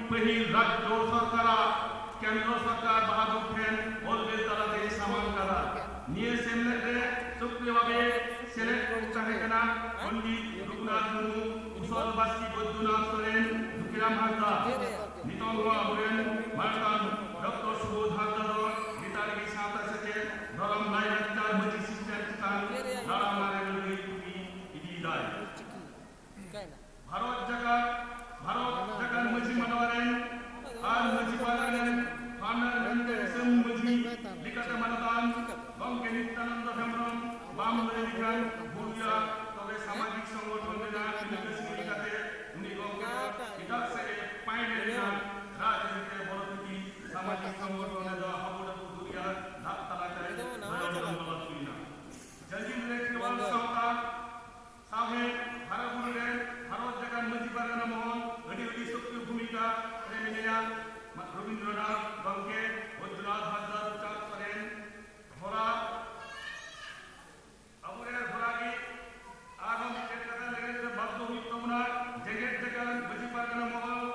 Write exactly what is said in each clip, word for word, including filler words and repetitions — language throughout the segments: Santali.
ᱯᱟᱹᱦᱤᱞ ᱨᱟᱡᱽᱡᱚ ᱥᱚᱨᱠᱟᱨᱟᱜ ᱠᱮᱱᱫᱨᱚ ᱥᱚᱨᱠᱟᱨ ᱵᱟᱦᱟᱫᱩᱨ ᱴᱷᱮᱱ ᱚᱞ ᱵᱮᱞ ᱛᱟᱞᱟᱛᱮᱭ ᱥᱟᱢᱟᱝ ᱠᱟᱫᱟ᱾ ᱱᱤᱭᱟᱹ ᱥᱮᱢᱞᱮᱫ ᱨᱮ ᱥᱚᱠᱨᱤᱭᱚ ᱵᱷᱟᱵᱮ ᱥᱮᱞᱮᱫ ᱠᱚ ᱛᱟᱦᱮᱸ ᱠᱟᱱᱟ ᱯᱚᱱᱰᱤᱛ ᱨᱚᱜᱷᱩᱱᱟᱛᱷ ᱢᱩᱨᱢᱩ, ᱩᱥᱚᱞ ᱵᱟᱥᱠᱤ ᱵᱚᱫᱽᱫᱩᱱᱟᱛᱷ ᱥᱚᱨᱮᱱ, ᱫᱷᱩᱠᱤᱨᱟᱢ ᱦᱟᱸᱥᱫᱟ᱾ ᱱᱤᱛᱚᱝ ᱦᱚᱸ ᱟᱵᱚᱨᱮᱱ ᱢᱟᱱᱚᱛᱟᱱ ᱰᱚᱠᱴᱚᱨ ᱥᱩᱵᱳᱫᱷ ᱦᱟᱸᱥᱫᱟ ᱫᱚ ᱞᱮᱛᱟᱲ ᱜᱮ ᱥᱟᱶᱛᱟ ᱥᱮᱪᱮᱫ, ᱫᱷᱚᱨᱚᱢ, ᱞᱟᱭᱼᱞᱟᱠᱪᱟᱨ, ᱢᱟᱹᱡᱷᱤ ᱥᱤᱥᱴᱮᱢ ᱪᱮᱛᱟᱱ ᱞᱟᱲᱟᱣ ᱨᱮ ᱞᱟᱹᱲᱦᱟᱹᱭ ᱛᱩᱜᱤ ᱤᱫᱤᱭᱮᱫᱟᱭ᱾ ᱵᱷᱟᱨᱚᱛ ᱡᱟᱠᱟᱛ, ᱵᱷᱟᱨᱚᱛ ᱡᱟᱠᱟᱛ ᱢᱟᱹᱡᱷᱤ ᱢᱟᱰᱣᱟ ᱨᱮᱱ ᱟᱨ ᱢᱟᱹᱡᱷᱤ ᱯᱟᱨᱜᱟᱱᱟ ᱨᱮᱱ founder ᱢᱮᱱᱛᱮ ᱫᱤᱥᱚᱢ ᱢᱟᱹᱡᱷᱤ ᱞᱮᱠᱟᱛᱮ ᱢᱟᱱᱚᱛᱟᱱ ᱜᱚᱢᱠᱮ ᱱᱤᱛᱭᱟᱱᱚᱱᱫᱚ ᱦᱮᱢᱵᱨᱚᱢ ᱵᱟᱢ ᱞᱟᱹᱭ ᱞᱮᱠᱷᱟᱱ ᱵᱷᱩᱞ ᱦᱩᱭᱩᱜᱼᱟ᱾ ᱛᱚᱵᱮ ᱥᱟᱢᱟᱡᱤᱠ ᱥᱚᱝᱜᱚᱴᱷᱚᱱ ᱨᱮᱱᱟᱜ ᱠᱟᱹᱢᱤ ᱠᱟᱹᱥᱱᱤ ᱞᱮᱠᱟᱛᱮ ᱩᱱᱤ ᱜᱚᱢᱠᱮ ᱫᱚ ᱪᱮᱫᱟᱜ ᱥᱮ ᱯᱟᱭᱱᱤ ᱞᱮᱠᱟᱱ ᱨᱟᱡᱽᱱᱤᱛᱤ ᱨᱮ ᱵᱚᱞᱚ ᱛᱷᱩᱛᱤ ᱥᱟᱢᱟᱡᱤᱠ ᱥᱚᱝᱜᱚᱴᱷᱚᱱ ᱨᱮᱫᱚ ᱦᱟᱹᱵᱩᱰᱟᱹᱵᱩ ᱫᱩᱨᱤᱭᱟ ᱫᱟᱜ ᱛᱟᱞᱟᱛᱮ ᱞᱟᱹᱲᱦᱟᱹᱭ ᱞᱟᱹᱲᱦᱟᱹᱭ ᱞᱟᱹᱲᱦᱟᱹᱭ ᱥᱟᱶᱛᱟ ᱥᱟᱶᱦᱮᱫ ᱦᱟᱨᱟ ᱵᱩᱨᱩ ᱨᱮ ᱵᱷᱟᱨᱚᱛ ᱡᱟᱠᱟᱛ ᱢᱟᱹᱡᱷᱤ ᱯᱟᱨᱜᱟᱱᱟ ᱢᱚᱦᱚᱞ ᱟᱹᱰᱤ ᱟᱹᱰᱤ ᱥᱚᱠᱛᱤ ᱵᱷᱩᱢᱤᱠᱟ ᱨᱮ ᱢᱮᱱᱟᱭᱟ᱾ ᱨᱚᱵᱤᱱᱫᱨᱚᱱᱟᱛᱷ ᱜᱚᱢᱠᱮ, ᱵᱳᱭᱫᱚᱱᱟᱛᱷ ᱦᱟᱸᱥᱫᱟ, ᱨᱩᱯᱪᱟᱸᱫᱽ ᱥᱚᱨᱮᱱ, ᱦᱚᱨᱟ, ᱟᱵᱚᱨᱮᱱ ᱦᱚᱨᱟ ᱜᱮ ᱟᱨᱦᱚᱸ ᱢᱤᱫᱴᱮᱱ ᱠᱟᱛᱷᱟ ᱞᱟᱹᱜᱤᱫ ᱛᱮ ᱵᱟᱫᱽᱫᱷᱚ ᱦᱩᱭᱩᱜ ᱛᱟᱵᱚᱱᱟ᱾ ᱡᱮᱜᱮᱛ ᱡᱟᱠᱟᱛ ᱢᱟᱹᱡᱷᱤ ᱯᱟᱨᱜᱟᱱᱟ ᱢᱚᱦᱚᱞ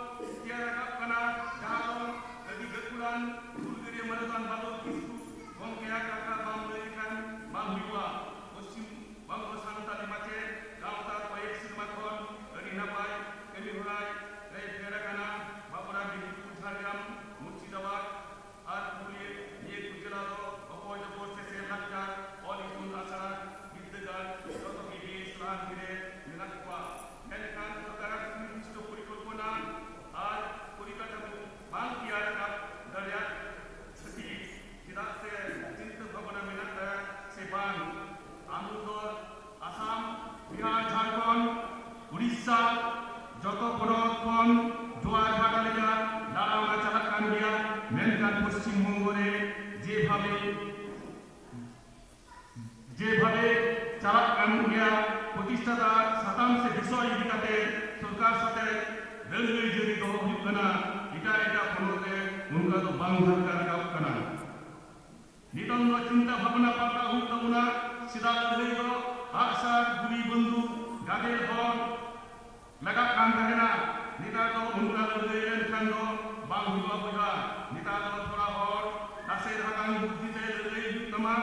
ᱛᱮᱭᱟᱨ ᱨᱟᱠᱟᱵ ᱠᱟᱱᱟ, ᱡᱟᱦᱟᱸ ᱫᱚ ᱟᱹᱰᱤ ᱜᱟᱹᱠᱷᱩᱲᱟᱱ ᱦᱩᱞᱜᱟᱹᱨᱤᱭᱟᱹ ᱢᱟᱱᱚᱛᱟᱱ ᱵᱟᱫᱚᱞ ᱠᱤᱥᱠᱩ ᱜᱚᱢᱠᱮᱭᱟᱜ ᱠᱟᱛᱷᱟ ᱵᱟᱝ ᱞᱟᱹᱭ ᱞᱮᱠᱷᱟᱱ ᱵᱟᱝ ᱦᱩᱭᱩᱜᱼᱟ᱾ ᱯᱚᱥᱪᱤᱢ ᱵᱚᱝᱜᱚ ᱥᱟᱱᱛᱟᱲᱤ ᱢᱟᱪᱮᱫ ᱜᱟᱶᱛᱟ ᱠᱚᱭᱮᱠ ᱥᱮᱨᱢᱟ ᱠᱷᱚᱱ ᱟᱹᱰᱤ ᱱᱟᱯᱟᱭ ᱠᱟᱹᱢᱤ ᱦᱚᱨᱟᱭ ᱨᱮᱭ ᱯᱷᱮᱰ ᱟᱠᱟᱱᱟ᱾ ᱵᱟᱸᱠᱩᱲᱟ, ᱢᱮᱫᱤᱱᱤᱯᱩᱨ, ᱡᱷᱟᱲᱜᱨᱟᱢ, ᱢᱩᱨᱥᱤᱫᱟᱵᱟᱫᱽ ᱟᱨ ᱯᱩᱨᱩᱞᱤᱭᱟᱹ ᱱᱤᱭᱟᱹ ᱠᱚ ᱡᱮᱞᱟ ᱫᱚ ᱚᱠᱚᱭ ᱫᱚ ᱥᱮᱪᱮᱫ ᱞᱟᱠᱪᱟᱨ, ᱚᱞ ᱤᱛᱩᱱ ᱟᱥᱲᱟ, ᱵᱤᱨᱫᱟᱹᱜᱟᱲ ᱡᱚᱛᱚ ᱜᱮ ᱵᱮᱥ ᱞᱟᱦᱟᱱᱛᱤ ᱨᱮ ᱢᱮᱱᱟᱜ ᱠᱚᱣᱟ᱾ ᱢᱮᱱᱠᱷᱟᱱ ᱥᱚᱨᱠᱟᱨᱟᱜ ᱥᱩᱱᱤᱨᱫᱤᱥᱴᱚ ᱯᱚᱨᱤᱠᱚᱞᱯᱚᱱᱟ ᱟᱨ ᱯᱚᱨᱤᱠᱟᱴᱷᱟᱢᱳ ᱵᱟᱝ ᱛᱮᱭᱟᱨ ᱨᱟᱠᱟᱵ ᱫᱟᱲᱮᱭᱟᱜ ᱠᱷᱟᱹᱛᱤᱨ, ᱪᱮᱫᱟᱜ ᱥᱮ ᱪᱤᱱᱛᱟᱹ ᱵᱷᱟᱵᱽᱱᱟ ᱢᱮᱱᱟᱜ ᱛᱟᱭᱟ ᱥᱮ ᱵᱟᱝ, ᱟᱢ ᱫᱚ ᱟᱥᱟᱢ, ᱵᱤᱦᱟᱨ, ᱡᱷᱟᱲᱠᱷᱚᱸᱰ, ᱩᱲᱤᱥᱥᱟ ᱡᱚᱛᱚ ᱯᱚᱱᱚᱛ ᱠᱷᱚᱱ ᱡᱳᱣᱟᱨ ᱵᱷᱟᱴᱟ ᱞᱮᱠᱟ ᱫᱟᱬᱟ ᱵᱟᱲᱟ ᱪᱟᱞᱟᱜ ᱠᱟᱱ ᱜᱮᱭᱟ, ᱢᱮᱱᱠᱷᱟᱱ ᱯᱚᱥᱪᱤᱢ ᱵᱚᱝᱜᱚ ᱨᱮ ᱡᱮᱵᱷᱟᱵᱮ ᱡᱮᱵᱷᱟᱵᱮ ᱪᱟᱞᱟᱜ ᱠᱟᱱ ᱜᱮᱭᱟ, ᱯᱨᱚᱛᱤᱥᱴᱷᱟᱛᱟ ᱥᱟᱛᱟᱢ ᱥᱮ ᱵᱤᱥᱚᱭ ᱤᱫᱤ ᱠᱟᱛᱮ ᱥᱚᱨᱠᱟᱨ ᱥᱟᱛᱮ ᱞᱟᱹᱲᱦᱟᱹᱭ ᱡᱟᱹᱨᱤ ᱫᱚᱦᱚ ᱦᱩᱭᱩᱜ ᱠᱟᱱᱟ᱾ ᱮᱴᱟᱜ ᱮᱴᱟᱜ ᱯᱚᱱᱚᱛ ᱨᱮ ᱚᱱᱠᱟ ᱫᱚ ᱵᱟᱝ ᱫᱷᱟᱨᱠᱟ ᱨᱟᱠᱟᱵ ᱠᱟᱱᱟ᱾ ᱱᱤᱛᱚᱝ ᱫᱚ ᱪᱤᱱᱛᱟ ᱵᱷᱟᱵᱽᱱᱟ ᱯᱟᱞᱴᱟᱣ ᱦᱩᱭᱩᱜ ᱛᱟᱵᱚᱱᱟ᱾ ᱥᱮᱫᱟᱭ ᱞᱟᱹᱲᱦᱟᱹᱭ ᱫᱚ ᱟᱜᱼᱥᱟᱨ, ᱜᱩᱞᱤ, ᱵᱚᱱᱫᱩᱠ, ᱜᱟᱫᱮᱞ ᱦᱚᱲ ᱞᱟᱜᱟᱜ ᱠᱟᱱ ᱛᱟᱦᱮᱱᱟ᱾ ᱱᱮᱛᱟᱨ ᱫᱚ ᱚᱱᱠᱟ ᱞᱟᱹᱲᱦᱟᱹᱭ ᱞᱮᱱᱠᱷᱟᱱ ᱫᱚ ᱵᱟᱝ ᱦᱩᱭᱩᱜᱼᱟ ᱵᱚᱭᱦᱟ᱾ ᱱᱮᱛᱟᱨ ᱫᱚ ᱛᱷᱚᱲᱟ ᱦᱚᱲ ᱱᱟᱥᱮ ᱨᱟᱛᱟᱝ ᱵᱩᱫᱽᱫᱷᱤ ᱛᱮ ᱞᱟᱹᱲᱦᱟᱹᱭ ᱦᱩᱭᱩᱜ ᱛᱟᱢᱟ᱾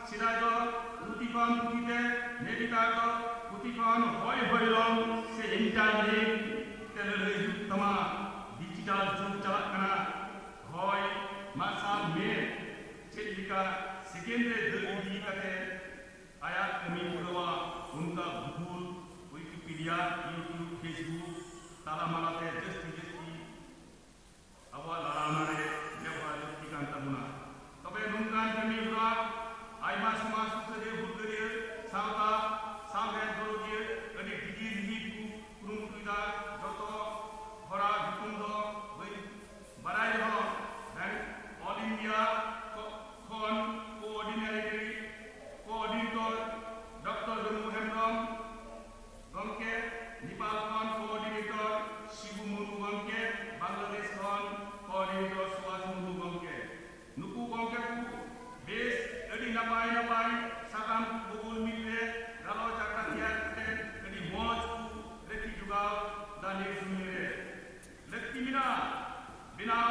ᱥᱮᱫᱟᱭ ᱫᱚ ᱯᱩᱛᱷᱤ ᱠᱷᱚᱱ ᱯᱩᱛᱷᱤ ᱛᱮ, ᱱᱮᱛᱟᱨ ᱫᱚ ᱯᱩᱛᱷᱤ ᱠᱷᱚᱱ ᱦᱚᱭ ᱦᱚᱭᱞᱚᱝ ᱥᱮ internet ᱛᱮ ᱞᱟᱹᱲᱦᱟᱹᱭ ᱦᱩᱭᱩᱜ ᱛᱟᱢᱟ᱾ Digital ᱡᱩᱜᱽ ᱪᱟᱞᱟᱜ ᱠᱟᱱᱟ᱾ ᱦᱚᱭ ᱢᱟᱨᱥᱟᱞ ᱢᱮ ᱪᱮᱫ ᱞᱮᱠᱟ second ᱨᱮ ᱫᱟᱹᱲ ᱤᱫᱤ ᱠᱟᱛᱮ ᱟᱭᱟᱜ ᱠᱟᱹᱢᱤ ᱯᱩᱨᱟᱹᱣᱟ, ᱚᱱᱠᱟ Google, Wikipedia, YouTube, Facebook ᱛᱟᱞᱟ ᱢᱟᱞᱟᱛᱮ ᱡᱟᱹᱥᱛᱤ ᱡᱟᱹᱥᱛᱤ ᱟᱵᱚᱣᱟᱜ ᱞᱟᱲᱟᱣᱱᱟ ᱨᱮ ᱵᱮᱵᱚᱦᱟᱨ ᱞᱟᱹᱠᱛᱤ ᱠᱟᱱ ᱛᱟᱵᱚᱱᱟ᱾ ᱛᱚᱵᱮ ᱱᱚᱝᱠᱟᱱ ᱠᱟᱹᱢᱤ ᱦᱚᱨᱟ ᱟᱭᱢᱟ ᱥᱚᱢᱟᱡᱽ ᱥᱩᱥᱟᱹᱨᱤᱭᱟᱹ, ᱦᱩᱞᱜᱟᱹᱨᱤᱭᱟᱹ, ᱥᱟᱶᱛᱟ ᱥᱟᱶᱦᱮᱫ ᱫᱚᱨᱚᱫᱤᱭᱟᱹ ᱟᱹᱰᱤ ᱰᱷᱤᱜᱤ ᱰᱷᱤᱜᱤ ᱠᱚ ᱠᱩᱨᱩᱢᱩᱴᱩᱭᱮᱫᱟ᱾ ᱡᱚᱛᱚ ᱦᱚᱲᱟᱜ ᱧᱩᱛᱩᱢ ᱫᱚ ᱵᱟᱹᱧ ᱵᱟᱲᱟᱭ ᱨᱮᱦᱚᱸ, ᱵᱮᱝ-, All India ᱠᱷᱚ-, ᱠᱷᱚᱱ coordinatory, coordinator doctor Ramu Hembrom ᱜᱚᱢᱠᱮ, ᱱᱮᱯᱟᱞ ᱠᱷᱚᱱ coordinator ᱥᱤᱵᱩ ᱢᱩᱨᱢᱩ ᱜᱚᱢᱠᱮ, ᱵᱟᱝᱞᱟᱫᱮᱥ ᱠᱷᱚᱱ coordinator ᱥᱩᱵᱷᱟᱥ ᱢᱩᱨᱢᱩ ᱜᱚᱢᱠᱮ᱾ ᱱᱩᱠᱩ ᱜᱚᱢᱠᱮ ᱠᱚ ᱵᱮᱥ ᱟᱹᱰᱤ ᱱᱟᱯᱟᱭ ᱱᱟᱯᱟᱭ ᱥᱟᱛᱟᱢ ᱠᱚ ᱜᱩᱜᱩᱞ ᱢᱤᱴ ᱨᱮ ᱜᱟᱞᱚᱪ ᱟᱠᱟᱫ ᱜᱮᱭᱟ ᱠᱟᱛᱮ ᱟᱹᱰᱤ ᱢᱚᱡᱽ ᱠᱚ ᱨᱟᱹᱠᱷᱤ ᱡᱚᱜᱟᱣ ᱫᱟ ᱱᱤᱭᱟᱹ ᱥᱚᱢᱚᱭ ᱨᱮ᱾ ᱞᱟᱹᱠᱛᱤ ᱢᱮᱱᱟᱜᱼᱟ, ᱵᱮᱱᱟᱣ,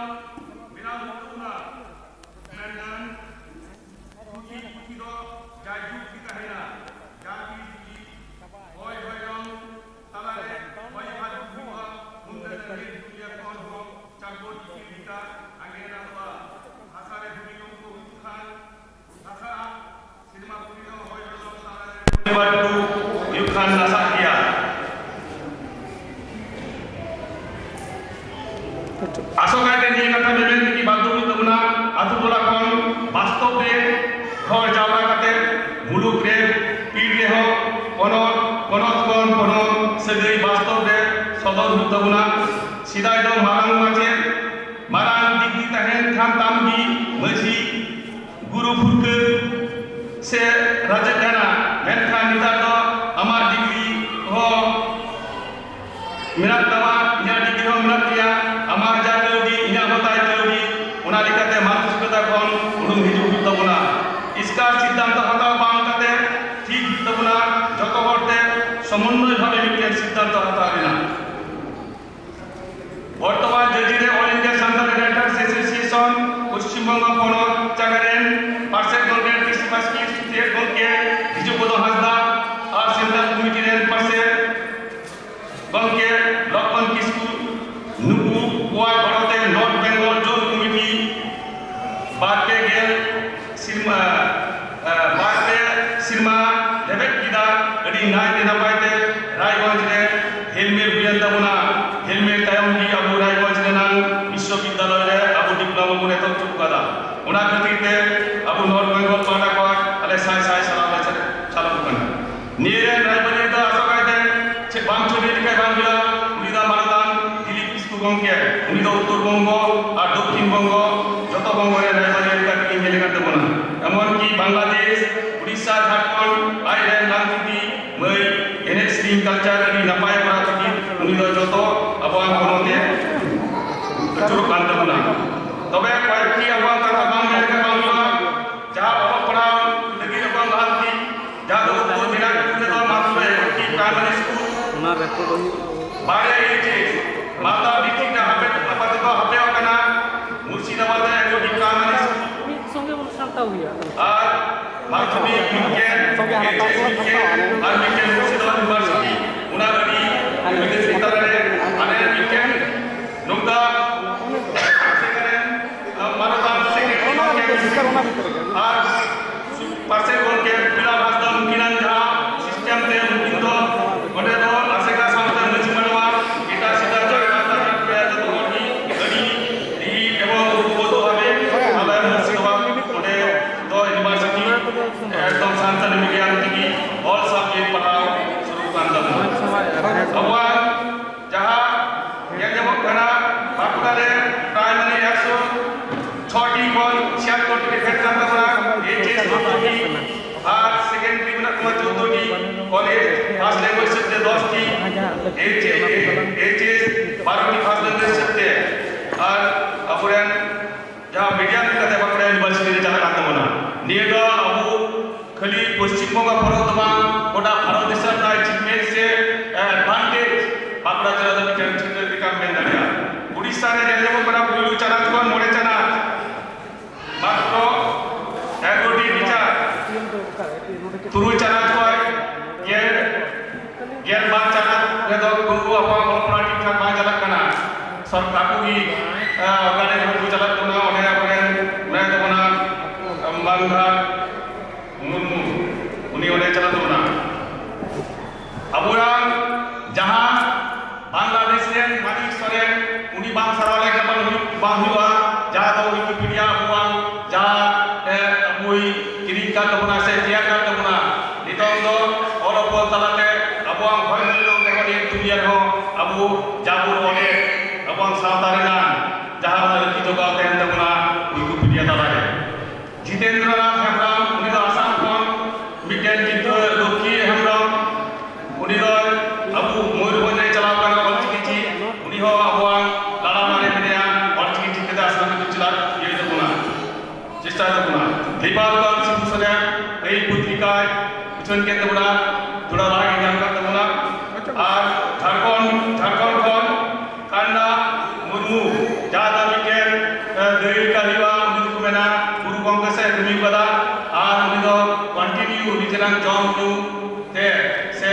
ᱵᱮᱱᱟᱣ ᱦᱩᱭᱩᱜ ᱛᱟᱵᱚᱱᱟ᱾ ᱢᱮᱱᱠᱷᱟᱱ ᱯᱩᱛᱷᱤ, ᱯᱩᱛᱷᱤ ᱫᱚ ᱡᱟᱭᱡᱩᱜᱽ ᱜᱮ ᱛᱟᱦᱮᱱᱟ᱾ ᱡᱟᱦᱟᱸ ᱛᱤᱥ ᱜᱮ ᱦᱚᱭ ᱦᱚᱭᱞᱚᱝ ᱛᱟᱞᱟᱨᱮ ᱦᱚᱭ ᱵᱷᱟᱨᱰᱩ ᱦᱩᱭᱩᱜᱼᱟ, ᱩᱱ ᱨᱮ ᱢᱤᱫ ᱫᱩᱱᱤᱭᱟᱹ ᱠᱷᱚᱱ ᱦᱚᱸ ᱪᱟᱸᱫᱚ ᱴᱤᱯᱤ ᱞᱮᱠᱟ ᱟᱸᱜᱮᱱ ᱟᱫᱚᱜᱼᱟ᱾ ᱦᱟᱥᱟ ᱨᱮ ᱵᱷᱩᱢᱤᱠᱚᱢᱯᱚ ᱦᱩᱭᱩᱜ ᱠᱷᱟᱱ ᱦᱟᱥᱟ ᱟᱨ ᱥᱮᱨᱢᱟ ᱯᱩᱨᱤ ᱫᱚ ᱦᱚᱭ ᱦᱚᱭᱞᱚᱝ ᱛᱟᱞᱟᱨᱮ ᱦᱚᱭ ᱵᱷᱟᱨᱰᱩ ᱦᱩᱭᱩᱜ ᱠᱷᱟᱱ ᱱᱟᱥᱟᱜ ᱜᱮᱭᱟ᱾ ᱟᱥᱚᱠᱟᱭᱛᱮ ᱱᱤᱭᱟᱹ ᱠᱟᱛᱷᱟ ᱢᱮᱢᱮᱱ ᱛᱮᱜᱮ ᱵᱟᱫᱽᱫᱷᱚ ᱦᱩᱭᱩᱜ ᱛᱟᱵᱚᱱᱟ, ᱟᱛᱳ ᱴᱚᱞᱟ ᱠᱷᱚᱱ ᱵᱟᱥᱛᱚᱵ ᱨᱮ ᱦᱚᱲ ᱡᱟᱣᱨᱟ ᱠᱟᱛᱮ ᱢᱩᱞᱩᱠ ᱨᱮ ᱯᱤᱲ ᱨᱮᱦᱚᱸ ᱯᱚᱱᱚᱛ, ᱯᱚᱱᱚᱛ ᱠᱷᱚᱱ ᱯᱚᱱᱚᱛ ᱥᱟᱹᱜᱟᱹᱭ ᱵᱟᱥᱛᱚᱵ ᱨᱮ ᱥᱚᱫᱚᱨ ᱦᱩᱭᱩᱜ ᱛᱟᱵᱚᱱᱟ᱾ ᱥᱮᱫᱟᱭ ᱫᱚ ᱢᱟᱨᱟᱝ ᱢᱟᱪᱮᱫ, ᱢᱟᱨᱟᱝ ᱰᱤᱜᱽᱨᱤ ᱛᱟᱦᱮᱱ ᱠᱷᱟᱱ ᱛᱟᱢ ᱜᱮ ᱢᱟᱹᱡᱷᱤ, ᱜᱩᱨᱩ ᱯᱷᱩᱨᱠᱟᱹ ᱥᱮ ᱨᱟᱡᱽ ᱠᱟᱱᱟ, ᱢᱮᱱᱠᱷᱟᱱ ᱱᱮᱛᱟᱨ ᱫᱚ ᱟᱢᱟᱜ ᱰᱤᱜᱽᱨᱤ ᱦᱚᱸ ᱢᱮᱱᱟᱜ ᱛᱟᱢᱟ, ᱤᱧᱟᱹᱜ ᱰᱤᱜᱽᱨᱤ ᱦᱚᱸ ᱢᱮᱱᱟᱜ ᱛᱤᱧᱟ, ᱟᱢᱟᱜ ᱡᱟ ᱠᱟᱹᱣᱰᱤ, ᱤᱧᱟᱹᱜ ᱦᱚᱸ ᱛᱟᱭ ᱠᱟᱹᱣᱰᱤ, ᱚᱱᱟ ᱞᱮᱠᱟᱛᱮ ᱢᱟᱱᱥᱤᱠᱚᱛᱟ ᱠᱷᱚᱱ ᱩᱰᱩᱝ ᱦᱤᱡᱩᱜ ᱦᱩᱭᱩᱜ ᱛᱟᱵᱚᱱᱟ᱾ ᱮᱥᱠᱟᱨ ᱥᱤᱫᱽᱫᱷᱟᱱᱛᱚ ᱦᱟᱛᱟᱣ ᱵᱟᱝ ᱠᱟᱛᱮ ᱴᱷᱤᱠ ᱦᱩᱭᱩᱜ ᱛᱟᱵᱚᱱᱟ ᱡᱚᱛᱚ ᱦᱚᱲ ᱛᱮ ᱥᱚᱢᱚᱱᱱᱚᱭ ᱵᱷᱟᱵᱮ ᱢᱤᱫᱴᱮᱱ ᱥᱤᱫᱽᱫᱷᱟᱱᱛᱚ ᱦᱟᱛᱟᱣ ᱨᱮᱱᱟᱜ᱾ ᱯᱚᱥᱪᱤᱢ ᱵᱚᱝᱜᱚ ᱯᱚᱱᱚᱛ ᱡᱟᱭᱜᱟ ᱨᱮᱱ ᱯᱟᱨᱥᱮᱛ ᱜᱚᱢᱠᱮ ᱠᱨᱤᱥᱤ ᱵᱟᱥᱠᱮ, ᱥᱩᱪᱮᱛ ᱜᱚᱢᱠᱮ ᱵᱤᱡᱩᱯᱚᱫᱚ ᱦᱟᱸᱥᱫᱟ ᱟᱨ ᱥᱮᱱᱴᱨᱟᱞ ᱠᱚᱢᱤᱴᱤ ᱨᱮᱱ ᱯᱟᱨᱥᱮᱛ ᱜᱚᱢᱠᱮ ᱞᱚᱠᱷᱢᱚᱱ ᱠᱤᱥᱠᱩ, ᱱᱩᱠᱩ ᱠᱚᱣᱟᱜ ᱜᱚᱲᱚ ᱛᱮ ᱱᱚᱨᱛᱷ ᱵᱮᱝᱜᱚᱞ ᱡᱳᱱ ᱠᱚᱢᱤᱴᱤ ᱵᱟᱨ ᱯᱮ ᱜᱮᱞ ᱥᱮᱨᱢᱟ, ᱟᱨ, ᱵᱟᱨ ᱯᱮ ᱥᱮᱨᱢᱟ ᱞᱮᱵᱮᱫ ᱠᱮᱫᱟ᱾ ᱟᱹᱰᱤ ᱱᱟᱭ ᱛᱮ ᱱᱟᱯᱟᱭ ᱛᱮ ᱨᱟᱭᱜᱚᱸᱡᱽ ᱨᱮ ᱦᱮᱞᱢᱮᱞ ᱦᱩᱭᱮᱱ ᱛᱟᱵᱚᱱᱟ᱾ ᱦᱮᱞᱢᱮᱞ ᱛᱟᱭᱚᱢ ᱜᱮ ᱟᱵᱚ ᱨᱟᱭᱜᱚᱸᱡᱽ ᱨᱮᱱᱟᱝ ᱵᱤᱥᱥᱚᱵᱤᱫᱽᱫᱟᱞᱚᱭ ᱨᱮ ᱟᱵᱚ ᱰᱤᱯᱞᱳᱢᱟ ᱵᱚᱱ ᱮᱛᱚᱦᱚᱵ ᱦᱚᱪᱚ ᱠᱟᱫᱟ᱾ ᱚᱱᱟ ᱠᱷᱟᱹᱛᱤᱨ ᱛᱮ ᱟᱵᱚ ᱱᱚᱨᱛᱷ ᱵᱮᱝᱜᱚᱞ ᱯᱟᱦᱴᱟ ᱠᱷᱚᱱ ᱟᱞᱮ ᱥᱟᱭ ᱥᱟᱭ ᱥᱟᱨᱦᱟᱣ ᱞᱮ ᱪᱟᱞ ᱟᱠᱚ ᱠᱟᱱᱟ᱾ ᱱᱤᱭᱟᱹ ᱨᱮ ᱨᱟᱭᱵᱟᱨᱤ ᱫᱚ ᱟᱥᱚᱠᱟᱭ ᱛᱮ ᱪᱮᱫ ᱵᱟᱝ ᱪᱷᱩᱴᱤ ᱞᱮᱠᱷᱟᱱ ᱵᱟᱝ ᱦᱩᱭᱩᱜᱼᱟ᱾ ᱩᱱᱤ ᱫᱚ ᱢᱟᱱᱚᱛᱟᱱ ᱫᱤᱞᱤᱯ ᱠᱤᱥᱠᱩ ᱜᱚᱢᱠᱮ, ᱩᱱᱤ ᱫᱚ ᱩᱛᱛᱚᱨ ᱵᱚᱝᱜᱚ ᱟᱨ ᱫᱚᱠᱠᱷᱤᱱ ᱵᱚᱝᱜᱚ ᱡᱚᱛᱚ ᱵᱚᱝᱜᱚ ᱨᱮ ᱨᱟᱭᱵᱟᱨᱤ ᱞᱮᱠᱟ ᱛᱮᱜᱮ ᱧᱮᱞ ᱟᱠᱟᱱ ᱛᱟᱵᱚᱱᱟ᱾ ᱮᱢᱚᱱ ᱠᱤ ᱵᱟᱝᱞᱟᱫᱮᱥ, ᱩᱲᱤᱥᱥᱟ, ᱡᱷᱟᱲᱠᱷᱚᱸᱰ ᱟᱡ ᱨᱮᱱ ᱞᱟᱝᱛᱤᱛᱤ ᱢᱟᱹᱭ ᱮᱱᱮᱡ ᱥᱮᱨᱮᱧ ᱠᱟᱞᱪᱟᱨ ᱟᱹᱰᱤ ᱱᱟᱯᱟᱭ ᱠᱚᱨᱟᱣ ᱠᱷᱟᱹᱛᱤᱨ ᱩᱱᱤ ᱫᱚ ᱡᱚᱛᱚ ᱟᱵᱚᱣᱟᱜ ᱯᱚᱱᱚᱛ ᱮ ᱟᱹᱪᱩᱨᱚᱜ ᱠᱟᱱ ᱛᱟᱵᱚᱱᱟ᱾ ᱛᱚᱵᱮ ᱠᱚᱭᱮᱠᱴᱤ ᱟᱵᱚᱣᱟᱜ ᱠᱟᱛᱷᱟ ᱵᱟᱝ ᱢᱮᱱ ᱞᱮᱠᱷᱟᱱ ᱵᱟᱝ ᱦᱩᱭᱩᱜᱼᱟ᱾ ᱡᱟᱦᱟᱸ ᱚᱞᱚᱜ ᱯᱟᱲᱦᱟᱣ ᱞᱟᱹᱜᱤᱫ ᱟᱵᱚᱣᱟᱜ ᱞᱟᱦᱟᱱᱛᱤ, ᱡᱟᱦᱟᱸ ᱫᱚ ᱩᱛᱛᱚᱨ ᱫᱤᱱᱟᱡᱽᱯᱩᱨ ᱨᱮᱫᱚ ᱢᱟᱛᱨᱚ ᱮᱠᱴᱤ ᱯᱨᱟᱭᱢᱟᱨᱤ ᱥᱠᱩᱞ, ᱚᱱᱟ ᱨᱮᱠᱚᱨᱰ ᱦᱩᱭᱩᱜᱼᱟ᱾ ᱵᱟᱨᱭᱟ ᱮᱭᱤᱪᱮᱥ, ᱢᱟᱞᱫᱟ ᱰᱤᱥᱴᱨᱤᱠᱴ ᱨᱮ ᱦᱟᱯᱮ, ᱟᱯᱟᱛᱚᱛᱚ ᱦᱟᱯᱮ ᱟᱠᱟᱱᱟ, ᱢᱩᱨᱥᱤᱫᱟᱵᱟᱫᱽ ᱨᱮ ᱮᱠᱴᱤ ᱯᱨᱟᱭᱢᱟᱨᱤ ᱥᱠᱩᱞ᱾ ᱢᱤᱫ ᱥᱚᱸᱜᱮ ᱵᱚᱱ ᱥᱟᱢᱴᱟᱣ ᱦᱩᱭᱩᱜᱼᱟ᱾ ᱟᱨ ᱢᱟᱫᱽᱫᱷᱚᱢᱤᱠ ᱢᱤᱫᱴᱮᱱ, ᱥᱚᱸᱜᱮ ᱦᱟᱛᱟᱣ ᱮᱭᱤᱪᱮᱥ ᱠᱚ ᱢᱤᱫᱴᱮᱱ, ᱦᱟᱛᱟᱣᱟ᱾ ᱟᱨ ᱢᱤᱫᱴᱮᱱ ᱢᱩᱨᱥᱤᱫᱟᱵᱟᱫᱽ ᱤᱭᱩᱱᱤᱵᱷᱟᱨᱥᱤᱴᱤ, ᱚᱱᱟ ᱟᱹᱰᱤ ᱟᱹᱰᱤ ᱵᱮᱥ ᱛᱟᱞᱟ ᱨᱮ ᱟᱞᱮ ᱢᱤᱫᱴᱮᱱ ᱱᱚᱝᱠᱟ ᱟᱥᱮᱠᱟ ᱨᱮᱱ, ᱟᱢ ᱢᱟᱱᱚᱛᱟᱱ ᱥᱮᱠᱨᱮᱴᱟᱨᱤ ᱜᱚᱢᱠᱮ ᱟᱨ ᱯᱟᱨᱥᱮᱛ ᱜᱚᱢᱠᱮ ᱯᱤᱞᱟ ᱦᱟᱸᱥᱫᱟ ᱩᱱᱠᱤᱱᱟᱜ ᱡᱟᱦᱟᱸ ᱥᱤᱥᱴᱮᱢ ᱛᱮ ᱩᱱᱠᱤᱱ ᱫᱚ ᱚᱸᱰᱮ ᱫᱚ ᱟᱥᱮᱠᱟ ᱥᱟᱶᱛᱮ ᱢᱟᱹᱡᱷᱤ ᱢᱟᱰᱣᱟ ᱮᱴᱟᱜ ᱥᱮᱫᱟᱭ ᱡᱚᱭ ᱦᱟᱸᱥᱫᱟ ᱡᱚᱭ ᱯᱨᱮᱭᱟ ᱡᱚᱛᱚ ᱦᱚᱲ ᱜᱮ ᱟᱹᱰᱤ ᱫᱤᱱ ᱮᱵᱚᱝ ᱩᱯᱚᱵᱚᱫᱷ ᱵᱷᱟᱵᱮ ᱟᱞᱮ ᱢᱩᱨᱥᱤᱫᱟᱵᱟᱫᱽ ᱚᱸᱰᱮ ᱫᱚ ᱤᱭᱩᱱᱤᱵᱷᱟᱨᱥᱤᱴᱤ ᱮᱠᱫᱚᱢ ᱥᱟᱱᱛᱟᱲᱤ ᱢᱤᱰᱤᱭᱟᱢ ᱛᱮᱜᱮ ᱚᱞ ᱥᱟᱵᱡᱮᱠᱴ ᱯᱟᱲᱦᱟᱣ ᱥᱩᱨᱩ ᱠᱟᱱ ᱛᱟᱵᱚᱱᱟ᱾ ᱟᱵᱚᱣᱟᱜ ᱡᱟᱦᱟᱸ ᱧᱮᱞ ᱧᱟᱢᱚᱜ ᱠᱟᱱᱟ, ᱵᱟᱸᱠᱩᱲᱟ ᱨᱮ ᱯᱨᱟᱭᱢᱟᱨᱤ ᱮᱠᱥᱚ ᱪᱷᱚᱴᱤ ᱠᱷᱚᱱ ᱪᱷᱤᱭᱟᱛᱛᱳᱨ ᱴᱤ ᱯᱷᱮᱰ ᱠᱟᱱ ᱛᱟᱵᱚᱱᱟ, ᱮᱭᱤᱪᱮᱥ ᱪᱳᱫᱽᱫᱳ ᱴᱤ, ᱟᱨ ᱥᱮᱠᱮᱱᱰᱟᱨᱤ ᱢᱮᱱᱟᱜ ᱛᱟᱵᱚᱱᱟ ᱪᱳᱫᱽᱫᱳ ᱴᱤ, ᱠᱚᱞᱮᱡᱽ ᱯᱷᱟᱥᱴ ᱞᱮᱝᱜᱩᱭᱮᱡᱽ ᱦᱤᱥᱟᱹᱵ ᱛᱮ ᱫᱚᱥ T, H S, H S ᱵᱟᱨᱚ ᱴᱤ ᱯᱷᱟᱥᱴ ᱞᱮᱝᱜᱩᱭᱮᱡᱽ ᱦᱤᱥᱟᱹᱵ ᱛᱮ, ᱟᱨ ᱟᱵᱚᱨᱮᱱ ᱡᱟᱦᱟᱸ ᱢᱤᱰᱤᱭᱟᱢ ᱞᱮᱠᱟᱛᱮ ᱵᱟᱸᱠᱩᱲᱟ ᱤᱭᱩᱱᱤᱵᱷᱟᱨᱥᱤᱴᱤ ᱨᱮ ᱪᱟᱞᱟᱜ ᱠᱟᱱ ᱛᱟᱵᱚᱱᱟ, ᱱᱤᱭᱟᱹ ᱫᱚ ᱟᱵᱚ ᱠᱷᱟᱹᱞᱤ ᱯᱚᱥᱪᱤᱢ ᱵᱚᱝᱜᱚ ᱯᱚᱱᱚᱛ ᱫᱚ ᱵᱟᱝ, ᱜᱚᱴᱟ ᱵᱷᱟᱨᱚᱛ ᱫᱤᱥᱚᱢ ᱨᱮᱱᱟᱜ ᱟᱪᱤᱵᱷᱢᱮᱱᱴ ᱥᱮ ᱮᱰᱵᱷᱟᱱᱴᱮᱡᱽ ᱵᱟᱸᱠᱩᱲᱟ ᱡᱮᱞᱟ ᱫᱚ ᱢᱤᱫᱴᱮᱱ ᱪᱷᱤᱴᱟᱹ ᱞᱮᱠᱟᱢ ᱢᱮᱱ ᱫᱟᱲᱮᱭᱟᱜᱼᱟ᱾ ᱩᱲᱤᱥᱥᱟ ᱨᱮ ᱧᱮᱞ ᱧᱟᱢᱚᱜ ᱠᱟᱱᱟ, ᱯᱩᱭᱞᱩ ᱪᱟᱱᱟᱪ ᱠᱷᱚᱱ ᱢᱚᱬᱮ ᱪᱟᱱᱟᱪ ᱛᱩᱨᱩᱭ ᱪᱟᱱᱟᱪ ᱠᱷᱚᱱ ᱜᱮᱞ, ᱜᱮᱞ ᱵᱟᱨ ᱪᱟᱱᱟᱪ ᱨᱮᱫᱚ ᱜᱚᱜᱚ ᱵᱟᱵᱟ ᱚᱞ ᱯᱟᱲᱦᱟᱣ ᱴᱷᱤᱠ ᱴᱷᱟᱠ ᱵᱟᱝ ᱪᱟᱞᱟᱜ ᱠᱟᱱᱟ᱾ ᱥᱚᱨᱠᱟᱨ ᱠᱚᱜᱮ, ᱮ, ᱚᱠᱟᱨᱮ ᱦᱩᱲᱩ ᱠᱚ ᱪᱟᱞᱟᱜ ᱠᱟᱱᱟ, ᱚᱸᱰᱮ ᱟᱵᱚᱨᱮᱱ ᱢᱮᱱᱟᱭ ᱛᱟᱵᱚᱱᱟ, ᱮ, ᱢᱟᱱᱜᱷᱟᱴ ᱢᱩᱨᱢᱩ, ᱩᱱᱤ ᱚᱸᱰᱮ ᱪᱟᱞᱟᱜ ᱛᱟᱵᱚᱱᱟ᱾ ᱟᱵᱚᱨᱮᱱ ᱡᱟᱦᱟᱸ ᱵᱟᱝᱞᱟᱫᱮᱥ ᱨᱮᱱ ᱢᱟᱱᱤᱠ ᱥᱚᱨᱮᱱ, ᱩᱱᱤ ᱵᱟᱝ ᱥᱟᱨᱦᱟᱣ ᱞᱮᱠᱷᱟᱱ ᱵᱟᱝ ᱦᱩᱭᱩᱜ, ᱵᱟᱝ ᱦᱩᱭᱩᱜᱼᱟ᱾ ᱡᱟᱦᱟᱸ ᱫᱚ ᱣᱤᱠᱤᱯᱤᱰᱤᱭᱟ ᱟᱵᱚᱣᱟᱜ ᱡᱟᱦᱟᱸ, ᱮ, ᱟᱵᱚᱭ ᱠᱤᱨᱤᱧ ᱠᱟᱱ ᱛᱟᱵᱚᱱᱟ ᱥᱮ ᱛᱮᱭᱟᱨ ᱠᱟᱱ ᱛᱟᱵᱚᱱᱟ, ᱱᱤᱛᱚᱝ ᱫᱚ ᱚᱞ ᱚᱯᱚᱞ ᱛᱟᱞᱟᱛᱮ ᱟᱵᱚᱣᱟᱜ ᱦᱚᱭ ᱦᱩᱭ ᱞᱮᱱ ᱨᱮᱦᱚᱸ ᱱᱤᱭᱟᱹ ᱫᱩᱱᱤᱭᱟᱹ ᱨᱮᱦᱚᱸ ᱟᱵᱚ ᱡᱟᱵᱚᱱ ᱚᱞᱮᱫ ᱟᱵᱚᱣᱟᱜ ᱥᱟᱶᱛᱟ ᱨᱮᱱᱟᱜ ᱡᱟᱦᱟᱸ ᱟᱹᱨᱤ ᱡᱚᱜᱟᱣ ᱛᱟᱦᱮᱱ ᱛᱟᱵᱚᱱᱟ ᱣᱤᱠᱤᱯᱤᱰᱤᱭᱟ ᱛᱟᱞᱟᱨᱮ᱾ ᱡᱤᱛᱮᱱᱫᱨᱚᱱᱟᱛᱷ ᱦᱮᱢᱵᱨᱚᱢ, ᱩᱱᱤ ᱫᱚ ᱟᱥᱟᱢ ᱠᱷᱚᱱ, ᱢᱤᱫᱴᱮᱱ ᱜᱤᱫᱽᱨᱟᱹ ᱞᱚᱠᱠᱷᱤ ᱦᱮᱢᱵᱨᱚᱢ, ᱩᱱᱤ ᱫᱚ ᱟᱵᱚ ᱢᱚᱭᱩᱨᱵᱷᱚᱸᱡᱽ ᱨᱮ ᱪᱟᱞᱟᱣ ᱠᱟᱱᱟ ᱚᱞᱪᱤᱠᱤ ᱪᱮᱫ, ᱩᱱᱤ ᱦᱚᱸ ᱟᱵᱚᱣᱟᱜ ᱞᱟᱲᱟ ᱢᱟᱨᱮ ᱢᱮᱱᱟᱭᱟ, ᱚᱞᱪᱤᱠᱤ ᱪᱮᱫ ᱠᱟᱛᱮ ᱟᱥᱟᱢ ᱨᱮ ᱪᱟᱞᱟᱜ ᱤᱭᱟᱹᱭ ᱛᱟᱵᱚᱱᱟ, ᱪᱮᱥᱴᱟᱭ ᱛᱟᱵᱚᱱᱟ᱾ ᱫᱤᱯᱟᱞ ᱠᱟᱱᱛ ᱥᱤᱵᱩ ᱥᱚᱨᱮᱱ ᱮᱭ ᱯᱚᱛᱨᱤᱠᱟᱭ ᱩᱪᱷᱟᱹᱱ ᱠᱮᱫ ᱛᱟᱵᱚᱱᱟ, ᱛᱷᱚᱲᱟ ᱞᱟᱦᱟ ᱜᱮ ᱧᱟᱢ ᱠᱟᱜ ᱛᱟᱵᱚᱱᱟ᱾ ᱟᱨ ᱡᱷᱟᱲᱠᱷᱚᱸᱰ, ᱡᱷᱟᱲᱠᱷᱚᱸᱰ ᱠᱷᱚᱱ ᱠᱟᱱᱰᱟ ᱢᱩᱨᱢᱩ, ᱡᱟᱦᱟᱸ ᱫᱚ ᱢᱤᱫᱴᱮᱱ, ᱮ, ᱫᱟᱹᱭ ᱞᱮᱠᱟ ᱦᱩᱭᱩᱜᱼᱟ, ᱩᱱᱤ ᱫᱚᱠᱚ ᱢᱮᱱᱟ ᱜᱩᱨᱩ ᱜᱚᱢᱠᱮ ᱥᱮᱫ ᱠᱟᱹᱢᱤ ᱠᱟᱫᱟ᱾ ᱟᱨ ᱩᱱᱤ ᱫᱚ continue ᱱᱤᱡᱮᱨᱟᱜ ᱡᱚᱢ ᱧᱩ ᱛᱮ ᱥᱮ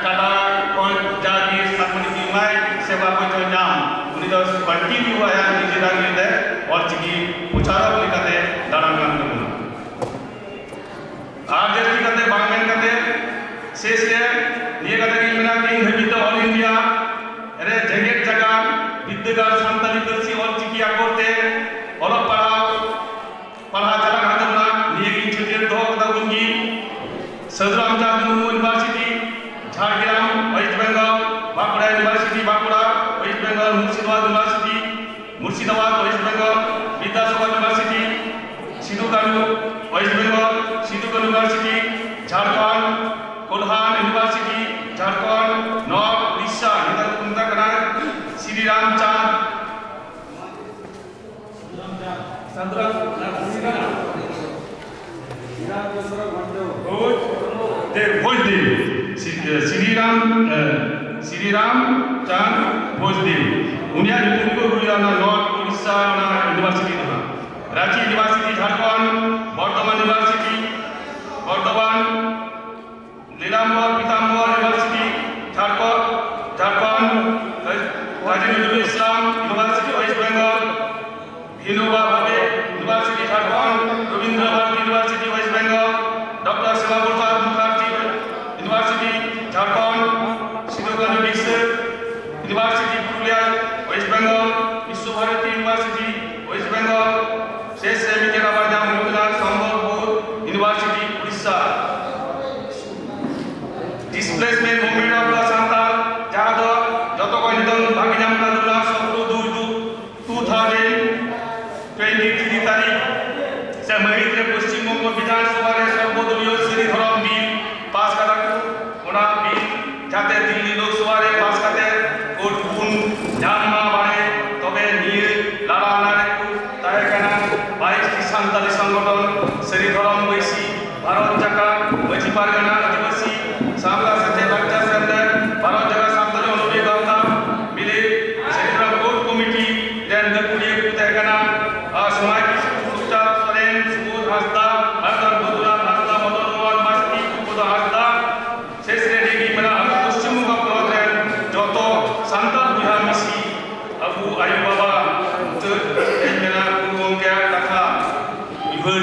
ᱴᱟᱴᱟ ᱠᱷᱚᱱ ᱡᱟᱜᱮ ᱥᱟᱛ ᱢᱤᱱᱤᱴ ᱮᱢᱟᱭ ᱥᱮ ᱵᱟᱠᱚ ᱪᱚ ᱧᱟᱢ, ᱩᱱᱤ ᱫᱚ continue ᱟᱭᱟᱜ ᱱᱤᱡᱮᱨᱟᱜ ᱤᱭᱟᱹᱛᱮ ᱚᱞᱪᱤᱠᱤ ᱯᱨᱚᱪᱟᱨᱚᱠ ᱞᱮᱠᱟᱛᱮ ᱫᱟᱬᱟᱱ ᱠᱟᱱ ᱛᱟᱵᱚᱱᱟ᱾ ᱟᱨ ᱡᱟᱹᱥᱛᱤ ᱠᱟᱛᱮ ᱵᱟᱝ ᱢᱮᱱ ᱠᱟᱛᱮ ᱥᱮᱥ ᱨᱮ ᱱᱤᱭᱟᱹ ᱠᱟᱛᱷᱟ ᱜᱤᱧ ᱢᱮᱱᱟ, ᱛᱮᱦᱮᱧ ᱫᱷᱟᱹᱵᱤᱡ ᱛᱮ all India ᱨᱮ ᱡᱮᱜᱮᱛ ᱡᱟᱠᱟᱛ ᱵᱤᱨᱫᱟᱹᱜᱟᱲ ᱥᱟᱱᱛᱟᱲᱤ ᱯᱟᱹᱨᱥᱤ ᱚᱞᱪᱤᱠᱤ ᱟᱠᱷᱚᱨ ᱛᱮ ᱚᱞᱚᱜ ᱯᱟᱲᱦᱟᱣ, ᱯᱟᱲᱦᱟᱣ ᱪᱟᱞᱟᱜ ᱠᱟᱱ ᱛᱟᱵᱚᱱᱟ᱾ ᱱᱤᱭᱟᱹ ᱜᱤᱧ ᱪᱷᱟᱹᱴᱭᱟᱹᱨ ᱫᱚᱦᱚ ᱠᱟᱫᱟ ᱵᱚᱱ ᱜᱮ᱾ Sadhu Ramchand Murmu University, Jhargram, West Bengal, Bankura University, Bankura, West Bengal, Murshidabad University, Murshidabad, West Bengal, Vidyasagar University, Sidhu Kanhu, West Bengal, Sidhu Kanhu University, Jharkhand, ᱠᱳᱞᱦᱟᱱ University, ᱡᱷᱟᱲᱠᱷᱚᱸᱰ, ᱱᱚᱨᱛᱷ ᱩᱲᱤᱥᱥᱟ, ᱱᱤᱛᱚᱜ ᱠᱚ ᱢᱮᱛᱟᱜ ᱠᱟᱱᱟ ᱥᱨᱤ ᱨᱟᱢᱪᱟᱸᱫᱽ, ᱥᱨᱤ ᱨᱟᱢ, ᱥᱨᱤ ᱨᱟᱢ, ᱥᱨᱤ ᱨᱟᱢ ᱪᱚᱸᱫᱽᱨᱚ ᱜᱷᱚᱱᱴᱚ᱾ ᱵᱷᱳᱡᱽ ᱫᱮᱵᱽ, ᱵᱷᱳᱡᱽ ᱫᱮᱵᱽ, ᱥᱨᱤ, ᱥᱨᱤ ᱨᱟᱢ, ᱮ, ᱥᱨᱤ ᱨᱟᱢ ᱪᱟᱸᱫᱽ ᱵᱷᱳᱡᱽ ᱫᱮᱵᱽ᱾ ᱩᱱᱤᱭᱟᱜ ᱧᱩᱛᱩᱢ ᱠᱚ ᱦᱩᱭᱩᱜᱼᱟ ᱚᱱᱟ ᱱᱚᱨᱛᱷ ᱩᱲᱤᱥᱥᱟ ᱚᱱᱟ University ᱫᱚ ᱦᱟᱸᱜ᱾ ᱨᱟᱸᱪᱤ University, ᱡᱷᱟᱲᱠᱷᱚᱸᱰ, ᱵᱚᱨᱫᱷᱚᱢᱟᱱ University, ᱵᱚᱨᱫᱷᱚᱢᱟᱱ,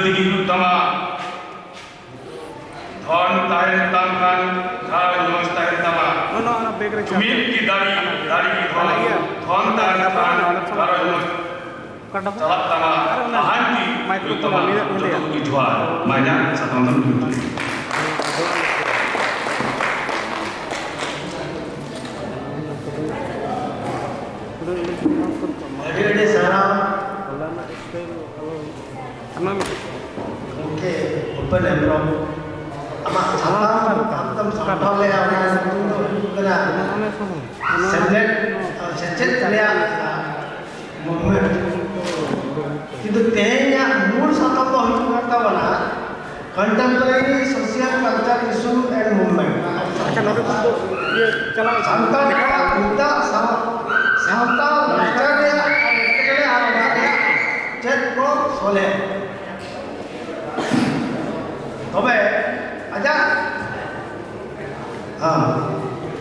ᱛᱮᱜᱮ ᱦᱩᱭᱩᱜ ᱛᱟᱢᱟ᱾ ᱫᱷᱚᱱ ᱛᱟᱦᱮᱱ ᱛᱟᱢ ᱠᱷᱟᱱ ᱜᱷᱟᱨᱚᱸᱡᱽ ᱢᱚᱡᱽ ᱛᱟᱦᱮᱱ ᱛᱟᱢᱟ᱾ ᱱᱚᱣᱟ, ᱱᱚᱣᱟ ᱵᱮᱜᱽ ᱨᱮ ᱪᱟᱵᱤ᱾ ᱡᱩᱢᱤᱫ ᱜᱮ ᱫᱟᱲᱮ, ᱫᱟᱲᱮ ᱜᱮ ᱫᱷᱚᱱ᱾ ᱚᱱᱟ ᱤᱭᱟᱹ, ᱫᱷᱚᱱ ᱛᱟᱦᱮᱱ ᱠᱷᱟᱱ ᱜᱷᱟᱨᱚᱸᱡᱽ ᱢᱚᱡᱽ ᱚᱠᱟᱴᱟᱜ? ᱪᱟᱞᱟᱜ ᱛᱟᱢᱟ, ᱟᱨ ᱚᱱᱟ ᱞᱟᱦᱟᱱᱛᱤ ᱢᱟᱭᱤᱠᱨᱳ ᱦᱩᱭᱩᱜ ᱛᱟᱢᱟ᱾ ᱱᱤᱭᱟᱹ, ᱱᱤᱭᱟᱹ᱾ ᱡᱚᱛᱚ ᱠᱚᱜᱮ ᱡᱚᱦᱟᱨ᱾ ᱢᱟ ᱤᱧᱟᱹᱜ ᱥᱟᱛᱟᱢ ᱫᱚ ᱱᱤᱭᱟᱹ᱾ ᱟᱹᱰᱤ ᱟᱹᱰᱤ ᱥᱟᱨᱦᱟᱣ᱾ ᱜᱚᱢᱠᱮ ᱩᱯᱮᱱ ᱦᱮᱢᱵᱨᱚᱢ, ᱟᱢᱟᱜ ᱥᱟᱛᱟᱢ ᱟᱢ ᱛᱮᱢ ᱥᱟᱢᱴᱟᱣ ᱞᱮᱫᱼᱟ, ᱚᱱᱟ ᱧᱩᱛᱩᱢ ᱫᱚ ᱦᱩᱭᱩᱜ ᱠᱟᱱᱟ ᱥᱮᱢᱞᱮᱫ ᱟᱨ ᱥᱮᱪᱮᱫ ᱨᱮᱭᱟᱜ movement᱾ ᱠᱤᱱᱛᱩ ᱛᱮᱦᱮᱧᱟᱜ ᱢᱩᱞ ᱥᱟᱛᱟᱢ ᱫᱚ ᱦᱩᱭᱩᱜ ᱠᱟᱱ ᱛᱟᱵᱚᱱᱟ contemporary social culture issue and movement᱾ ᱟᱪᱪᱷᱟ, ᱱᱚᱰᱮ ᱠᱷᱚᱱ ᱫᱚ ᱤᱭᱟᱹ ᱪᱟᱞᱟᱣ ᱥᱟᱱᱛᱟᱲ ᱠᱚᱣᱟᱜ ᱱᱤᱛᱟᱜ ᱥᱟᱶ-, ᱥᱟᱶᱛᱟ ᱞᱟᱠᱪᱟᱨ ᱨᱮᱭᱟᱜ ᱟᱨ ᱮᱴᱠᱮᱴᱚᱬᱮ ᱟᱨ ᱚᱱᱟ ᱨᱮᱭᱟᱜ ᱪᱮᱫ ᱠᱚ ᱥᱚᱞᱦᱮ? ᱛᱚᱵᱮ ᱟᱡᱟᱜ, ᱦᱮᱸ,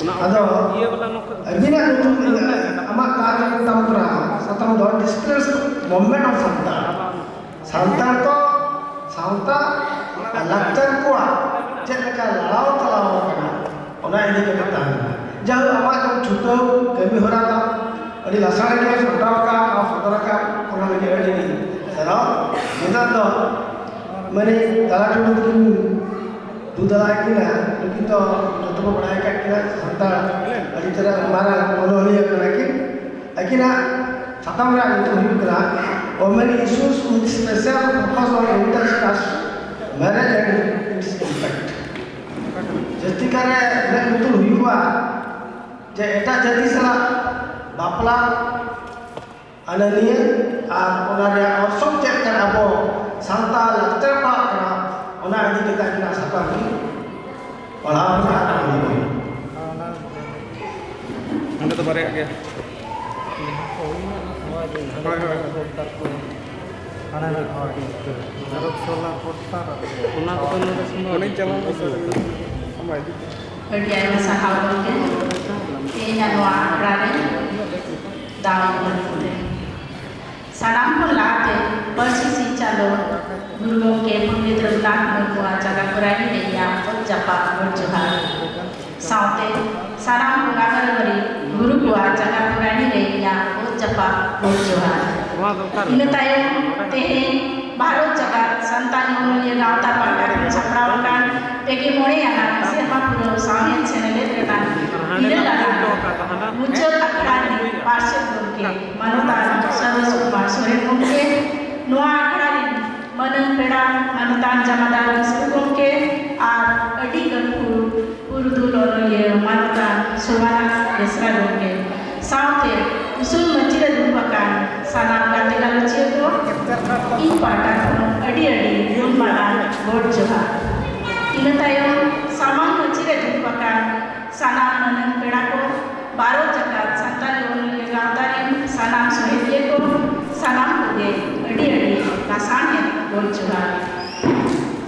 ᱚᱱᱟ ᱟᱫᱚ ᱤᱭᱟᱹ ᱵᱟᱞᱟ ᱱᱚᱠᱟ ᱟᱹᱵᱤᱱᱟᱜ ᱧᱩᱛᱩᱢ ᱨᱮ ᱟᱢᱟᱜ ᱠᱟᱨᱡᱚᱠᱨᱚᱢ ᱛᱟᱢ ᱠᱟᱱᱟ, ᱥᱟᱛᱟᱢ ᱫᱚ Displaced Movement of Santal᱾ Santal ᱫᱚ ᱥᱟᱶᱛᱟ ᱟᱨ ᱞᱟᱠᱪᱟᱨ ᱠᱚᱣᱟᱜ ᱪᱮᱫ ᱞᱮᱠᱟ ᱞᱟᱲᱟᱣ ᱪᱟᱞᱟᱣ ᱟᱠᱟᱱᱟ, ᱚᱱᱟ ᱤᱫᱤ ᱠᱟᱛᱮ ᱛᱟᱦᱮᱸ ᱠᱟᱱᱟ᱾ ᱡᱟᱭᱦᱳᱠ, ᱟᱢᱟᱜ ᱡᱟᱦᱟᱸ ᱪᱷᱩᱴᱟᱹᱣ ᱠᱟᱹᱢᱤ ᱦᱚᱨᱟ ᱛᱟᱢ ᱟᱹᱰᱤ ᱞᱟᱥᱟᱲ ᱜᱮ ᱥᱟᱯᱲᱟᱣ ᱟᱠᱟᱫ ᱟᱨ ᱥᱚᱫᱚᱨ ᱟᱠᱟᱫ, ᱚᱱᱟ ᱞᱟᱹᱜᱤᱫ ᱟᱹᱰᱤ ᱟᱹᱰᱤ ᱥᱟᱨᱦᱟᱣ᱾ ᱱᱮᱛᱟᱨ ᱫᱚ ᱢᱟᱱᱮ ᱛᱟᱞᱟ ᱴᱩᱰᱩ ᱛᱟᱹᱠᱤᱱ ᱫᱩ ᱫᱟᱫᱟ ᱠᱤᱱᱟ, ᱱᱩᱠᱤᱱ ᱫᱚ ᱡᱚᱛᱚ ᱵᱚ ᱵᱟᱲᱟᱭ ᱟᱠᱟᱫ ᱠᱤᱱᱟ, ᱥᱟᱱᱛᱟᱲ ᱟᱹᱰᱤ ᱪᱮᱦᱨᱟ ᱢᱟᱨᱟᱝ ᱚᱱᱚᱬᱦᱤᱭᱟᱹ ᱠᱟᱱᱟ ᱠᱤᱱ᱾ ᱟᱹᱠᱤᱱᱟᱜ ᱥᱟᱛᱟᱢ ᱨᱮᱭᱟᱜ ᱧᱩᱛᱩᱢ ᱦᱩᱭᱩᱜ ᱠᱟᱱᱟ Women Issues with Special Focus on Inter-Caste Marriage and Its Impact᱾ ᱡᱟᱹᱥᱛᱤ ᱠᱟᱨᱮ ᱢᱮᱫ ᱞᱩᱛᱩᱨ ᱦᱩᱭᱩᱜᱼᱟ ᱡᱮ ᱮᱴᱟᱜ ᱡᱟᱹᱛᱤ ᱥᱟᱞᱟᱜ ᱵᱟᱯᱞᱟ ᱟᱱᱟᱱᱤᱭᱟᱹ ᱟᱨ ᱚᱱᱟ ᱨᱮᱭᱟᱜ ᱚᱨᱥᱚᱝ ᱪᱮᱫ ᱠᱟᱱᱟ ᱟᱵᱚ ᱥᱟᱱᱛᱟᱲ ᱞᱟᱠᱪᱟᱨ ᱯᱟᱲᱟᱜ ᱠᱟᱱᱟ, ᱚᱱᱟ ᱤᱫᱤ ᱠᱟᱛᱮ ᱟᱹᱠᱤᱱᱟᱜ ᱥᱟᱛᱟᱢ ᱜᱮ ᱯᱟᱲᱦᱟᱣ ᱨᱮᱱᱟᱜ ᱟᱨ ᱚᱱᱟ ᱜᱮ᱾ ᱱᱚᱸᱰᱮ ᱫᱚ ᱵᱟᱨᱭᱟᱜ ᱜᱮᱭᱟ᱾ ᱦᱳᱭ, ᱦᱳᱭ, ᱦᱳᱭ᱾ ᱚᱱᱟ ᱠᱚᱫᱚ ᱱᱚᱰᱮ ᱥᱚᱢᱵᱷᱚᱵ ᱚᱱᱮᱧ ᱪᱟᱞᱟᱣ ᱞᱮᱱᱟ ᱥᱮ? ᱟᱢᱟᱜ ᱤᱫᱤ ᱠᱟᱛᱮ᱾ ᱟᱹᱰᱤ ᱟᱭᱢᱟ ᱥᱟᱨᱦᱟᱣ ᱜᱚᱢᱠᱮ, ᱛᱮᱦᱮᱧᱟᱜ ᱱᱚᱣᱟ ᱟᱠᱷᱲᱟ ᱨᱮ ᱫᱟᱣ ᱮᱢ ᱞᱟᱹᱜᱤᱫ ᱛᱮ᱾ ᱥᱟᱱᱟᱢ ᱠᱷᱚᱱ ᱞᱟᱦᱟᱛᱮ ᱯᱟᱹᱨᱥᱤ ᱥᱤᱧ ᱪᱟᱸᱫᱚ ᱜᱩᱨᱩ ᱜᱚᱢᱠᱮ ᱯᱚᱱᱰᱤᱛ ᱨᱚᱜᱷᱩᱱᱟᱛᱷ ᱢᱩᱨᱢᱩᱣᱟᱜ ᱡᱟᱸᱜᱟ ᱠᱚ ᱨᱟᱹᱱᱤ ᱨᱮ ᱤᱧᱟᱹᱜ ᱚᱛ ᱡᱟᱯᱟᱜ ᱜᱚᱰ ᱡᱚᱦᱟᱨ᱾ ᱥᱟᱶᱛᱮ ᱥᱟᱱᱟᱢ ᱵᱚᱸᱜᱟ ᱵᱟᱨᱟᱵᱟᱨᱤ ᱜᱩᱨᱩ ᱠᱚᱣᱟᱜ ᱡᱟᱸᱜᱟ ᱠᱚ ᱨᱟᱹᱱᱤ ᱨᱮ ᱤᱧᱟᱹᱜ ᱚᱛ ᱡᱟᱯᱟᱜ ᱜᱚᱰ ᱡᱚᱦᱟᱨ᱾ ᱤᱱᱟᱹ ᱛᱟᱭᱚᱢ ᱛᱮᱦᱮᱧ ᱵᱷᱟᱨᱚᱛ ᱡᱟᱠᱟᱛ ᱥᱟᱱᱛᱟᱲᱤ ᱚᱱᱚᱞᱤᱭᱟᱹ ᱜᱟᱶᱛᱟ ᱯᱟᱦᱴᱟ ᱠᱷᱚᱱ ᱥᱟᱯᱲᱟᱣ ᱟᱠᱟᱱ ᱯᱮᱜᱮ ᱢᱚᱬᱮ ᱟᱱᱟᱜ ᱥᱮᱨᱢᱟ ᱯᱩᱨᱟᱹᱣ ᱥᱟᱶᱦᱮᱫ ᱥᱮᱱᱮᱞᱮᱫ ᱨᱮᱱᱟᱜ ᱵᱤᱞᱟᱹ ᱞᱟᱜᱟᱱ ᱢᱩᱪᱟᱹᱫ ᱟᱠᱷᱲᱟ ᱨᱤᱱᱤᱡ ᱯᱟᱨᱥᱮᱛ ᱜᱚᱢᱠᱮ ᱢᱟᱱᱚᱛᱟᱱ ᱥᱚᱨᱵᱚᱥᱩᱠᱩᱢᱟᱨ ᱥᱚᱨᱮᱱ ᱜᱚᱢᱠᱮ, ᱱᱚᱣᱟ ᱟᱠᱷᱲᱟ ᱨᱤᱱ ᱢᱟᱹᱱᱟᱱ ᱯᱮᱲᱟ ᱢᱟᱱᱚᱛᱟᱱ ᱡᱟᱢᱟᱫᱟᱨ ᱠᱤᱥᱠᱩ ᱜᱚᱢᱠᱮ ᱟᱨ ᱟᱹᱰᱤ ᱜᱟᱹᱠᱷᱩᱲ ᱯᱩᱨᱩᱫᱷᱩᱞ ᱚᱱᱚᱞᱤᱭᱟᱹ ᱢᱟᱱᱚᱛᱟᱱ ᱥᱳᱵᱷᱟᱱᱟ ᱵᱮᱥᱨᱟ ᱜᱚᱢᱠᱮ ᱥᱟᱶᱛᱮ ᱩᱥᱩᱞ ᱢᱟᱹᱪᱤ ᱨᱮ ᱫᱩᱲᱩᱵ ᱟᱠᱟᱱ ᱥᱟᱱᱟᱢ ᱜᱟᱛᱮ ᱜᱟᱞᱚᱪᱤᱭᱟᱹ ᱠᱚ ᱤᱧ ᱯᱟᱦᱴᱟ ᱠᱷᱚᱱ ᱟᱹᱰᱤ ᱟᱹᱰᱤ ᱜᱩᱱ ᱢᱟᱱᱟᱣ ᱜᱚᱰ ᱡᱚᱦᱟᱨ᱾ ᱤᱱᱟᱹ ᱛᱟᱭᱚᱢ ᱥᱟᱢᱟᱝ ᱢᱟᱹᱪᱤ ᱨᱮ ᱫᱩᱲᱩᱵ ᱟᱠᱟᱱ ᱥᱟᱱᱟᱢ ᱢᱟᱹᱱᱟᱱ ᱯᱮᱲᱟ ᱠᱚ, ᱵᱷᱟᱨᱚᱛ ᱡᱟᱠᱟᱛ ᱥᱟᱱᱛᱟᱲᱤ ᱚᱱᱚᱞᱤᱭᱟᱹ ᱜᱟᱶᱛᱟ ᱨᱤᱱ ᱥᱟᱱᱟᱢ ᱥᱚᱦᱮᱫᱤᱭᱟᱹ ᱠᱚ, ᱥᱟᱱᱟᱢ ᱠᱚᱜᱮ ᱟᱹᱰᱤ ᱟᱹᱰᱤ ᱞᱟᱥᱟᱲᱦᱮᱫ ᱜᱚᱰ ᱡᱚᱦᱟᱨ᱾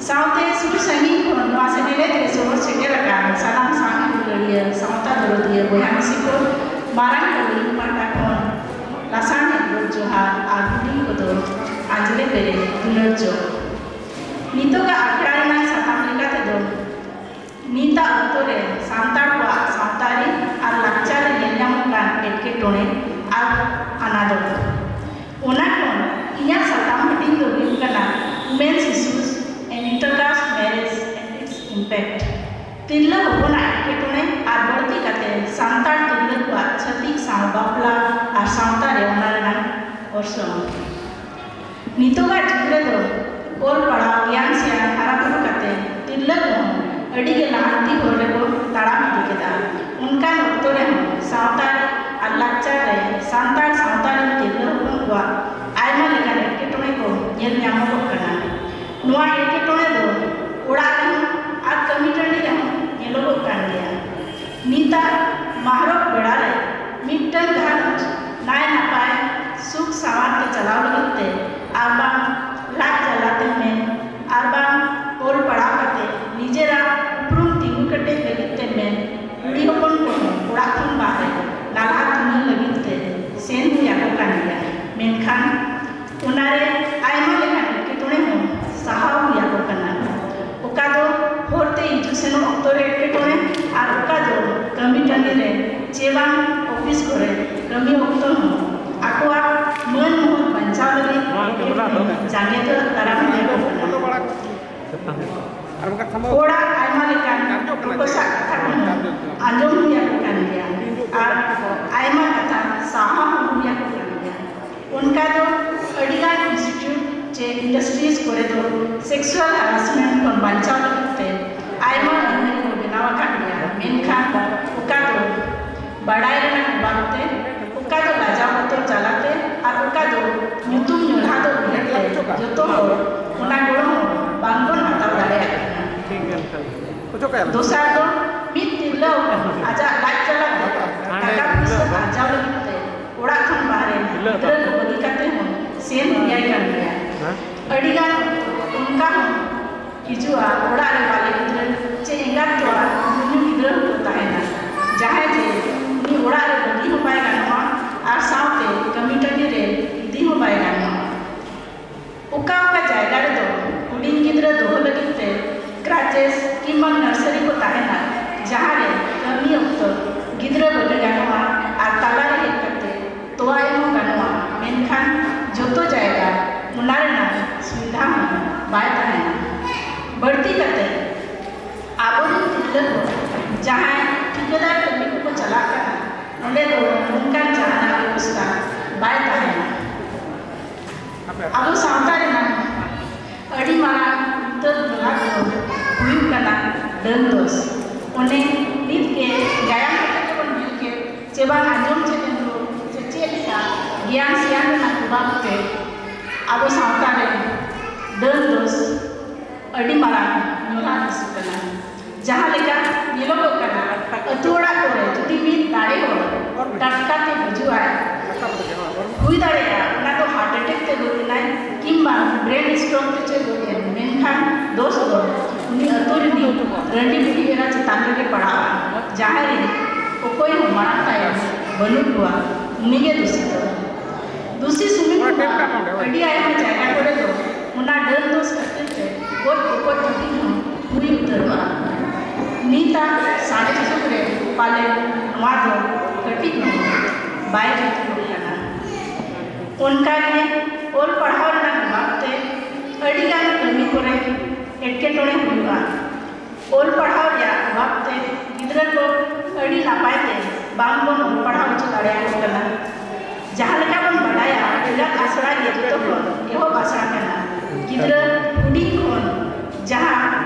ᱥᱟᱶᱛᱮ ᱥᱩᱨ ᱥᱟᱺᱜᱤᱧ ᱠᱷᱚᱱ ᱱᱚᱣᱟ ᱥᱮᱱᱮᱞᱮᱫ ᱨᱮ ᱥᱚᱦᱚᱨ ᱥᱮᱴᱮᱨ ᱟᱠᱟᱱ ᱥᱟᱱᱟᱢ ᱥᱟᱶᱦᱮᱫ ᱫᱩᱞᱟᱹᱲᱤᱭᱟᱹ ᱥᱟᱶᱛᱟ ᱫᱚᱨᱚᱫᱤᱭᱟᱹ ᱵᱚᱭᱦᱟ ᱢᱤᱥᱤ ᱠᱚ, ᱢᱟᱨᱟᱝ ᱠᱚ ᱤᱧ ᱯᱟᱦᱴᱟ ᱠᱷᱚᱱ ᱞᱟᱥᱟᱲᱦᱮᱫ ᱜᱚᱰ ᱡᱚᱦᱟᱨ ᱟᱨ ᱦᱩᱰᱤᱧ ᱠᱚᱫᱚ ᱟᱸᱡᱽᱞᱮ ᱯᱮᱨᱮᱡ ᱫᱩᱞᱟᱹᱲ ᱡᱚᱦᱟᱨ᱾ ᱱᱤᱛᱚᱜᱟᱜ ᱟᱠᱷᱲᱟ ᱨᱮᱱᱟᱜ ᱥᱟᱛᱟᱢ ᱞᱮᱠᱟ ᱛᱮᱫᱚ ᱱᱤᱛᱟᱜ ᱚᱠᱛᱚ ᱨᱮ ᱥᱟᱱᱛᱟᱲ ᱠᱚᱣᱟᱜ ᱥᱟᱶᱛᱟ ᱨᱮ ᱟᱨ ᱞᱟᱠᱪᱟᱨ ᱨᱮ ᱧᱮᱞ ᱧᱟᱢᱚᱜ ᱠᱟᱱ ᱮᱴᱠᱮᱴᱚᱬᱮ ᱟᱨ ᱟᱱᱟᱴ᱾ ᱚᱱᱟ ᱠᱷᱚᱱ ᱤᱧᱟᱹᱜ ᱥᱟᱛᱟᱢ ᱦᱟᱹᱴᱤᱧ ᱫᱚ ᱦᱩᱭᱩᱜ ᱠᱟᱱᱟ Women's Issues and Intercaste Marriage and Its Impact᱾ ᱛᱤᱨᱞᱟᱹ ᱦᱚᱯᱚᱱᱟᱜ ᱮᱴᱠᱮᱴᱚᱬᱮ ᱟᱨ ᱵᱟᱹᱲᱛᱤ ᱠᱟᱛᱮ ᱥᱟᱱᱛᱟᱲ ᱛᱤᱨᱞᱟᱹ ᱠᱚᱣᱟᱜ ᱪᱷᱟᱹᱛᱤᱠ ᱥᱟᱶ ᱵᱟᱯᱞᱟ ᱟᱨ ᱥᱟᱶᱛᱟ ᱨᱮ ᱚᱱᱟ ᱨᱮᱱᱟᱜ ᱚᱨᱥᱚᱝ᱾ ᱱᱤᱛᱚᱜᱟᱜ ᱡᱩᱜᱽ ᱨᱮᱫᱚ ᱚᱞ ᱯᱟᱲᱦᱟᱣ, ᱜᱮᱭᱟᱱ ᱥᱮᱭᱟᱱ ᱦᱟᱨᱟ ᱵᱩᱨᱩ ᱠᱟᱛᱮ ᱛᱤᱨᱞᱟᱹ ᱠᱚᱦᱚᱸ ᱟᱹᱰᱤ ᱜᱮ ᱞᱟᱦᱟᱱᱛᱤ ᱦᱚᱨ ᱨᱮᱠᱚ ᱛᱟᱲᱟᱢ ᱤᱫᱤ ᱠᱮᱫᱟ᱾ ᱚᱱᱠᱟᱱ ᱚᱠᱛᱚ ᱨᱮᱦᱚᱸ ᱥᱟᱶᱛᱟ ᱟᱨ ᱞᱟᱠᱪᱟᱨ ᱨᱮ ᱥᱟᱱᱛᱟᱲ ᱥᱟᱶᱛᱟ ᱨᱮᱱ ᱛᱤᱨᱞᱟᱹ ᱦᱚᱯᱚᱱ ᱠᱚᱣᱟᱜ ᱟᱭᱢᱟ ᱞᱮᱠᱟᱱ ᱮᱴᱠᱮᱴᱚᱬᱮ ᱠᱚ ᱧᱮᱞ ᱧᱟᱢᱚᱜᱚᱜ ᱠᱟᱱᱟ᱾ ᱱᱚᱣᱟ ᱮᱴᱠᱮᱴᱚᱬᱮ ᱫᱚ ᱚᱲᱟᱜ ᱨᱮᱦᱚᱸ ᱟᱨ ᱠᱟᱹᱢᱤ ᱴᱟᱺᱰᱤ ᱨᱮᱦᱚᱸ ᱧᱮᱞᱚᱜᱚᱜ ᱠᱟᱱ ᱜᱮᱭᱟ᱾ ᱱᱤᱛᱟᱜ ᱢᱟᱦᱨᱚᱜ ᱵᱮᱲᱟ ᱨᱮ ᱢᱤᱫᱴᱟᱝ ᱜᱷᱟᱨᱚᱸᱡᱽ ᱱᱟᱭ ᱱᱟᱯᱟᱭ ᱥᱩᱠ ᱥᱟᱶᱟᱨ ᱛᱮ ᱪᱟᱞᱟᱣ ᱞᱟᱹᱜᱤᱫ ᱛᱮ ᱟᱨ ᱵᱟᱝ ᱞᱟᱡ ᱡᱟᱞᱟ ᱛᱮ ᱢᱮᱱ ᱟᱨ ᱵᱟᱝ ᱚᱞ ᱯᱟᱲᱦᱟᱣ ᱠᱟᱛᱮ ᱱᱤᱡᱮᱨᱟᱜ ᱩᱯᱨᱩᱢ ᱛᱤᱸᱜᱩ ᱠᱮᱴᱮᱡ ᱞᱟᱹᱜᱤᱫ ᱛᱮ ᱢᱮᱱ ᱠᱩᱲᱤ ᱦᱚᱯᱚᱱ ᱠᱚᱦᱚᱸ ᱚᱲᱟᱜ ᱠᱷᱚᱱ ᱵᱟᱦᱨᱮ ᱱᱟᱞᱦᱟ ᱛᱩᱢᱟᱹᱞ ᱞᱟᱹᱜᱤᱫ ᱛᱮ ᱥᱮᱱ ᱦᱩᱭ ᱟᱠᱚ ᱠᱟᱱ ᱜᱮᱭᱟ᱾ ᱢᱮᱱᱠᱷᱟᱱ ᱚᱱᱟᱨᱮ ᱟᱭᱢᱟ ᱞᱮᱠᱟᱱ ᱮᱴᱠᱮᱴᱚᱬᱮ ᱦᱚᱸ ᱥᱟᱦᱟᱣ ᱦᱩᱭ ᱟᱠᱚ ᱠᱟᱱᱟ, ᱚᱠᱟ ᱫᱚ ᱦᱚᱨᱛᱮ ᱦᱤᱡᱩᱜ ᱥᱮᱱᱚᱜ ᱚᱠᱛᱚ ᱨᱮ ᱮᱴᱠᱮᱴᱚᱬᱮ ᱟᱨ ᱚᱠᱟ ᱫᱚ ᱠᱟᱹᱢᱤ ᱴᱟᱺᱰᱤ ᱨᱮ ᱪᱮ ᱵᱟᱝ ᱚᱯᱷᱤᱥ ᱠᱚᱨᱮ ᱠᱟᱹᱢᱤ ᱚᱠᱛᱚ ᱦᱚᱸ ᱟᱠᱚᱣᱟᱜ ᱢᱟᱹᱱ ᱢᱚᱦᱚᱛ ᱵᱟᱧᱪᱟᱣ ᱞᱟᱹᱜᱤᱫ ᱮᱴᱠᱮᱴᱚᱬᱮ ᱡᱟᱸᱜᱮ ᱫᱚ ᱫᱟᱨᱟᱢ ᱦᱩᱭ ᱟᱠᱚ ᱠᱟᱱᱟ᱾ ᱦᱚᱲᱟᱜ ᱟᱭᱢᱟ ᱞᱮᱠᱟᱱ ᱨᱚᱠᱚᱥᱟᱜ ᱠᱟᱛᱷᱟ ᱠᱚᱦᱚᱸ ᱟᱸᱡᱚᱢ ᱦᱩᱭ ᱟᱠᱚ ᱠᱟᱱ ᱜᱮᱭᱟ ᱟᱨ ᱟᱭᱢᱟ ᱠᱟᱛᱷᱟ ᱥᱟᱦᱟᱣ ᱦᱚᱸ ᱦᱩᱭ ᱟᱠᱚ ᱠᱟᱱ ᱜᱮᱭᱟ᱾ ᱚᱱᱠᱟ ᱫᱚ ᱟᱹᱰᱤᱜᱟᱱ ᱤᱱᱥᱴᱤᱴᱭᱩᱴ ᱪᱮ ᱤᱱᱰᱟᱥᱴᱨᱤᱡᱽ ᱠᱚᱨᱮ ᱫᱚ ᱥᱮᱠᱥᱩᱣᱟᱞ ᱦᱟᱨᱟᱥᱢᱮᱱᱴ ᱠᱷᱚᱱ ᱵᱟᱧᱪᱟᱣ ᱞᱟᱹᱜᱤᱫ ᱛᱮ ᱟᱭᱢᱟ ᱟᱹᱱᱟᱹᱨᱤ ᱠᱚ ᱵᱮᱱᱟᱣ ᱟᱠᱟᱫ ᱜᱮᱭᱟ, ᱢᱮᱱᱠᱷᱟᱱ ᱚᱠᱟ ᱫᱚ ᱵᱟᱰᱟᱭ ᱨᱮᱱᱟᱜ ᱚᱵᱷᱟᱵᱽ ᱛᱮ, ᱚᱠᱟ ᱫᱚ ᱞᱟᱡᱟᱣ ᱵᱚᱛᱚᱨ ᱡᱟᱞᱟᱛᱮ ᱟᱨ ᱚᱠᱟ ᱫᱚ ᱧᱩᱛᱩᱢ ᱧᱩᱞᱦᱟ ᱫᱚ ᱩᱭᱦᱟᱹᱨ ᱛᱮ ᱡᱚᱛᱚ ᱦᱚᱲ ᱚᱱᱟ ᱜᱚᱲᱚ ᱦᱚᱸ ᱵᱟᱝᱵᱚᱱ ᱦᱟᱛᱟᱣ ᱫᱟᱲᱮᱭᱟᱜ ᱠᱟᱱᱟ᱾ ᱫᱚᱥᱟᱨ ᱫᱚ ᱢᱤᱫ ᱛᱤᱨᱞᱟᱹ ᱦᱚᱯᱚᱱ ᱟᱡᱟᱜ ᱞᱟᱡ ᱡᱟᱞᱟ ᱛᱮ ᱴᱟᱠᱟ ᱯᱩᱭᱥᱟᱹ ᱟᱨᱡᱟᱣ ᱞᱟᱹᱜᱤᱫ ᱛᱮ ᱚᱲᱟᱜ ᱠᱷᱚᱱ ᱵᱟᱦᱨᱮ ᱜᱤᱫᱽᱨᱟᱹ ᱠᱚ ᱵᱟᱹᱜᱤ ᱠᱟᱛᱮ ᱦᱚᱸ ᱥᱮᱱ ᱦᱩᱭᱟᱭ ᱠᱟᱱ ᱜᱮᱭᱟ᱾ ᱟᱹᱰᱤᱜᱟᱱ ᱚᱱᱠᱟ ᱦᱚᱸ ᱦᱤᱡᱩᱜᱼᱟ, ᱚᱲᱟᱜ ᱨᱮ ᱵᱟᱞᱮ ᱜᱤᱫᱽᱨᱟᱹ ᱪᱮ ᱮᱸᱜᱟᱛ ᱠᱚᱣᱟᱜ ᱧᱩᱧᱩ ᱜᱤᱫᱽᱨᱟᱹ ᱦᱚᱸᱠᱚ ᱛᱟᱦᱮᱱᱟ, ᱡᱟᱦᱟᱸᱭ ᱡᱮ ᱩᱱᱤ ᱚᱲᱟᱜ ᱨᱮ ᱵᱟᱹᱜᱤ ᱦᱚᱸ ᱵᱟᱭ ᱜᱟᱱᱚᱜᱼᱟ ᱟᱨ ᱥᱟᱶᱛᱮ ᱠᱟᱹᱢᱤ ᱴᱟᱺᱰᱤ ᱨᱮ ᱤᱫᱤ ᱦᱚᱸ ᱵᱟᱭ ᱜᱟᱱᱚᱜᱼᱟ᱾ ᱚᱠᱟ ᱚᱠᱟ ᱡᱟᱭᱜᱟ ᱨᱮᱫᱚ ᱦᱩᱰᱤᱧ ᱜᱤᱫᱽᱨᱟᱹ ᱫᱚᱦᱚ ᱞᱟᱹᱜᱤᱫ ᱛᱮ ᱠᱨᱟᱪᱮᱥ ᱠᱤᱝᱵᱟ ᱱᱟᱨᱥᱟᱨᱤ ᱠᱚ ᱛᱟᱦᱮᱱᱟ, ᱡᱟᱦᱟᱸ ᱨᱮ ᱠᱟᱹᱢᱤ ᱚᱠᱛᱚ ᱜᱤᱫᱽᱨᱟᱹ ᱵᱟᱹᱜᱤ ᱜᱟᱱᱚᱜᱼᱟ ᱟᱨ ᱛᱟᱞᱟᱨᱮ ᱦᱮᱡ ᱠᱟᱛᱮ ᱛᱚᱣᱟ ᱮᱢ ᱦᱚᱸ ᱜᱟᱱᱚᱜᱼᱟ, ᱢᱮᱱᱠᱷᱟᱱ ᱡᱚᱛᱚ ᱡᱟᱭᱜᱟ ᱚᱱᱟ ᱨᱮᱱᱟᱜ ᱥᱩᱵᱤᱫᱷᱟ ᱦᱚᱸ ᱵᱟᱭ ᱛᱟᱦᱮᱱᱟ᱾ ᱵᱟᱹᱲᱛᱤ ᱠᱟᱛᱮ ᱟᱵᱚᱨᱮᱱ ᱛᱤᱨᱞᱟᱹ ᱠᱚ ᱡᱟᱦᱟᱸᱭ ᱴᱷᱤᱠᱟᱹᱫᱟᱨ ᱠᱟᱹᱢᱤ ᱠᱚᱠᱚ ᱪᱟᱞᱟᱜ ᱠᱟᱱᱟ, ᱚᱸᱰᱮ ᱫᱚ ᱚᱱᱠᱟᱱ ᱡᱟᱦᱟᱱᱟᱜ ᱵᱮᱵᱚᱥᱛᱷᱟ ᱵᱟᱭ ᱛᱟᱦᱮᱱᱟ᱾ ᱟᱵᱚ ᱥᱟᱶᱛᱟ ᱨᱮᱱᱟᱜ ᱟᱹᱰᱤ ᱢᱟᱨᱟᱝ ᱩᱛᱟᱹᱨ ᱵᱷᱟᱜᱽ ᱫᱚ ᱦᱩᱭᱩᱜ ᱠᱟᱱᱟ ᱰᱟᱹᱱ ᱫᱚᱥ᱾ ᱚᱱᱮ ᱱᱤᱛ ᱜᱮ ᱜᱟᱭᱟᱱ ᱦᱚᱛᱮ ᱛᱮᱵᱚᱱ ᱧᱮᱞ ᱠᱮᱫ ᱪᱮ ᱵᱟᱝ ᱟᱸᱡᱚᱢ ᱪᱮᱫ ᱮᱱ ᱫᱚ ᱪᱮ ᱪᱮᱫ ᱞᱮᱠᱟ ᱜᱮᱭᱟᱱ ᱥᱮᱭᱟᱱ ᱨᱮᱱᱟᱜ ᱚᱵᱷᱟᱵ ᱛᱮ ᱟᱵᱚ ᱥᱟᱶᱛᱟ ᱨᱮ ᱰᱟᱹᱱ ᱫᱚᱥ ᱟᱹᱰᱤ ᱢᱟᱨᱟᱝ ᱧᱩᱨᱦᱟ ᱦᱤᱡᱩᱜ ᱠᱟᱱᱟ᱾ ᱡᱟᱦᱟᱸ ᱞᱮᱠᱟ ᱧᱮᱞᱚᱜᱚᱜ ᱠᱟᱱᱟ, ᱟᱹᱛᱩ ᱚᱲᱟᱜ ᱠᱚᱨᱮ ᱡᱩᱫᱤ ᱢᱤᱫ ᱫᱟᱲᱮ ᱦᱚᱲ ᱴᱟᱴᱠᱟ ᱛᱮ ᱜᱩᱡᱩᱜᱼᱟᱭ, ᱦᱩᱭ ᱫᱟᱲᱮᱭᱟᱜᱼᱟ ᱚᱱᱟ ᱫᱚ ᱦᱟᱨᱴ ᱮᱴᱮᱠ ᱛᱮ ᱜᱚᱡ ᱮᱱᱟᱭ ᱠᱤᱝᱵᱟ ᱵᱨᱮᱱ ᱥᱴᱨᱳᱠ ᱛᱮ ᱪᱮᱫ ᱜᱚᱡ ᱮᱱ, ᱢᱮᱱᱠᱷᱟᱱ ᱫᱳᱥ ᱫᱚ ᱩᱱᱤ ᱟᱹᱛᱩ ᱨᱤᱱᱤᱡ ᱨᱟᱺᱰᱤ ᱵᱩᱰᱷᱤ ᱮᱨᱟ ᱪᱮᱛᱟᱱ ᱨᱮᱜᱮ ᱯᱟᱲᱟᱜᱼᱟ, ᱡᱟᱦᱟᱸᱭ ᱨᱮᱱ ᱚᱠᱚᱭ ᱦᱚᱸ ᱢᱟᱲᱟᱝ ᱛᱟᱭᱚᱢ ᱵᱟᱹᱱᱩᱜ ᱠᱚᱣᱟ, ᱩᱱᱤᱜᱮ ᱫᱩᱥᱤ ᱫᱚ᱾ ᱫᱩᱥᱤ ᱥᱩᱢᱤᱛ ᱠᱩᱢᱟᱨ ᱟᱹᱰᱤ ᱟᱭᱢᱟ ᱡᱟᱭᱜᱟ ᱠᱚᱨᱮ ᱫᱚ ᱚᱱᱟ ᱰᱟᱹᱱ ᱫᱳᱥ ᱠᱷᱟᱹᱛᱤᱨ ᱛᱮ ᱜᱚᱡ ᱜᱚᱯᱚᱡ ᱫᱷᱟᱹᱵᱤᱡ ᱦᱚᱸ ᱦᱩᱭ ᱩᱛᱟᱹᱨᱚᱜᱼᱟ᱾ ᱱᱤᱛᱟᱜ ᱥᱟᱬᱮᱥ ᱡᱩᱜᱽ ᱨᱮ ᱯᱟᱞᱮᱱ ᱱᱚᱣᱟ ᱫᱚ ᱠᱟᱹᱴᱤᱡ ᱦᱚᱸ ᱵᱟᱭ ᱡᱩᱛᱩᱜ ᱠᱟᱱᱟ᱾ ᱚᱱᱠᱟᱜᱮ ᱚᱞ ᱯᱟᱲᱦᱟᱣ ᱨᱮᱱᱟᱜ ᱚᱵᱷᱟᱵ ᱛᱮ ᱟᱹᱰᱤᱜᱟᱱ ᱠᱟᱹᱢᱤ ᱠᱚᱨᱮ ᱮᱴᱠᱮᱴᱚᱬᱮ ᱦᱩᱭᱩᱜᱼᱟ᱾ ᱚᱞ ᱯᱟᱲᱦᱟᱣ ᱨᱮᱭᱟᱜ ᱚᱵᱷᱟᱵ ᱛᱮ ᱜᱤᱫᱽᱨᱟᱹ ᱠᱚ ᱟᱹᱰᱤ ᱱᱟᱯᱟᱭ ᱛᱮ ᱵᱟᱝ ᱵᱚᱱ ᱚᱞ ᱯᱟᱲᱦᱟᱣ ᱦᱚᱪᱚ ᱫᱟᱲᱮᱭᱟᱠᱚ ᱠᱟᱱᱟ᱾ ᱡᱟᱦᱟᱸ ᱞᱮᱠᱟ ᱵᱚᱱ ᱵᱟᱰᱟᱭᱟ, ᱮᱸᱜᱟᱛ ᱟᱥᱲᱟ ᱜᱮ ᱡᱚᱛᱚ ᱠᱷᱚᱱ ᱮᱦᱚᱵ ᱟᱥᱲᱟ ᱠᱟᱱᱟ᱾ ᱜᱤᱫᱽᱨᱟᱹ ᱦᱩᱰᱤᱧ ᱠᱷᱚᱱ ᱡᱟᱦᱟᱸ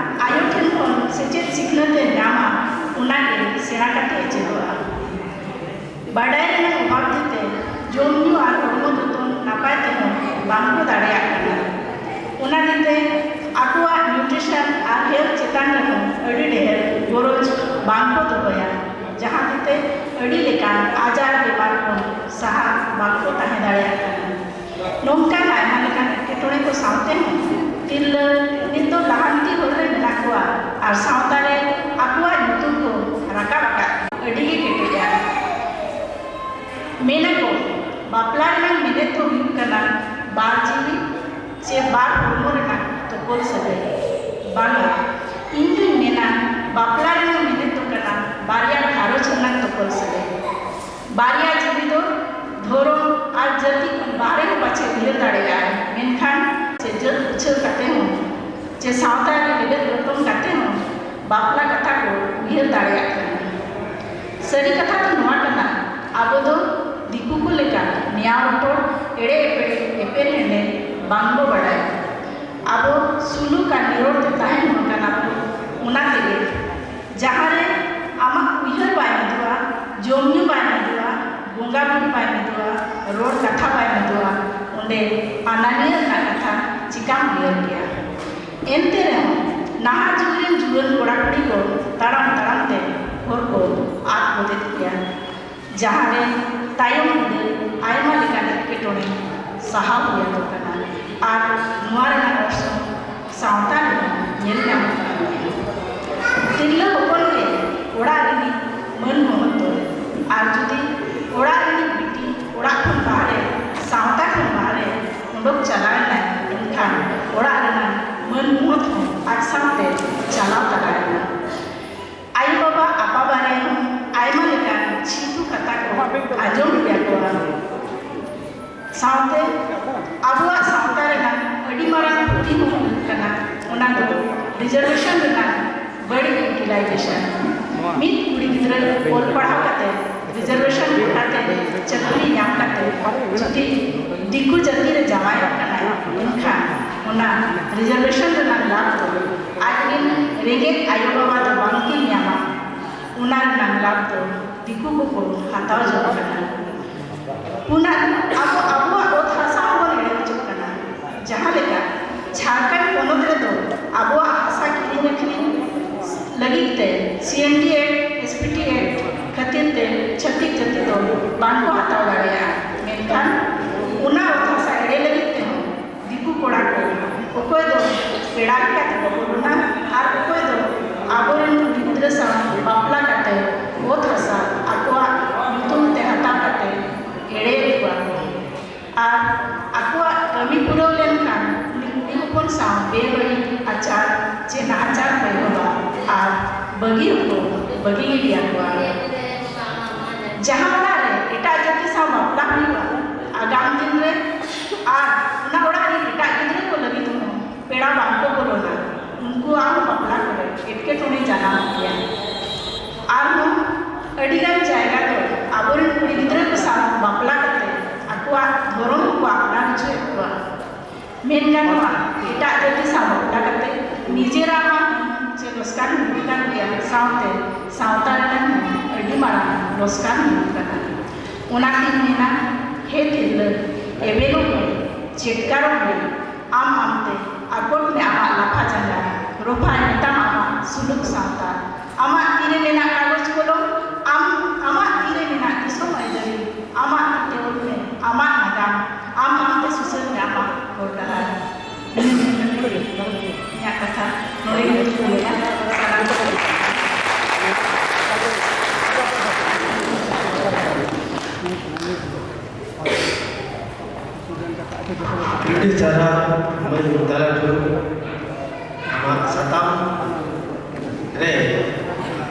ᱟᱭᱳ ᱴᱷᱮᱱ ᱠᱷᱚᱱ ᱥᱮᱪᱮᱫ ᱥᱤᱠᱷᱱᱟᱹᱛ ᱮ ᱧᱟᱢᱟ, ᱚᱱᱟ ᱜᱮ ᱥᱮᱬᱟ ᱠᱟᱛᱮ ᱮ ᱪᱮᱫᱚᱜᱼᱟ᱾ ᱵᱟᱰᱟᱭ ᱨᱮᱱᱟᱜ ᱚᱵᱷᱟᱵ ᱛᱮ ᱡᱚᱢ ᱧᱩ ᱟᱨ ᱦᱚᱲᱢᱚ ᱡᱚᱛᱚᱱ ᱱᱟᱯᱟᱭ ᱛᱮᱦᱚᱸ ᱵᱟᱝ ᱠᱚ ᱫᱟᱲᱮᱭᱟᱜ ᱠᱟᱱᱟ᱾ ᱚᱱᱟ ᱫᱤᱱ ᱛᱮ ᱟᱠᱚᱣᱟᱜ ᱱᱤᱭᱩᱴᱨᱤᱥᱚᱱ ᱟᱨ ᱦᱮᱞᱛᱷ ᱪᱮᱛᱟᱱ ᱨᱮᱦᱚᱸ ᱟᱹᱰᱤ ᱰᱷᱮᱨ ᱜᱚᱨᱚᱡᱽ ᱵᱟᱝ ᱠᱚ ᱫᱚᱦᱚᱭᱟ, ᱡᱟᱦᱟᱸ ᱛᱮ ᱟᱹᱰᱤ ᱞᱮᱠᱟᱱ ᱟᱡᱟᱨ ᱵᱮᱢᱟᱨ ᱠᱷᱚᱱ ᱥᱟᱦᱟ ᱵᱟᱝ ᱠᱚ ᱛᱟᱦᱮᱸ ᱫᱟᱲᱮᱭᱟᱜ ᱠᱟᱱᱟ᱾ ᱱᱚᱝᱠᱟᱱ ᱟᱭᱢᱟ ᱞᱮᱠᱟᱱ ᱮᱴᱠᱮᱴᱚᱬᱮ ᱠᱚ ᱥᱟᱶᱛᱮ ᱦᱚᱸ ᱛᱤᱨᱞᱟᱹ ᱱᱤᱛ ᱫᱚ ᱞᱟᱦᱟᱱᱛᱤ ᱦᱚᱨ ᱨᱮ ᱢᱮᱱᱟᱜ ᱠᱚᱣᱟ ᱟᱨ ᱥᱟᱶᱛᱟ ᱨᱮ ᱟᱠᱚᱣᱟᱜ ᱧᱩᱛᱩᱢ ᱠᱚ ᱨᱟᱠᱟᱵ ᱟᱠᱟᱫ ᱟᱹᱰᱤ ᱜᱮ ᱠᱮᱴᱮᱡᱟ᱾ ᱢᱮᱱᱟᱠᱚ, ᱵᱟᱯᱞᱟ ᱨᱮᱱᱟᱜ ᱢᱮᱱᱮᱛ ᱫᱚ ᱦᱩᱭᱩᱜ ᱠᱟᱱᱟ ᱵᱟᱨ ᱡᱤᱣᱤ ᱪᱮ ᱵᱟᱨ ᱦᱚᱲᱢᱚ ᱨᱮᱱᱟᱜ ᱛᱚᱯᱚᱞ ᱥᱟᱹᱜᱟᱹᱭ᱾ ᱵᱟᱝᱟ, ᱤᱧ ᱫᱩᱧ ᱢᱮᱱᱟ, ᱵᱟᱯᱞᱟ ᱨᱮᱱᱟᱜ ᱢᱮᱱᱮᱛ ᱫᱚ ᱠᱟᱱᱟ ᱵᱟᱨᱭᱟ ᱜᱷᱟᱨᱚᱸᱡᱽ ᱨᱮᱱᱟᱜ ᱛᱚᱯᱚᱞ ᱥᱟᱹᱜᱟᱹᱭ᱾ ᱵᱟᱨᱭᱟ ᱡᱤᱣᱤ ᱫᱚ ᱫᱷᱚᱨᱚᱢ ᱟᱨ ᱡᱟᱹᱛᱤ ᱠᱷᱚᱱ ᱵᱟᱦᱨᱮ ᱦᱚᱸ ᱯᱟᱪᱮ ᱩᱭᱦᱟᱹᱨ ᱫᱟᱲᱮᱭᱟᱜᱼᱟᱭ, ᱢᱮᱱᱠᱷᱟᱱ ᱪᱮ ᱡᱟᱹᱛ ᱩᱪᱷᱟᱹᱞ ᱠᱟᱛᱮ ᱦᱚᱸ ᱪᱮ ᱥᱟᱶᱛᱟ ᱨᱮ ᱞᱮᱵᱮᱫ ᱞᱚᱴᱚᱢ ᱠᱟᱛᱮ ᱦᱚᱸ ᱵᱟᱯᱞᱟ ᱠᱟᱛᱷᱟ ᱠᱚ ᱩᱭᱦᱟᱹᱨ ᱫᱟᱲᱮᱭᱟᱜ ᱠᱟᱱᱟ᱾ ᱥᱟᱹᱨᱤ ᱠᱟᱛᱷᱟ ᱫᱚ ᱱᱚᱣᱟ ᱠᱟᱱᱟ, ᱟᱵᱚ ᱫᱚ ᱫᱤᱠᱩ ᱠᱚ ᱞᱮᱠᱟ ᱱᱮᱭᱟᱣ ᱨᱚᱯᱚᱲ, ᱮᱲᱮ ᱮᱯᱮᱲᱮ, ᱮᱯᱮᱨ ᱦᱮᱸᱰᱮᱡ ᱵᱟᱝ ᱵᱚ ᱵᱟᱲᱟᱭᱟ᱾ ᱟᱵᱚ ᱥᱩᱞᱩᱠ ᱟᱨ ᱱᱤᱨᱚᱲ ᱛᱮ ᱛᱟᱦᱮᱱ ᱦᱚᱲ ᱠᱟᱱᱟ ᱵᱚ᱾ ᱚᱱᱟ ᱛᱮᱜᱮ ᱡᱟᱦᱟᱸ ᱨᱮ ᱟᱢᱟᱜ ᱩᱭᱦᱟᱹᱨ ᱵᱟᱭ ᱢᱤᱫᱚᱜᱼᱟ, ᱡᱚᱢ ᱧᱩ ᱵᱟᱭ ᱢᱤᱫᱚᱜᱼᱟ, ᱵᱚᱸᱜᱟ ᱵᱩᱨᱩ ᱵᱟᱭ ᱢᱤᱫᱚᱜᱼᱟ, ᱨᱚᱲ ᱠᱟᱛᱷᱟ ᱵᱟᱭ ᱢᱤᱫᱚᱜᱼᱟ, ᱚᱸᱰᱮ ᱟᱱᱟᱱᱤᱭᱟᱹ ᱨᱮᱱᱟᱜ ᱠᱟᱛᱷᱟ ᱪᱤᱠᱟᱢ ᱩᱭᱦᱟᱹᱨ ᱠᱮᱭᱟ? ᱮᱱᱛᱮ ᱨᱮᱦᱚᱸ ᱱᱟᱦᱟᱜ ᱡᱩᱜᱽ ᱨᱮᱱ ᱡᱩᱣᱟᱹᱱ ᱠᱚᱲᱟ ᱠᱩᱲᱤ ᱠᱚ ᱛᱟᱲᱟᱢ ᱛᱟᱲᱟᱢ ᱛᱮ ᱦᱚᱨ ᱠᱚ ᱟᱫ ᱜᱚᱫᱮᱫ ᱜᱮᱭᱟ᱾ ᱡᱟᱦᱟᱸ ᱨᱮ ᱛᱟᱭᱚᱢ ᱵᱤᱫᱟᱹᱞ ᱟᱭᱢᱟ ᱞᱮᱠᱟᱱ ᱮᱴᱠᱮᱴᱚᱬᱮ ᱥᱟᱦᱟᱣ ᱦᱩᱭ ᱟᱠᱚ ᱠᱟᱱᱟ ᱟᱨ ᱱᱚᱣᱟ ᱨᱮᱱᱟᱜ ᱚᱨᱥᱚᱝ ᱥᱟᱶᱛᱟ ᱨᱮᱦᱚᱸ ᱧᱮᱞ ᱧᱟᱢᱚᱜ ᱠᱟᱱ ᱜᱮᱭᱟ᱾ ᱛᱤᱨᱞᱟᱹ ᱦᱚᱯᱚᱱ ᱜᱮ ᱚᱲᱟᱜ ᱨᱤᱱᱤᱡ ᱢᱟᱹᱱ ᱢᱚᱦᱚᱛ ᱫᱚ, ᱟᱨ ᱡᱩᱫᱤ ᱚᱲᱟᱜ ᱨᱤᱱᱤᱡ ᱵᱤᱴᱤ ᱚᱲᱟᱜ ᱠᱷᱚᱱ ᱵᱟᱦᱨᱮ, ᱥᱟᱶᱛᱟ ᱠᱷᱚᱱ ᱵᱟᱦᱨᱮ, ᱚᱰᱚᱠ ᱪᱟᱞᱟᱣ ᱮᱱᱟᱭ, ᱮᱱᱠᱷᱟᱱ ᱚᱲᱟᱜ ᱨᱮᱱᱟᱜ ᱢᱟᱹᱱ ᱢᱚᱦᱚᱛ ᱦᱚᱸ ᱟᱡ ᱥᱟᱶᱛᱮ ᱪᱟᱞᱟᱣ ᱛᱟᱨᱟᱭᱮᱱᱟ᱾ ᱟᱭᱳ ᱵᱟᱵᱟ ᱟᱯᱟ ᱵᱟᱨᱮ ᱦᱚᱸ ᱟᱭᱢᱟ ᱞᱮᱠᱟᱱ ᱪᱷᱤᱛᱩ ᱠᱟᱛᱷᱟ ᱠᱚ ᱟᱸᱡᱚᱢ ᱦᱩᱭ ᱟᱠᱚᱣᱟ᱾ ᱥᱟᱶᱛᱮ ᱟᱵᱚᱣᱟᱜ ᱥᱟᱶᱛᱟ ᱨᱮᱱᱟᱜ ᱟᱹᱰᱤ ᱢᱟᱨᱟᱝ ᱠᱷᱚᱛᱤ ᱦᱚᱸ ᱦᱩᱭᱩᱜ ᱠᱟᱱᱟ, ᱚᱱᱟ ᱫᱚ ᱨᱤᱡᱟᱨᱵᱷᱮᱥᱚᱱ ᱨᱮᱱᱟᱜ ᱵᱟᱹᱲᱤᱡ ᱤᱭᱩᱴᱤᱞᱟᱭᱡᱮᱥᱚᱱ᱾ ᱢᱤᱫ ᱠᱩᱲᱤ ᱜᱤᱫᱽᱨᱟᱹ ᱚᱞ ᱯᱟᱲᱦᱟᱣ ᱠᱟᱛᱮ ᱨᱤᱡᱟᱨᱵᱷᱮᱥᱚᱱ ᱠᱳᱴᱟ ᱛᱮ ᱪᱟᱹᱠᱨᱤ ᱧᱟᱢ ᱠᱟᱛᱮ ᱡᱩᱫᱤ ᱫᱤᱠᱩ ᱡᱟᱹᱛᱤ ᱨᱮ ᱡᱟᱶᱟᱭᱚᱜ ᱠᱟᱱᱟᱭ, ᱮᱱᱠᱷᱟᱱ ᱚᱱᱟ ᱨᱤᱡᱟᱨᱵᱷᱮᱥᱚᱱ ᱨᱮᱱᱟᱜ ᱞᱟᱵᱷ ᱫᱚ ᱟᱡ ᱨᱮᱱ ᱨᱮᱸᱜᱮᱡ ᱟᱭᱳ ᱵᱟᱵᱟ ᱫᱚ ᱵᱟᱝ ᱠᱤᱱ ᱧᱟᱢᱟ᱾ ᱚᱱᱟ ᱨᱮᱱᱟᱜ ᱞᱟᱵᱷ ᱫᱚ ᱫᱤᱠᱩ ᱠᱚᱠᱚ ᱦᱟᱛᱟᱣ ᱡᱚᱝ ᱠᱟᱱᱟ᱾ ᱚᱱᱟ ᱟᱵᱚ ᱟᱵᱚᱣᱟᱜ ᱚᱛ ᱦᱟᱥᱟ ᱦᱚᱸᱵᱚᱱ ᱮᱲᱮ ᱦᱚᱪᱚᱜ ᱠᱟᱱᱟ᱾ ᱡᱟᱦᱟᱸ ᱞᱮᱠᱟ ᱡᱷᱟᱲᱠᱷᱚᱸᱰ ᱯᱚᱱᱚᱛ ᱨᱮᱫᱚ ᱟᱵᱚᱣᱟᱜ ᱦᱟᱥᱟ ᱠᱤᱨᱤᱧ ᱟᱹᱠᱷᱨᱤᱧ ᱞᱟᱹᱜᱤᱫ ᱛᱮ C N D act, S P T act ᱠᱷᱟᱹᱛᱤᱨ ᱛᱮ ᱪᱷᱟᱹᱛᱤᱠ ᱡᱟᱹᱛᱤ ᱫᱚ ᱵᱟᱝ ᱠᱚ ᱦᱟᱛᱟᱣ ᱫᱟᱲᱮᱭᱟᱜᱼᱟ᱾ ᱢᱮᱱᱠᱷᱟᱱ ᱚᱱᱟ ᱚᱛ ᱦᱟᱥᱟ ᱮᱲᱮ ᱞᱟᱹᱜᱤᱫ ᱛᱮᱦᱚᱸ ᱫᱤᱠᱩ ᱠᱚᱲᱟ ᱠᱚ ᱚᱠᱚᱭ ᱫᱚ ᱯᱮᱲᱟ ᱞᱮᱠᱟ ᱛᱮᱠᱚ ᱵᱚᱞᱚᱱᱟ ᱟᱨ ᱚᱠᱚᱭ ᱫᱚ ᱟᱵᱚᱨᱮᱱ ᱠᱩᱲᱤ ᱜᱤᱫᱽᱨᱟᱹ ᱥᱟᱶ ᱵᱟᱯᱞᱟ ᱠᱟᱛᱮ ᱚᱛ ᱦᱟᱥᱟ ᱟᱠᱚᱣᱟᱜ ᱧᱩᱛᱩᱢ ᱛᱮ ᱦᱟᱛᱟᱣ ᱠᱟᱛᱮ ᱮᱲᱮᱭᱮᱫ ᱠᱚᱣᱟ ᱠᱚ᱾ ᱟᱨ ᱟᱠᱚᱣᱟᱜ ᱠᱟᱹᱢᱤ ᱯᱩᱨᱟᱹᱣ ᱞᱮᱱᱠᱷᱟᱱ ᱩᱱᱤ ᱠᱩᱲᱤ ᱦᱚᱯᱚᱱ ᱥᱟᱶ ᱵᱮᱵᱟᱹᱲᱤᱡ ᱟᱪᱟᱨ ᱪᱮ ᱱᱟᱦᱟᱪᱟᱨ ᱠᱚ ᱮᱦᱚᱵᱟ ᱟᱨ ᱵᱟᱹᱜᱤ ᱦᱚᱸᱠᱚ ᱵᱟᱹᱜᱤ ᱜᱤᱰᱤᱭᱟᱠᱚᱣᱟ᱾ ᱡᱟᱦᱟᱸ ᱚᱲᱟᱜ ᱨᱮ ᱮᱴᱟᱜ ᱡᱟᱹᱛᱤ ᱥᱟᱶ ᱵᱟᱯᱞᱟ ᱦᱩᱭᱩᱜᱼᱟ, ᱟᱜᱟᱢ ᱫᱤᱱ ᱨᱮ ᱟᱨ ᱚᱱᱟ ᱚᱲᱟᱜ ᱨᱮᱱ ᱮᱴᱟᱜ ᱜᱤᱫᱽᱨᱟᱹ ᱠᱚ ᱞᱟᱹᱜᱤᱫ ᱦᱚᱸ ᱯᱮᱲᱟ ᱵᱟᱝ ᱠᱚ ᱵᱚᱞᱚᱱᱟ, ᱩᱱᱠᱩᱣᱟᱜ ᱦᱚᱸ ᱵᱟᱯᱞᱟ ᱠᱚᱨᱮ ᱮᱴᱠᱮᱴᱚᱬᱮ ᱡᱟᱱᱟᱢᱚᱜ ᱜᱮᱭᱟ᱾ ᱟᱨᱦᱚᱸ ᱟᱹᱰᱤᱜᱟᱱ ᱡᱟᱭᱜᱟ ᱨᱮ ᱟᱵᱚᱨᱮᱱ ᱠᱩᱲᱤ ᱜᱤᱫᱽᱨᱟᱹ ᱠᱚ ᱥᱟᱶ ᱵᱟᱯᱞᱟ ᱠᱟᱛᱮ ᱟᱠᱚᱣᱟᱜ ᱫᱷᱚᱨᱚᱢ ᱠᱚ ᱟᱯᱱᱟᱨ ᱦᱚᱪᱚᱭᱮᱫ ᱠᱚᱣᱟ᱾ ᱢᱮᱱ ᱜᱟᱱᱚᱜᱼᱟ, ᱮᱴᱟᱜ ᱡᱟᱹᱛᱤ ᱥᱟᱶ ᱵᱟᱯᱞᱟ ᱠᱟᱛᱮ ᱱᱤᱡᱮᱨᱟᱜ ᱢᱟ ᱪᱮ ᱞᱚᱥᱠᱟᱱ ᱦᱩᱭᱩᱜ ᱠᱟᱱ ᱜᱮᱭᱟ, ᱥᱟᱶᱛᱮ ᱥᱟᱶᱛᱟ ᱨᱮᱱᱟᱜ ᱦᱚᱸ ᱟᱹᱰᱤ ᱢᱟᱨᱟᱝ ᱞᱚᱥᱠᱟᱱ ᱦᱩᱭᱩᱜ ᱠᱟᱱᱟ᱾ ᱚᱱᱟᱛᱤᱧ ᱢᱮᱱᱟ, ᱦᱮ ᱛᱤᱨᱞᱟᱹ, ᱮᱵᱮᱞᱚᱜ ᱢᱮ, ᱪᱮᱴᱠᱟᱨᱚᱜ ᱢᱮ, ᱟᱢ ᱟᱢᱛᱮ ᱟᱠᱚᱴ ᱢᱮ ᱟᱢᱟᱜ ᱞᱟᱯᱷᱟ ᱡᱟᱸᱜᱟ, ᱨᱚᱯᱷᱟᱭ ᱢᱮᱛᱟᱢ ᱟᱢᱟᱜ ᱥᱩᱞᱩᱠ ᱥᱟᱶᱛᱟ᱾ ᱟᱢᱟᱜ ᱛᱤᱨᱮ ᱢᱮᱱᱟᱜ ᱠᱟᱜᱚᱡᱽ ᱠᱚᱞᱚᱢ, ᱟᱢ, ᱟᱢᱟᱜ ᱛᱤᱨᱮ ᱢᱮᱱᱟᱜ ᱫᱤᱥᱚᱢ ᱟᱹᱭᱫᱟᱹᱨᱤ, ᱟᱢᱟᱜ ᱛᱤ ᱛᱮ ᱚᱞ ᱢᱮ ᱟᱢᱟᱜ ᱱᱟᱜᱟᱢ, ᱟᱢ ᱟᱢᱛᱮ ᱥᱩᱥᱟᱹᱨ ᱢᱮ ᱟᱢᱟᱜ ᱦᱚᱨ ᱰᱟᱦᱟᱨ᱾ ᱱᱤᱭᱟᱹ ᱢᱮᱱ ᱠᱟᱛᱮ ᱤᱧᱟᱹᱜ ᱠᱟᱛᱷᱟ ᱱᱚᱰᱮ ᱜᱮ ᱢᱩᱪᱟᱹᱫ ᱮᱱᱟ᱾ ᱥᱟᱱᱟᱢ ᱠᱚ ᱟᱹᱰᱤ ᱥᱟᱨᱦᱟᱣ ᱢᱟᱹᱭ ᱛᱟᱨᱟ ᱴᱩᱰᱩ, ᱟᱢᱟᱜ ᱥᱟᱛᱟᱢ ᱨᱮ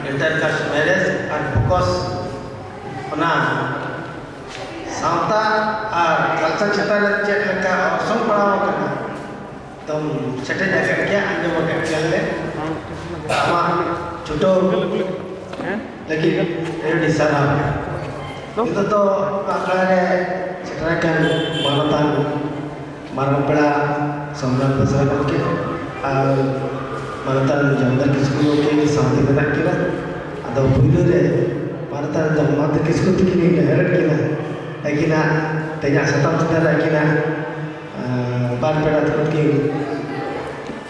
ᱤᱱᱴᱟᱨ ᱠᱟᱥᱴ ᱢᱮᱨᱮᱡᱽ ᱟᱨ ᱯᱷᱳᱠᱟᱥ ᱚᱱᱟ ᱥᱟᱶᱛᱟ ᱟᱨ ᱠᱟᱞᱪᱟᱨ ᱪᱮᱛᱟᱱ ᱨᱮ ᱪᱮᱫ ᱞᱮᱠᱟ ᱚᱨᱥᱚᱝ ᱯᱟᱲᱟᱣ ᱟᱠᱟᱱᱟ, ᱫᱚᱢ ᱥᱮᱴᱮᱡ ᱟᱠᱟᱫ ᱜᱮᱭᱟ, ᱟᱸᱡᱚᱢ ᱟᱠᱟᱫ ᱜᱮᱭᱟᱞᱮ᱾ ᱟᱢᱟᱜ ᱪᱷᱩᱴᱟᱹᱣ ᱞᱟᱹᱜᱤᱫ ᱟᱹᱰᱤ ᱥᱟᱨᱦᱟᱣ᱾ ᱱᱤᱛᱚᱜ ᱫᱚ ᱟᱠᱷᱲᱟ ᱨᱮ ᱥᱮᱴᱮᱨ ᱟᱠᱟᱱ ᱢᱟᱱᱚᱛᱟᱱ ᱢᱟᱨᱟᱝ ᱯᱮᱲᱟ ᱥᱚᱢᱨᱟᱴ ᱵᱮᱥᱨᱟ ᱜᱚᱢᱠᱮ ᱟᱨ ᱢᱟᱱᱚᱛᱟᱱ ᱡᱚᱢᱫᱟᱨ ᱠᱤᱥᱠᱩ ᱜᱚᱢᱠᱮ ᱥᱟᱶᱛᱮ ᱢᱮᱱᱟᱜ ᱠᱤᱱᱟ᱾ ᱟᱫᱚ ᱯᱩᱭᱞᱩ ᱨᱮ ᱢᱟᱱᱚᱛᱟᱱ ᱡᱚᱢᱫᱟᱨ ᱠᱤᱥᱠᱩ ᱛᱤᱠᱤᱱ ᱤᱧ ᱱᱮᱦᱚᱨᱮᱫ ᱠᱤᱱᱟ, ᱟᱹᱠᱤᱱᱟᱜ ᱛᱮᱦᱮᱧᱟᱜ ᱥᱟᱛᱟᱢ ᱪᱮᱛᱟᱱ ᱨᱮ ᱟᱹᱠᱤᱱᱟᱜ, ᱟᱸ, ᱵᱟᱨ ᱯᱮᱲᱟ ᱛᱟᱹᱨᱩᱯ ᱠᱤᱱ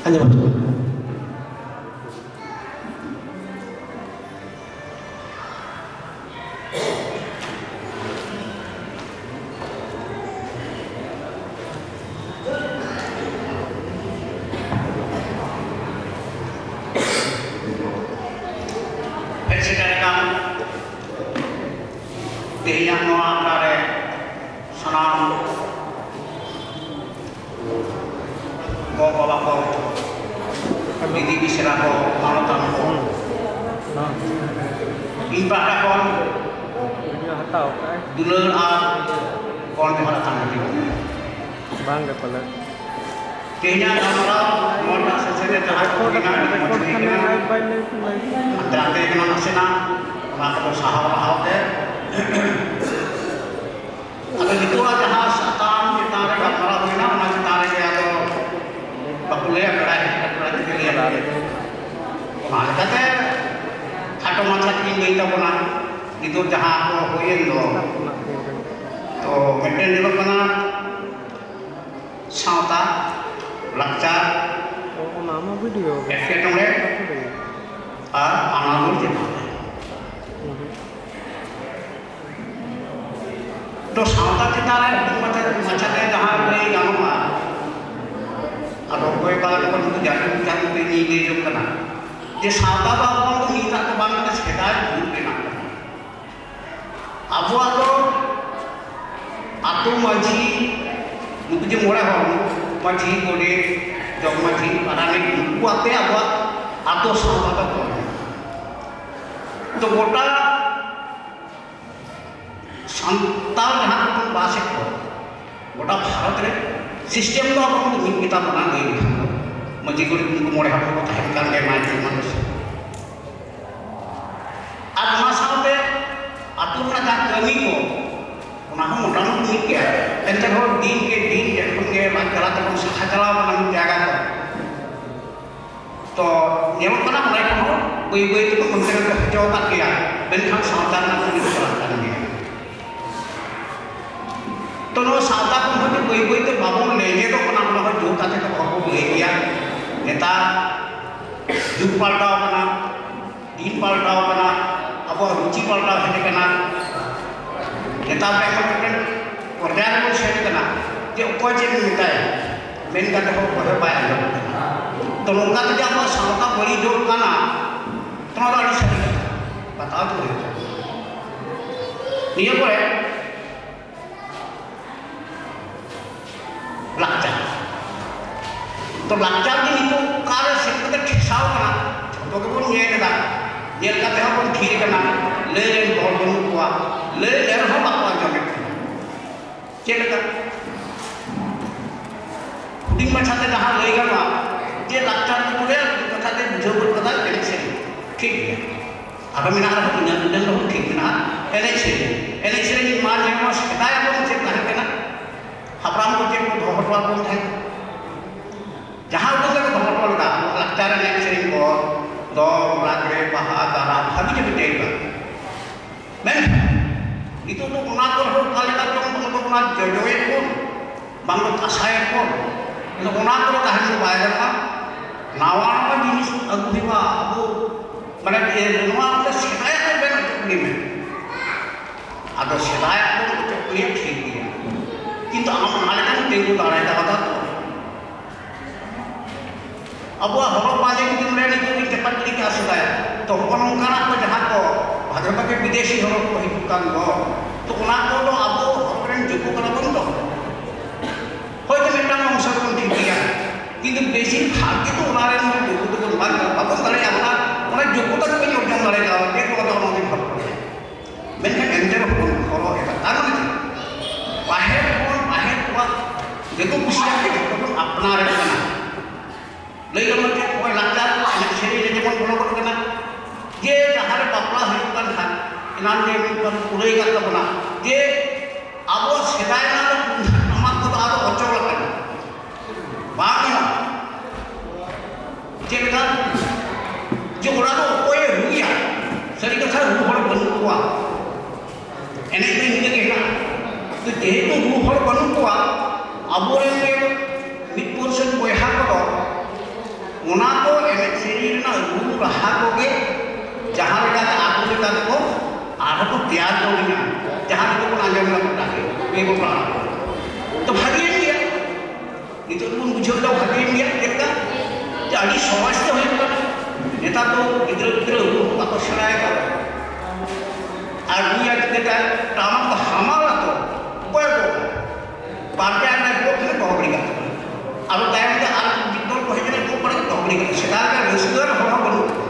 ᱟᱸᱡᱚᱢ ᱦᱚᱪᱚ ᱵᱚᱱᱟ᱾ ᱦᱮᱡ ᱥᱮᱴᱮᱨ ᱟᱠᱟᱱ ᱛᱮᱦᱮᱧᱟᱜ ᱱᱚᱣᱟ ᱟᱠᱷᱲᱟ ᱨᱮ ᱥᱟᱱᱟᱢ ᱜᱚ ᱵᱟᱵᱟ ᱠᱚ, ᱫᱤᱫᱤ ᱢᱤᱥᱨᱟ ᱠᱚ, ᱢᱟᱱᱚᱛᱟᱱ ᱠᱚ, ᱤᱧ ᱯᱟᱦᱴᱟ ᱠᱷᱚᱱ ᱫᱩᱞᱟᱹᱲ ᱟᱨ ᱜᱚᱲ ᱡᱚᱦᱟᱨ ᱟᱛᱟᱝ ᱠᱟᱛᱮ ᱵᱟᱝ ᱜᱮ ᱯᱟᱞᱮ᱾ ᱛᱮᱦᱮᱧᱟᱜ ᱜᱟᱞᱢᱟᱨᱟᱣ ᱱᱚᱣᱟᱴᱟᱜ ᱥᱮᱥᱮᱱ ᱨᱮ ᱡᱟᱦᱟᱸ ᱠᱚ ᱦᱩᱭᱱᱟ, ᱟᱹᱰᱤ ᱢᱚᱡᱽ ᱦᱩᱭ ᱠᱟᱱᱟ᱾ ᱦᱟᱱᱛᱮ ᱱᱟᱛᱮ ᱠᱟᱱᱟ ᱱᱟᱥᱮᱱᱟᱜ, ᱚᱱᱟ ᱠᱚᱫᱚ ᱥᱟᱦᱟᱣ ᱞᱟᱦᱟᱣ ᱛᱮ᱾ ᱟᱫᱚ ᱱᱤᱛᱚᱜᱟᱜ ᱡᱟᱦᱟᱸ ᱥᱟᱛᱟᱢ ᱪᱮᱛᱟᱱ ᱨᱮ ᱜᱟᱞᱢᱟᱨᱟᱣ ᱦᱩᱭᱱᱟ, ᱚᱱᱟ ᱪᱮᱛᱟᱱ ᱨᱮᱜᱮ ᱟᱫᱚ ᱵᱟᱠᱚ ᱞᱟᱹᱭᱟ, ᱵᱟᱲᱟᱭ ᱦᱮᱡ ᱠᱟᱛᱮ ᱵᱟᱲᱟᱭ ᱛᱮᱜᱮ ᱞᱟᱹᱭᱟ᱾ ᱚᱱᱟ ᱞᱮᱠᱟᱛᱮ ᱠᱷᱟᱴᱚ ᱢᱟᱪᱷᱟ ᱛᱮᱜᱮᱧ ᱞᱟᱹᱭ ᱛᱟᱵᱚᱱᱟ, ᱱᱤᱛᱚᱜ ᱡᱟᱦᱟᱸ ᱠᱚ ᱦᱩᱭᱮᱱ ᱫᱚ, ᱛᱚ ᱢᱤᱫᱴᱮᱱ ᱧᱮᱞᱚᱜ ᱠᱟᱱᱟ ᱥᱟᱶᱛᱟ, ᱞᱟᱠᱪᱟᱨ, ᱚᱱᱟ ᱢᱟ ᱵᱷᱤᱰᱤᱭᱳ ᱜᱮ᱾ ᱮᱴᱠᱮᱴᱚᱬᱮ ᱟᱨ ᱟᱱᱟᱴ ᱪᱮᱛᱟᱱ ᱨᱮ᱾ ᱫᱚ ᱥᱟᱶᱛᱟ ᱪᱮᱛᱟᱱ ᱨᱮ ᱦᱩᱰᱤᱧ ᱢᱟᱪᱷᱟ, ᱢᱟᱪᱷᱟᱛᱮ ᱡᱟᱦᱟᱸ ᱞᱟᱹᱭ ᱜᱟᱱᱚᱜᱼᱟ, ᱟᱫᱚ ᱚᱠᱚᱭ ᱚᱠᱟ ᱞᱮᱠᱟ ᱵᱚᱱ ᱵᱩᱡᱟ, ᱤᱧ ᱡᱟᱦᱟᱸ ᱢᱤᱫᱴᱮᱱ ᱤᱧ ᱞᱟᱹᱭ ᱡᱚᱝ ᱠᱟᱱᱟ ᱡᱮ ᱥᱟᱶᱛᱟ ᱫᱚ ᱟᱵᱚ ᱫᱚ ᱱᱤᱛᱟᱜ ᱫᱚ ᱵᱟᱝ ᱠᱟᱱᱟ, ᱥᱮᱫᱟᱭ ᱡᱩᱜᱽ ᱨᱮᱱᱟᱜ ᱠᱟᱱᱟ᱾ ᱟᱵᱚᱣᱟᱜ ᱫᱚ ᱟᱹᱛᱩ ᱢᱟᱹᱡᱷᱤ, ᱡᱮ ᱢᱚᱬᱮ ᱦᱚᱲ, ᱢᱟᱹᱡᱷᱤ, ᱜᱚᱰᱮᱛ, ᱡᱚᱜᱽ ᱢᱟᱹᱡᱷᱤ, ᱯᱟᱨᱟᱱᱤᱠ, ᱱᱩᱠᱩ ᱟᱛᱮ ᱟᱵᱚᱣᱟᱜ ᱟᱛᱳ ᱥᱟᱶᱛᱟ ᱫᱚ ᱠᱚᱢ᱾ ᱛᱚ ᱜᱚᱴᱟ ᱥᱟᱱᱛᱟᱲ ᱡᱟᱦᱟᱸ ᱠᱚᱵᱚᱱ ᱵᱟᱥᱮᱫ ᱠᱚ, ᱜᱚᱴᱟ ᱵᱷᱟᱨᱚᱛ ᱨᱮ system ᱫᱚ ᱟᱵᱚ ᱫᱚ ᱢᱤᱫ ᱜᱮᱛᱟ ᱵᱚᱱᱟ᱾ ᱞᱟᱹᱭ ᱞᱮᱠᱷᱟᱱ ᱫᱚ ᱢᱟᱹᱡᱷᱤ, ᱜᱚᱰᱮᱛ, ᱱᱩᱠᱩ ᱢᱚᱬᱮ ᱦᱚᱲ ᱠᱚ ᱛᱟᱦᱮᱱ ᱠᱟᱱ ᱜᱮᱭᱟ ᱱᱟᱭᱠᱮ ᱢᱟᱹᱡᱷᱤ᱾ ᱟᱨ ᱚᱱᱟ ᱥᱟᱶᱛᱮ ᱟᱹᱛᱩ ᱨᱮᱱᱟᱜ ᱡᱟᱦᱟᱸ ᱠᱟᱹᱢᱤ ᱠᱚ, ᱚᱱᱟ ᱦᱚᱸ ᱢᱚᱴᱟᱢᱩᱴᱤ ᱢᱤᱫ ᱜᱮᱭᱟ᱾ ᱮᱱᱛᱮ ᱨᱮᱦᱚᱸ ᱫᱤᱱ ᱠᱮ ᱫᱤᱱ ᱡᱚᱠᱷᱚᱱ ᱜᱮ ᱵᱟᱝ ᱪᱟᱞᱟᱜ ᱛᱟᱵᱚᱱ, ᱥᱟᱦᱟ ᱪᱟᱞᱟᱣ ᱠᱟᱱᱟ ᱢᱤᱫ ᱡᱟᱭᱜᱟ ᱠᱚ, ᱛᱚ ᱧᱮᱞᱚᱜ ᱠᱟᱱᱟ ᱚᱸᱰᱮ ᱠᱷᱚᱱ ᱦᱚᱸ ᱵᱟᱹᱭ ᱵᱟᱹᱭ ᱛᱮᱠᱚ ᱚᱱᱛᱮ ᱨᱮᱠᱚ ᱦᱚᱪᱚ ᱟᱠᱟᱫ ᱜᱮᱭᱟ, ᱢᱮᱱᱠᱷᱟᱱ ᱥᱟᱶᱛᱟ ᱨᱮᱱᱟᱜ ᱠᱟᱹᱢᱤ ᱫᱚ ᱪᱟᱞᱟᱜ ᱠᱟᱱ ᱜᱮᱭᱟ᱾ ᱛᱚ ᱱᱚᱣᱟ ᱥᱟᱶᱛᱟ ᱠᱚ ᱦᱚᱸ ᱵᱟᱹᱭ ᱵᱟᱹᱭ ᱛᱮ ᱵᱟᱵᱚᱱ ᱞᱮᱸᱜᱮᱫᱚᱜ ᱠᱟᱱᱟ, ᱚᱱᱟ ᱦᱚᱸ ᱡᱳᱨ ᱠᱟᱛᱮ ᱠᱚ ᱦᱚᱲ ᱠᱚ ᱞᱟᱹᱭ ᱜᱮᱭᱟ᱾ ᱱᱮᱛᱟᱨ ᱡᱩᱜᱽ ᱯᱟᱞᱴᱟᱣ ᱠᱟᱱᱟ, ᱫᱤᱱ ᱯᱟᱞᱴᱟᱣ ᱠᱟᱱᱟ, ᱟᱵᱚᱣᱟᱜ ᱨᱩᱪᱤ ᱯᱟᱞᱴᱟᱣ ᱦᱮᱡ ᱟᱠᱟᱱᱟ᱾ ᱱᱮᱛᱟᱨ ᱫᱚ ᱮᱢᱚᱱ ᱢᱤᱫᱴᱮᱱ ᱯᱚᱨᱡᱟᱭ ᱨᱮᱵᱚᱱ ᱥᱮᱴᱮᱨ ᱠᱟᱱᱟ ᱡᱮ ᱚᱠᱚᱭ ᱪᱮᱫ ᱮᱢ ᱢᱮᱛᱟᱭᱟ, ᱢᱮᱱ ᱠᱟᱛᱮ ᱦᱚᱸ ᱚᱠᱚᱭ ᱦᱚᱸ ᱵᱟᱭ ᱟᱸᱡᱚᱢ ᱠᱟᱱᱟ᱾ ᱛᱚ ᱱᱚᱝᱠᱟ ᱛᱮᱜᱮ ᱟᱵᱚᱣᱟᱜ ᱥᱟᱶᱛᱟ ᱵᱟᱹᱲᱤᱡᱚᱜ ᱠᱟᱱᱟ᱾ ᱱᱚᱣᱟ ᱫᱚ ᱟᱹᱰᱤ ᱥᱟᱹᱨᱤ ᱠᱟᱛᱷᱟ, ᱵᱟᱛᱟᱣ ᱛᱮ ᱦᱩᱭᱩᱜ ᱠᱟᱱᱟ᱾ ᱱᱤᱭᱟᱹ ᱯᱚᱨᱮ ᱞᱟᱠᱪᱟᱨ᱾ ᱛᱚ ᱞᱟᱠᱪᱟᱨ ᱫᱚ ᱱᱤᱛᱚᱜ ᱚᱠᱟᱨᱮ ᱥᱮᱱ ᱠᱟᱛᱮ ᱴᱷᱮᱥᱟᱣ ᱠᱟᱱᱟ, ᱡᱷᱚᱛᱚ ᱜᱮᱵᱚᱱ ᱧᱮᱞ ᱮᱫᱟ᱾ ᱧᱮᱞ ᱠᱟᱛᱮ ᱦᱚᱸᱵᱚᱱ ᱛᱷᱤᱨ ᱠᱟᱱᱟ, ᱞᱟᱹᱭ ᱨᱮᱱ ᱦᱚᱲ ᱵᱟᱹᱱᱩᱜ ᱠᱚᱣᱟ, ᱞᱟᱹᱭ ᱞᱮ ᱨᱮᱦᱚᱸ ᱵᱟᱠᱚ ᱟᱸᱡᱚᱢᱮᱫ ᱠᱟᱱᱟ᱾ ᱪᱮᱫ ᱞᱮᱠᱟ? ᱦᱩᱰᱤᱧ ᱢᱟᱪᱷᱟᱛᱮ ᱡᱟᱦᱟᱸ ᱞᱟᱹᱭ ᱜᱟᱱᱚᱜᱼᱟ ᱡᱮ ᱞᱟᱠᱪᱟᱨ ᱫᱚ ᱵᱚᱞᱮ ᱦᱩᱰᱤᱧ ᱢᱟᱪᱷᱟᱛᱮ ᱵᱩᱡᱷᱟᱹᱣ ᱜᱚᱫ ᱠᱟᱫᱟ ᱮᱱᱮᱡ ᱥᱮᱨᱮᱧ, ᱴᱷᱤᱠ ᱜᱮᱭᱟ᱾ ᱟᱫᱚ ᱢᱮᱱᱟᱜ ᱨᱮᱦᱚᱸ ᱤᱱᱟᱹ ᱤᱱᱟᱹ ᱨᱮᱦᱚᱸ ᱴᱷᱤᱠ ᱢᱮᱱᱟᱜᱼᱟ, ᱮᱱᱮᱡ ᱥᱮᱨᱮᱧ, ᱮᱱᱮᱡ ᱥᱮᱨᱮᱧ ᱢᱟ ᱧᱮᱞ ᱢᱟ ᱥᱮᱫᱟᱭ ᱟᱵᱚ ᱪᱮᱫ ᱛᱟᱦᱮᱸ ᱠᱟᱱᱟ, ᱦᱟᱯᱲᱟᱢ ᱠᱚ ᱪᱮᱫ ᱠᱚ ᱫᱚᱦᱚ ᱦᱚᱴᱚ ᱟᱵᱚᱱ ᱛᱟᱦᱮᱸᱫ, ᱡᱟᱦᱟᱸ ᱩᱰᱟᱹᱝ ᱜᱮᱠᱚ ᱫᱚᱦᱚ ᱦᱚᱴᱚ ᱞᱮᱫᱟ ᱟᱵᱚᱣᱟᱜ ᱞᱟᱠᱪᱟᱨ ᱮᱱᱮᱡ ᱥᱮᱨᱮᱧ ᱠᱚ, ᱫᱚᱝ, ᱞᱟᱜᱽᱲᱮ, ᱵᱟᱦᱟ, ᱫᱟᱨᱟᱢ ᱦᱟᱹᱵᱤ ᱡᱟᱹᱵᱤ ᱡᱟᱭᱜᱟ᱾ ᱢᱮᱱᱠᱷᱟᱱ ᱱᱤᱛᱚᱜ ᱫᱚ ᱚᱱᱟ ᱠᱚᱨᱮ ᱦᱚᱸ ᱚᱠᱟ ᱞᱮᱠᱟ ᱪᱚᱝ ᱵᱟᱝ ᱫᱚ ᱚᱱᱟ ᱡᱚᱡᱚᱭᱮᱫ ᱵᱚᱱ, ᱵᱟᱝ ᱫᱚ ᱠᱟᱥᱟᱭᱮᱫ ᱵᱚᱱ᱾ ᱟᱫᱚ ᱚᱱᱟ ᱠᱚᱨᱮ ᱛᱟᱦᱮᱱ ᱫᱚ ᱵᱟᱭ ᱜᱟᱱᱚᱜᱼᱟ᱾ ᱱᱟᱣᱟ ᱱᱟᱣᱟ ᱡᱤᱱᱤᱥ ᱟᱹᱜᱩ ᱦᱩᱭᱩᱜᱼᱟ᱾ ᱟᱵᱚ ᱢᱟᱱᱮ ᱮ, ᱱᱚᱣᱟ ᱠᱚᱫᱚ ᱥᱮᱫᱟᱭᱟᱜ ᱫᱚ ᱵᱮᱱ ᱚᱪᱚᱜ ᱜᱮ ᱢᱮ᱾ ᱟᱫᱚ ᱥᱮᱫᱟᱭᱟᱜ ᱫᱚ ᱚᱪᱚᱜ ᱜᱮ ᱴᱷᱤᱠ ᱜᱮᱭᱟ, ᱠᱤᱱᱛᱩ ᱟᱢ ᱚᱱᱟ ᱞᱮᱠᱟᱢ ᱛᱤᱸᱜᱩ ᱫᱟᱲᱮ ᱠᱟᱣᱫᱟ ᱛᱚ᱾ ᱟᱵᱚᱣᱟᱜ ᱦᱚᱨᱚᱜ ᱵᱟᱸᱫᱮ ᱡᱩᱫᱤ ᱱᱚᱰᱮ ᱱᱤᱛᱚᱜ ᱤᱧ ᱪᱟᱯᱟᱫ ᱜᱤᱰᱤ ᱠᱟᱜᱼᱟ ᱥᱮᱫᱟᱭᱟᱜ, ᱛᱚ ᱦᱚᱸᱜᱼᱚ ᱱᱚᱝᱠᱟᱱᱟᱜ ᱠᱚ ᱡᱟᱦᱟᱸ ᱠᱚ ᱵᱷᱟᱜᱮ ᱵᱷᱟᱜᱮ ᱵᱤᱫᱮᱥᱤ ᱦᱚᱨᱚᱜ ᱠᱚ ᱦᱤᱡᱩᱜ ᱠᱟᱱ ᱫᱚ, ᱛᱚ ᱚᱱᱟ ᱠᱚᱫᱚ ᱟᱵᱚ ᱦᱚᱨᱚᱜ ᱨᱮᱱ ᱡᱩᱵᱚ ᱠᱟᱱᱟ ᱵᱚᱱ ᱛᱚ᱾ ᱫᱟᱲᱮ ᱠᱟᱣᱫᱟ, ᱪᱮᱫ ᱠᱚ ᱠᱟᱛᱷᱟ ᱚᱱᱟ ᱫᱚᱧ ᱦᱚᱨᱚᱜ ᱠᱮᱫᱟ᱾ ᱢᱮᱱᱠᱷᱟᱱ ᱮᱱᱛᱮ ᱨᱮᱦᱚᱸ ᱵᱚᱱ ᱦᱚᱨᱚᱜ ᱮᱫᱟ᱾ ᱠᱟᱨᱚᱱ ᱪᱮᱫ? ᱯᱟᱹᱦᱤᱞ ᱠᱷᱚᱱ ᱯᱟᱹᱦᱤᱞ ᱠᱚᱣᱟᱜ ᱡᱚᱛᱚ ᱠᱩᱥᱤᱭᱟᱜ ᱜᱮ ᱡᱚᱛᱚ ᱵᱚᱱ ᱟᱯᱱᱟᱨᱮᱫ ᱠᱟᱱᱟ᱾ ᱞᱟᱹᱭ ᱜᱟᱱᱚᱜᱼᱟ ᱪᱮᱫ? ᱱᱚᱜᱼᱚᱭ ᱞᱟᱠᱪᱟᱨ ᱮᱱᱮᱡ ᱥᱮᱨᱮᱧ ᱨᱮ ᱡᱮᱢᱚᱱ ᱵᱚᱞᱚ ᱜᱚᱫ ᱠᱟᱱᱟ, ᱡᱮ ᱡᱟᱦᱟᱸ ᱨᱮ ᱵᱟᱯᱞᱟ ᱦᱩᱭᱩᱜ ᱠᱟᱱ ᱠᱷᱟᱱ, ᱮᱱᱟᱱ ᱜᱮ ᱢᱤᱫ ᱵᱟᱨ ᱠᱚ ᱞᱟᱹᱭ ᱠᱟᱫ ᱛᱟᱵᱚᱱᱟ ᱡᱮ ᱟᱵᱚᱣᱟᱜ ᱥᱮᱫᱟᱭ ᱨᱮᱱᱟᱜ ᱫᱚ ᱛᱩᱢᱫᱟᱜ ᱴᱟᱢᱟᱠ ᱠᱚᱫᱚ ᱟᱫᱚ ᱚᱪᱚᱞ ᱟᱠᱟᱱᱟ, ᱵᱟᱝ ᱜᱟᱱᱚᱜᱼᱟ᱾ ᱪᱮᱫ ᱞᱮᱠᱟ? ᱡᱮ ᱚᱱᱟ ᱫᱚ ᱚᱠᱚᱭᱮ ᱨᱩᱭᱟ? ᱥᱟᱹᱨᱤ ᱠᱟᱛᱷᱟ, ᱨᱩ ᱦᱚᱲ ᱵᱟᱹᱱᱩᱜ ᱠᱚᱣᱟ᱾ ᱮᱱᱮᱡ ᱫᱚ ᱤᱱᱠᱟᱹ ᱜᱮ ᱦᱮᱱᱟᱜᱼᱟ᱾ ᱛᱚ ᱡᱮᱦᱮᱛᱩ ᱨᱩ ᱦᱚᱲ ᱵᱟᱹᱱᱩᱜ ᱠᱚᱣᱟ, ᱟᱵᱚᱨᱮᱱ ᱜᱮ ᱢᱤᱫ ᱯᱟᱹᱨᱥᱟᱹ ᱵᱚᱭᱦᱟ ᱠᱚᱫᱚ ᱚᱱᱟ ᱠᱚ ᱮᱱᱮᱡ ᱥᱮᱨᱮᱧ ᱨᱮᱱᱟᱜ ᱨᱩ ᱨᱟᱦᱟ ᱠᱚᱜᱮ ᱡᱟᱦᱟᱸ ᱞᱮᱠᱟᱛᱮ ᱟᱠᱚ ᱞᱮᱠᱟ ᱛᱮᱠᱚ ᱟᱨᱦᱚᱸ ᱠᱚ ᱛᱮᱭᱟᱨ ᱡᱚᱝ ᱮᱱᱟ, ᱡᱟᱦᱟᱸ ᱞᱮᱠᱟ ᱵᱚᱱ ᱟᱸᱡᱚᱢ ᱮᱫᱟ ᱜᱚᱴᱟ ᱜᱮ, ᱵᱮᱜᱚᱨ ᱯᱟᱲᱦᱟᱣ᱾ ᱛᱚ ᱵᱷᱟᱜᱮᱭᱮᱱ ᱜᱮᱭᱟ, ᱱᱤᱛᱚᱜ ᱫᱚᱵᱚᱱ ᱵᱩᱡᱷᱟᱹᱣ ᱮᱫᱟ ᱵᱷᱟᱜᱮᱭᱮᱱ ᱜᱮᱭᱟ᱾ ᱪᱮᱫ ᱞᱮᱠᱟ? ᱡᱮ ᱟᱹᱰᱤ ᱥᱚᱦᱚᱡ ᱛᱮ ᱦᱩᱭᱩᱜ ᱠᱟᱱᱟ᱾ ᱱᱮᱛᱟᱨ ᱫᱚ ᱜᱤᱫᱽᱨᱟᱹ ᱯᱤᱫᱽᱨᱟᱹ ᱩᱱᱠᱩ ᱦᱚᱸ ᱵᱟᱠᱚ ᱥᱮᱬᱟᱭᱮᱫᱟ᱾ ᱟᱨ ᱩᱱᱤᱭᱟᱜ ᱪᱤᱠᱟᱹᱛᱮ ᱴᱟᱢᱟᱠ ᱫᱚ ᱦᱟᱢᱟᱞᱟ ᱛᱚ, ᱚᱠᱚᱭ ᱠᱚ ᱵᱟᱨ ᱯᱮ ᱟᱱᱟ ᱜᱚᱜ ᱠᱷᱟᱱ ᱫᱚᱦᱚ ᱜᱤᱰᱤ ᱠᱟᱜ ᱠᱟᱱᱟ᱾ ᱟᱨᱚ ᱛᱟᱭᱚᱢ ᱛᱮ ᱟᱨ ᱢᱤᱫ ᱫᱚᱞ ᱠᱚ ᱦᱮᱡ ᱮᱱᱟ, ᱜᱚᱜ ᱵᱟᱲᱟ ᱠᱟᱛᱮ ᱫᱚᱦᱚ ᱜᱤᱰᱤ ᱠᱟᱜ ᱠᱟᱱᱟ᱾ ᱥᱮᱫᱟᱭ ᱨᱮ ᱨᱟᱹᱥᱠᱟᱹ ᱨᱮ ᱦᱚᱲ ᱦᱚᱸ ᱵᱟᱹᱱᱩᱜ ᱠᱚᱣᱟ᱾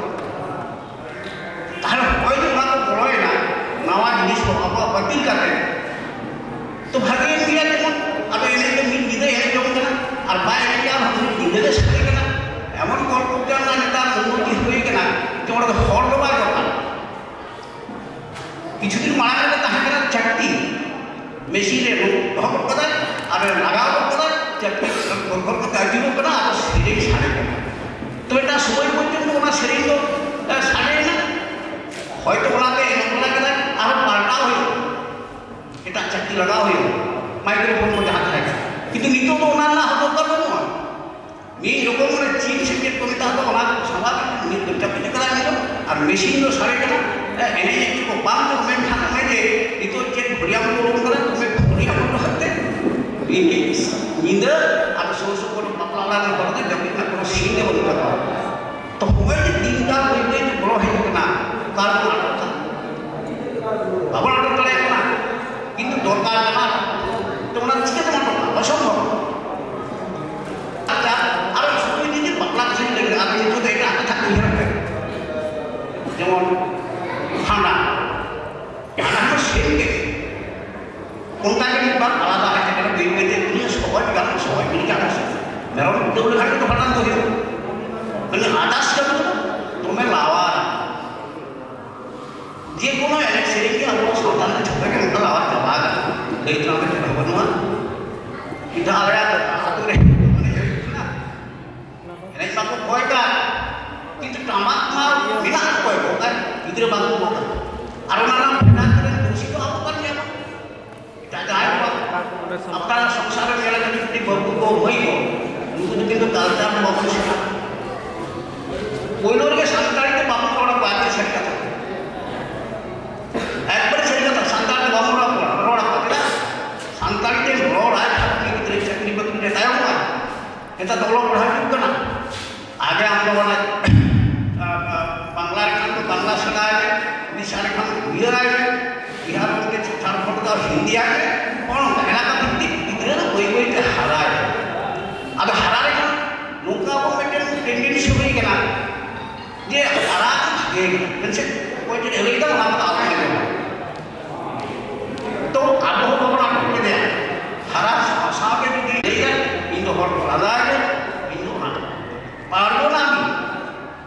ᱛᱟᱦᱞᱮ ᱦᱚᱸᱜᱼᱚᱭ ᱡᱮ ᱚᱱᱟ ᱠᱚ ᱵᱚᱞᱚᱭᱮᱱᱟ, ᱱᱟᱣᱟ ᱡᱤᱱᱤᱥ ᱠᱚ ᱟᱵᱚᱣᱟᱜ ᱵᱟᱹᱛᱤᱞ ᱠᱟᱛᱮ, ᱛᱚ ᱵᱷᱟᱜᱮ ᱜᱮᱭᱟ, ᱡᱮᱢᱚᱱ ᱟᱫᱚ ᱮᱱᱮᱡ ᱫᱚ ᱢᱤᱫ ᱧᱤᱫᱟᱹ ᱮᱱᱮᱡ ᱡᱚᱝ ᱠᱟᱱᱟ, ᱟᱨ ᱵᱟᱭ ᱮᱱᱮᱡ ᱠᱟᱱᱟ, ᱢᱤᱫ ᱧᱤᱫᱟᱹ ᱜᱮ ᱥᱟᱰᱮ ᱠᱟᱱᱟ᱾ ᱮᱢᱚᱱ ᱠᱚᱞᱯᱚᱵᱤᱜᱽᱜᱟᱱ ᱨᱮᱱᱟᱜ ᱱᱮᱛᱟᱨ ᱩᱱᱱᱚᱛᱤ ᱦᱩᱭ ᱠᱟᱱᱟ ᱡᱮ ᱚᱸᱰᱮ ᱫᱚ ᱦᱚᱲ ᱫᱚ ᱵᱟᱭ ᱫᱚᱨᱠᱟᱨ᱾ ᱠᱤᱪᱷᱩ ᱫᱤᱱ ᱢᱟᱲᱟᱝ ᱨᱮ ᱛᱟᱦᱮᱸ ᱠᱟᱱᱟ ᱪᱟᱹᱴᱤ, ᱢᱮᱥᱤᱱ ᱨᱮ ᱫᱚᱦᱚ ᱜᱚᱫ ᱠᱟᱫᱟᱭ ᱟᱨ ᱞᱟᱜᱟᱣ ᱜᱚᱫ ᱠᱟᱫᱟᱭ, ᱪᱟᱹᱴᱤ ᱜᱚᱞ ᱜᱚᱞ ᱠᱟᱛᱮ ᱟᱹᱪᱩᱨᱚᱜ ᱠᱟᱱᱟ ᱟᱨ ᱥᱮᱨᱮᱧ ᱥᱟᱰᱮ ᱠᱟᱱᱟ᱾ ᱛᱚ ᱮᱴᱟᱜ ᱥᱚᱢᱚᱭ ᱯᱚᱨᱡᱚᱱᱛᱚ ᱚᱱᱟ ᱥᱮᱨᱮᱧ ᱫᱚ, ᱮ, ᱥᱟᱰᱮᱭᱮᱱᱟ, ᱦᱚᱭᱛᱚ ᱚᱱᱟᱛᱮ ᱮᱱᱮᱡ ᱵᱟᱲᱟ ᱠᱮᱫᱟᱭ, ᱟᱨᱦᱚᱸ ᱯᱟᱞᱴᱟᱣ ᱦᱩᱭᱩᱜᱼᱟ, ᱮᱴᱟᱜ ᱪᱟᱹᱴᱤ ᱞᱟᱜᱟᱣ ᱦᱩᱭᱩᱜᱼᱟ, ᱢᱟᱭᱠᱨᱳᱯᱷᱳᱱ ᱠᱚ ᱡᱟᱦᱟᱸ ᱛᱟᱦᱮᱸ ᱠᱟᱱᱟ᱾ ᱠᱤᱱᱛᱩ ᱱᱤᱛᱚᱜ ᱫᱚ ᱚᱱᱟ ᱨᱮᱱᱟᱜ ᱦᱚᱸ ᱫᱚᱨᱠᱟᱨ ᱵᱟᱹᱱᱩᱜᱼᱟ᱾ ᱢᱤᱫ ᱨᱚᱠᱚᱢ ᱚᱱᱟ ᱪᱤᱯ ᱥᱮ ᱪᱮᱫ ᱠᱚ ᱢᱮᱛᱟᱜ ᱫᱚ, ᱚᱱᱟ ᱠᱚ ᱥᱟᱢᱵᱟᱣ ᱠᱟᱛᱮ ᱢᱤᱫ ᱫᱚ ᱪᱟᱹᱯᱤᱫ ᱠᱟᱫᱟᱭ ᱢᱤᱫ ᱫᱚ, ᱟᱨ ᱢᱮᱥᱤᱱ ᱫᱚ ᱥᱟᱰᱮ ᱠᱟᱱᱟ᱾ ᱮ, ᱮᱱᱮᱡ ᱮᱱᱮᱡ ᱠᱚ ᱵᱟᱝ ᱪᱚ, ᱢᱮᱱᱠᱷᱟᱱ ᱚᱱᱮ ᱡᱮ ᱱᱤᱛᱚᱜ ᱪᱮᱫ ᱵᱷᱚᱞᱤᱭᱟᱢ ᱠᱚ ᱩᱰᱩᱠ ᱠᱟᱫᱟ, ᱫᱚᱢᱮ ᱵᱷᱚᱞᱤᱭᱟᱢ ᱩᱰᱩᱠ ᱠᱟᱛᱮ ᱢᱤᱫ ᱧᱤᱫᱟᱹ ᱟᱨ ᱥᱩᱨ ᱥᱩᱯᱩᱨ ᱵᱟᱯᱞᱟ ᱚᱲᱟᱜ ᱨᱮᱱ ᱦᱚᱲ ᱫᱚ ᱡᱟᱹᱯᱤᱫ ᱨᱮᱱᱟᱜ ᱠᱳᱱᱳ ᱥᱤᱱ ᱜᱮ ᱵᱟᱹᱱᱩᱜ ᱛᱟᱠᱚᱣᱟ᱾ ᱛᱚ ᱦᱚᱸᱜᱼᱚᱭ ᱡᱮ ᱫᱤᱱ ᱠᱟᱞ ᱵᱟᱹᱭ ᱵᱟᱹᱭ ᱛᱮ ᱵᱚᱞᱚ ᱦᱮᱡ ᱠᱟᱱᱟ, ᱚᱠᱟ ᱨᱮᱵᱚᱱ ᱟᱴᱚᱠ ᱠᱟᱱᱟ? ᱵᱟᱵᱚᱱ ᱟᱴᱚᱠ ᱫᱟᱲᱮᱭᱟᱜ ᱠᱟᱱᱟ, ᱠᱤᱱᱛᱩ ᱫᱚᱨᱠᱟᱨ ᱠᱟᱱᱟ᱾ ᱛᱚ ᱚᱱᱟ ᱪᱤᱠᱟᱹ ᱛᱮᱵᱚᱱ ᱟᱴᱚᱠᱟ? ᱚᱥᱚᱢᱵᱷᱚᱵ᱾ ᱟᱪᱪᱷᱟ, ᱟᱨᱚ ᱥᱩᱫᱷᱩ ᱡᱩᱫᱤ ᱵᱟᱯᱞᱟ ᱠᱤᱪᱷᱩ ᱞᱟᱹᱭ ᱠᱮᱫᱟ, ᱟᱨ ᱱᱤᱛᱚᱜ ᱫᱚ ᱮᱴᱟᱜ ᱠᱟᱛᱷᱟ ᱠᱚ ᱩᱭᱦᱟᱹᱨ ᱯᱮ᱾ ᱡᱮᱢᱚᱱ ᱢᱮᱨᱚᱢ ᱠᱩᱴᱟᱹᱢ ᱞᱮᱠᱷᱟᱱ ᱜᱮ ᱛᱚ ᱵᱷᱟᱸᱰᱟᱱ ᱫᱚ ᱦᱩᱭᱩᱜᱼᱟ᱾ ᱢᱟᱱᱮ ᱟᱫᱟᱥ ᱠᱟᱹᱢᱤ ᱠᱚᱫᱚ ᱫᱚᱢᱮ ᱞᱟᱣᱟᱨ᱾ ᱡᱮ ᱠᱳᱱᱳ ᱮᱱᱮᱡ ᱥᱮᱨᱮᱧ ᱜᱮ ᱟᱵᱚ ᱥᱟᱶᱛᱟ ᱨᱮ ᱡᱷᱚᱛᱚ ᱜᱮ ᱱᱚᱝᱠᱟ ᱞᱟᱣᱟᱨ ᱪᱟᱵᱟ ᱟᱠᱟᱱᱟ᱾ ᱞᱟᱹᱭ ᱛᱮᱱᱟᱜ ᱫᱚ ᱪᱮᱫ ᱦᱚᱸ ᱵᱟᱹᱱᱩᱜᱼᱟ᱾ ᱢᱤᱫ ᱫᱷᱟᱣ ᱟᱞᱮᱭᱟᱜ ᱟᱹᱛᱩ ᱨᱮ ᱮᱱᱮᱡ ᱦᱩᱭᱩᱜ ᱠᱟᱱᱟ᱾ ᱮᱱᱮᱡ ᱢᱟᱠᱚ ᱠᱚᱭ ᱠᱟᱱ, ᱠᱤᱱᱛᱩ ᱴᱟᱢᱟᱠ ᱢᱟ ᱢᱮᱱᱟᱜ ᱠᱚ ᱠᱚᱭ ᱠᱚ, ᱟᱨ ᱜᱤᱫᱽᱨᱟᱹ ᱵᱟᱝ ᱠᱚ ᱠᱚᱭ ᱠᱟᱱᱟ᱾ ᱟᱨ ᱚᱱᱟ ᱨᱮᱱᱟᱜ ᱯᱷᱟᱭᱫᱟ ᱠᱟᱛᱮ ᱫᱩᱥᱤ ᱫᱚ ᱟᱵᱚ ᱠᱟᱱ ᱜᱮᱭᱟ ᱵᱚᱱ᱾ ᱮᱴᱟᱜ ᱡᱟᱦᱟᱸᱭ ᱠᱚ ᱵᱟᱝ᱾ ᱟᱯᱱᱟᱨᱟᱜ ᱥᱚᱝᱥᱟᱨ ᱨᱮ ᱧᱮᱞ ᱟᱠᱟᱫ ᱡᱩᱫᱤ ᱵᱟᱹᱵᱩ ᱠᱚ, ᱢᱟᱹᱭ ᱠᱚ, ᱩᱱᱠᱩ ᱫᱚ ᱠᱤᱱᱛᱩ culture ᱫᱚ ᱵᱟᱵᱚᱱ ᱥᱮᱬᱟ᱾ ᱯᱳᱭᱞᱳ ᱨᱮᱜᱮ ᱥᱟᱱᱛᱟᱲᱤ ᱛᱮ ᱵᱟᱵᱚᱱ ᱨᱚᱲ ᱟᱠᱚᱣᱟ, ᱟᱹᱰᱤ ᱥᱟᱹᱨᱤ ᱠᱟᱛᱷᱟ᱾ ᱮᱠᱵᱟᱨᱮ ᱥᱟᱹᱨᱤ ᱠᱟᱛᱷᱟ, ᱥᱟᱱᱛᱟᱲ ᱛᱮ ᱵᱟᱵᱚᱱ ᱨᱚᱲ ᱟᱠᱚᱣᱟ, ᱨᱚᱲ ᱟᱠᱚᱣᱟ᱾ ᱪᱮᱫᱟᱜ? ᱥᱟᱱᱛᱟᱲᱤ ᱛᱮ ᱨᱚᱲ ᱟᱭ ᱠᱷᱟᱱ ᱩᱱᱤ ᱜᱤᱫᱽᱨᱟᱹ ᱪᱟᱹᱠᱨᱤ ᱵᱟᱹᱠᱨᱤ ᱨᱮ ᱛᱟᱭᱚᱢᱚᱜᱼᱟᱭ᱾ ᱱᱮᱛᱟᱨ ᱫᱚ ᱚᱞᱚᱜ ᱯᱟᱲᱦᱟᱣ ᱦᱩᱭᱩᱜ ᱠᱟᱱᱟ᱾ ᱟᱜᱮ ᱟᱢ ᱫᱚ ᱚᱱᱟ, ᱟ, ᱟ, ᱵᱟᱝᱞᱟ ᱨᱮ ᱠᱷᱟᱱ ᱫᱚ ᱵᱟᱝᱞᱟ ᱥᱮᱬᱟᱭ ᱢᱮ, ᱩᱲᱤᱥᱥᱟ ᱨᱮ ᱠᱷᱟᱱ ᱫᱚ ᱩᱲᱤᱭᱟ ᱟᱭ ᱢᱮ, ᱵᱤᱦᱟᱨ ᱨᱮ ᱡᱷᱟᱲᱠᱷᱚᱸᱰ ᱫᱚ ᱦᱤᱱᱫᱤ ᱟᱭ ᱢᱮ᱾ ᱱᱚᱜᱼᱚ ᱱᱚᱝᱠᱟ ᱮᱞᱟᱠᱟ ᱵᱷᱤᱛᱛᱤᱠ ᱜᱤᱫᱽᱨᱟᱹ ᱫᱚ ᱵᱟᱹᱭ ᱵᱟᱹᱭ ᱛᱮ ᱦᱟᱨᱟᱭ᱾ ᱟᱫᱚ ᱦᱟᱨᱟ ᱞᱮᱠᱷᱟᱱ ᱱᱚᱝᱠᱟ ᱟᱵᱚ ᱢᱤᱫᱴᱮᱱ tendency ᱦᱩᱭ ᱠᱟᱱᱟ ᱡᱮ ᱦᱟᱨᱟ ᱫᱚ ᱵᱷᱟᱜᱮ ᱠᱟᱱᱟ, ᱢᱮᱱᱥᱮ ᱚᱠᱚᱭ ᱪᱮᱫ ᱮ ᱞᱟᱹᱭ ᱫᱟ ᱚᱱᱟ ᱠᱚᱫᱚ ᱟᱞᱚᱢ ᱟᱸᱡᱚᱢᱟ᱾ ᱛᱚ ᱟᱵᱚ ᱦᱚᱸ ᱵᱟᱵᱚᱱ ᱟᱴᱚᱠ ᱠᱮᱫᱮᱭᱟ᱾ ᱦᱟᱨᱟ ᱥᱟᱶ ᱥᱟᱶᱛᱮ ᱡᱩᱫᱤ ᱞᱟᱹᱭᱟ, "ᱤᱧ ᱫᱚ ᱦᱚᱲ ᱠᱚ ᱞᱟᱸᱫᱟᱭᱟ, ᱤᱧ ᱫᱚ ᱚᱱᱟ ᱯᱟᱨᱜᱚᱱᱟ ᱜᱮ",